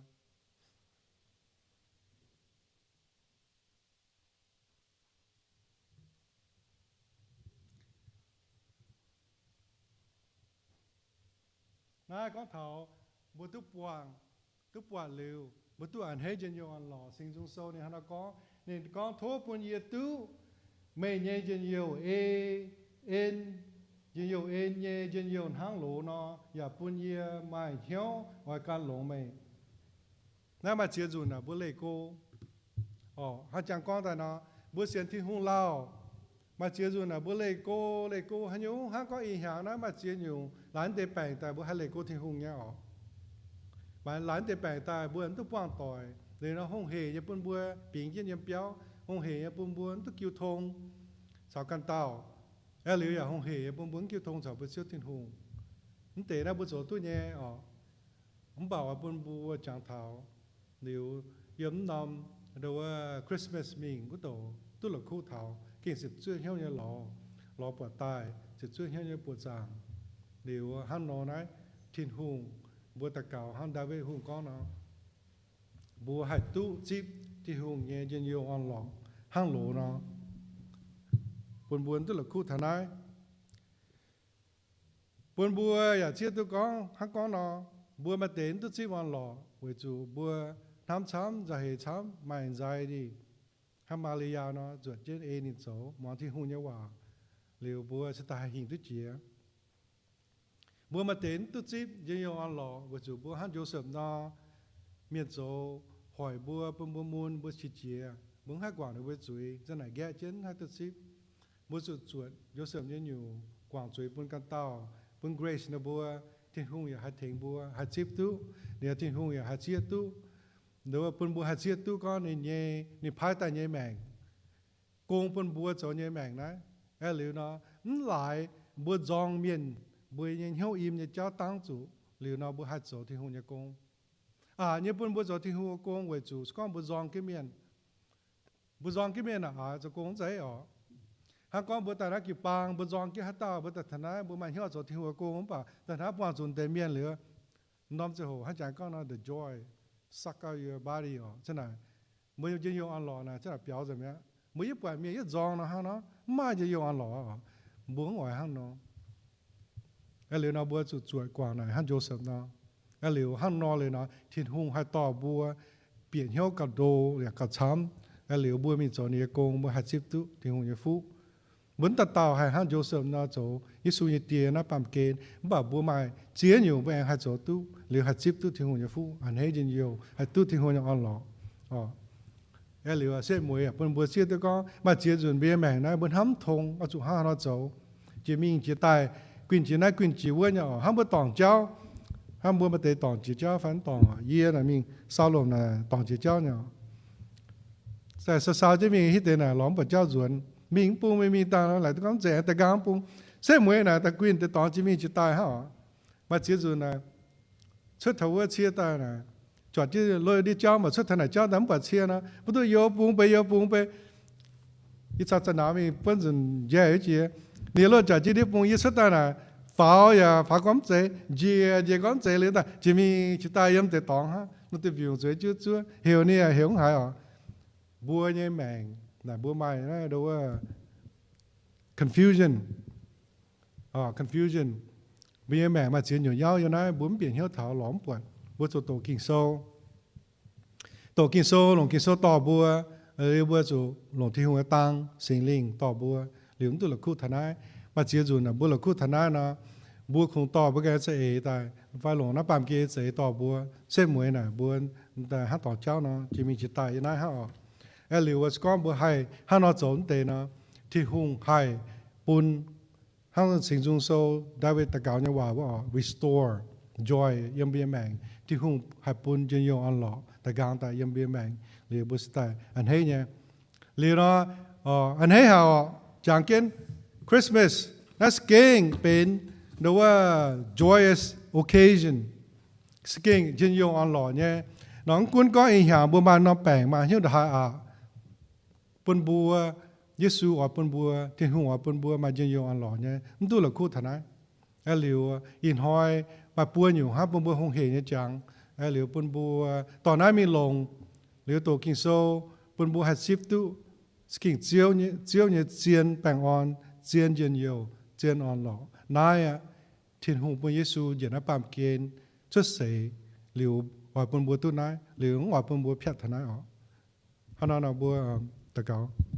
Naaiv gorngv taux mbuo duqv buangh, duqv buatc liuz, mbuo duqv a'hneiv njien-youh orn-lorqc. Singx Nzung Sou ninh hnangv naaiv gorngv, ninh gorngv, Tov bun yie duqv meih nyei njien-youh ei, en, njien-youh en nyei njien-youh hnangv loz nor, yaac bun yie maaih hnyouv oix gan longx meih. Naaiv maaih ziex nzunc naaic mbuo leih go, hnangv jangx gorngv daaih nor, mbuo sienx Tin-Hungh lauh, maaih ziex nzunc naaic mbuo leih go, leih go haaix nyungc hnangv gorngv ih hnyangx naaiv maaih ziex nyungc laaix deix baengc daaih mbuo haih leih go Tin-Hungh nyei oc. Maaih laaix deix baengc daaih mbuo mv duqv buangh doic, liuz nor hungh heic nyei bun mbuo bingx jienv yiem biauv, hungh heic nyei bun mbuo mv duqv jiu tong caux ganh dauh. Aeqv, liuz yaac hungh heic nyei bun mbuo mv jiu tong caux mbuo Ziouv Tin-Hungh. Mv deix naaiv mbuo zoux duqv nyei oc. Mv baac oix bun mbuo jangx taux liuz, yiem mv norm ndo wuov Christmas mingh wuov douc duqv la'kuqv taux gengh ziepc zuoqv hnyouv nyei lorz, lorz buatc daaih ziepc zuoqv hnyouv nyei buoqc zaangc. Liuz hnangv nor naaiv Tin-Hungh, mbuo daux gaux hnangv Ndaawitv Hungh gorngv nor, mbuo haih duqv zipv Tin-Hungh nyei njien-youh orn-lorqc hnangv loz nor, bun mbuo duqv la'kuqv taux naaiv. Bun mbuo yaac zieqv duqv gorngv hnangv gorngv nor, mbuo maaih deix mv duqv zipv orn-lorqc weic zuqc mbuo hnamv camv, nzauh heix camv, maaih anxiety. Hnangv Maa^li^yaa nor, zuotc jienv ei ninh zoux, muangx Tin-Hungh nyei waac, liuz mbuo cingx daaih haih hingh duqv jiex. Mbuo maaih deix mv duqv zipv njien-youh orn-lorqc weic zuqc mbuo hnangv Joseph nor, mienh zoux hoic mbuo, bun mbuo mun, mbuo qiex jiez, mbuo mv haih guangc ninh mbuo zuiz, za'naaic nqaeqv jienv mv haih duqv zipv. Mbuo zuqc zuotc Joseph nyei nyungc guangc zuiz bun ganh dauh, bun grace ninh mbuo, Tin-Hungh yaac haih tengx mbuo haih zipv duqv. Liuz Tin-Hungh yaac haih zieqv duqv, bun mbuo haih zieqv duqv gorngv ninh nyei, ninh paaiv daaih nyei maengc, gong bun mbuo zoux nyei maengc naaiv. Aeqv, liuz nor, mv laaix mbuo nzorng mienh mbuo nyei hnyouv im nyei jauv dangv zuqc, liuz nor mbuo haih zoux Tin-Hungh nyei gong. Aqc nyei bun mbuo zoux Tin-Hungh nyei gong weic zuqc se gorngv mbuo nzorng jienv mienh, mbuo nzorng jienv mienh aqc, zoux gong mv zeiz oc. Hnangv gorngv mbuo daaih naaiv jiu-baang, mbuo nzorng jienv haaix dauh, mbuo daaih taux naaiv mbuo maaih hnyouv zoux Tin-Hungh nyei gong, mv baac daaih naaiv buangh zuqc deix mienh liuz, norm ziangh hoc hnangv jangx gorngv nor, the joy suck out your body oc. Za'naaic mbuo njien-youh orn-lorqc naaic za'naaic biaux nzengc mi'aqv. Mbuo yietv buatc mienh yietv nzorng nor hnangv nor, mv maaih njien-youh orn-lorqc oc. Mbuo mv oix hnangv nor. Aeqv, liuz nor mbuo zuqc zuotc guangc naaic hnangv Joseph nor. Aeqv, liuz hnangv nor liuz nor, Tin-Hungh haih dorh mbuo bieqc hnyouv gauh ndo yaac gauh camv. Aeqv, liuz mbuo mingh zoux ninh nyei gong, mbuo haih zipv duqv Tin-Hungh nyei fuqv. Mbuo mv dauh dauh haih hnangv Joseph nor zoux Yesu nyei die naaiv baamh gen, mv baac mbuo maaih ziex nyungc mbuo aengx haih zoux duqv liuz haih zipv duqv Tin-Hungh nyei fuqv, a'hneiv njien-youh, haih duqv Tin-Hungh nyei orn-lorqc. Aeqv, liuz setv mueiz bun mbuo zieqv duqv gorngv maaih ziex nzunc mbuo nyei maengc naaiv mbuo hnamv tong oix zuqc hnangv haaix nor zoux, jiex mingh jiex daaih, guinh jiex naaiv guinh jiex wuov nyei oc. Hnangv mbuo dorngc jauv, hnangv mbuo maaih deix dorngc jiex jauv fai mv dorngc oc. Yie naaic mingh sau lomc naaic dorngc jiex jauv nyei oc. Sai sau-sau jienv mingh hiuv deix naaic lorz mv buatc jauv nzuonx. Mingh mv bung, mingh mingh daaih laaic duqv gorngv mv zeiz aengx daaih nqaang mv bung. Setv mueiz naaic daaih guinh deix dorngx jiex mingh jiex daaih hnangv oc. Maaih ziex nzunc naaic cuotv taux wuov cie daaih naaic, juatc jienv loz ndiev jauv, mv baac cuotv taux naaic jauv daaih mv buatc cie nor, mv duqv youz bung bei, youz bung bei. Yie caux za'nauz mingh buonv nzunc njaih wuov jiex, ninh loz juatc jienv ndiev bung, yie cuotv daaih naaic, faaux yaac faaux gorngv mv zeiz, njiec njiec gorngv mv zeiz liuz daaih, jiex mingh jiex daaih yiem deix dorngx hnangv, nor deix mbiungc zueiz juov zuov, heuc ninh yaac heuc mv haiz oc. Mbuo nyei maengc naaic mbuo maaih naaiv ndo wuov confusion, confusion. Mbuo nyei maengc maaih ziex nyungc nyauv yiem naaiv, mbuo mv bieqc hnyouv taux lorz mv buatc. Mbuo zuqc doqc Ging-Sou. Doqc Ging-Sou, longc Ging-Sou dorh mbuo, liuz mbuo zuqc longc Tin-Hungh nyei dang, Singx Lingh dorh mbuo, liuz mv duqv la'kuqv taux naaiv. Maaih ziex nzunc naaic mbuo la'kuqv taux naaiv nor, mbuo kungx dorh mbuo ganh za'eix daaih, fai longc naaiv baamh gen za'eix dorh mbuo. Setv mueiz naaic mbuo hnangv dorngx jauv nor, jiex mingh jiex daaih yiem naaiv hnangv oc. Aeqv, liuz wuov se gorngv mbuo haih hnangv nor zoux mv deix nor, Tin-Hungh haih bun hnangv Singx Nzung Sou Ndaawitv daux gaux nyei waac wuov oc, restore. joy yiem mbuo nyei maengc. Tin-Hungh haih bun njien-youh orn-lorqc daaih nqaang daaih yiem mbuo nyei maengc liuz mbuo se daaih a'hneiv nyei. Liuz nor, a'hneiv haic oc. Jangx jienv Christmas naaiv za'gengh benx the joyous occasion. Za'gengh njien-youh orn-lorqc nyei. Nor mv gunv gorngv ih hnyangx mbuo maaih norm baengc maaih hnyouv ndongc haaix aqv, bun mbuo, Yesu oix bun mbuo, Tin-Hungh oix bun mbuo maaih njien-youh orn-lorqc nyei, mv duqv la'kuqv taux naaiv. Aeqv, liuz ih hnoi maaih buo nyungc hnangv bun mbuo hungh heic nyei jangx. Aeqv, liuz bun mbuo dorh naaiv mingh longc, liuz doqc Ging-Sou, bun mbuo haih sipv duqv Ging-Ziouv, Ziouv nyei zien baengh orn, zien njien-youh, zien orn-lorqc. Naaiv aqv, Tin-Hungh bun Yesu njiec naaiv baamh gen cuotv seix liuz oix bun mbuo duqv naaiv, liuz mv oix bun mbuo piatv taux naaiv oc. Hnangv naaiv nor mbuo daux gaux.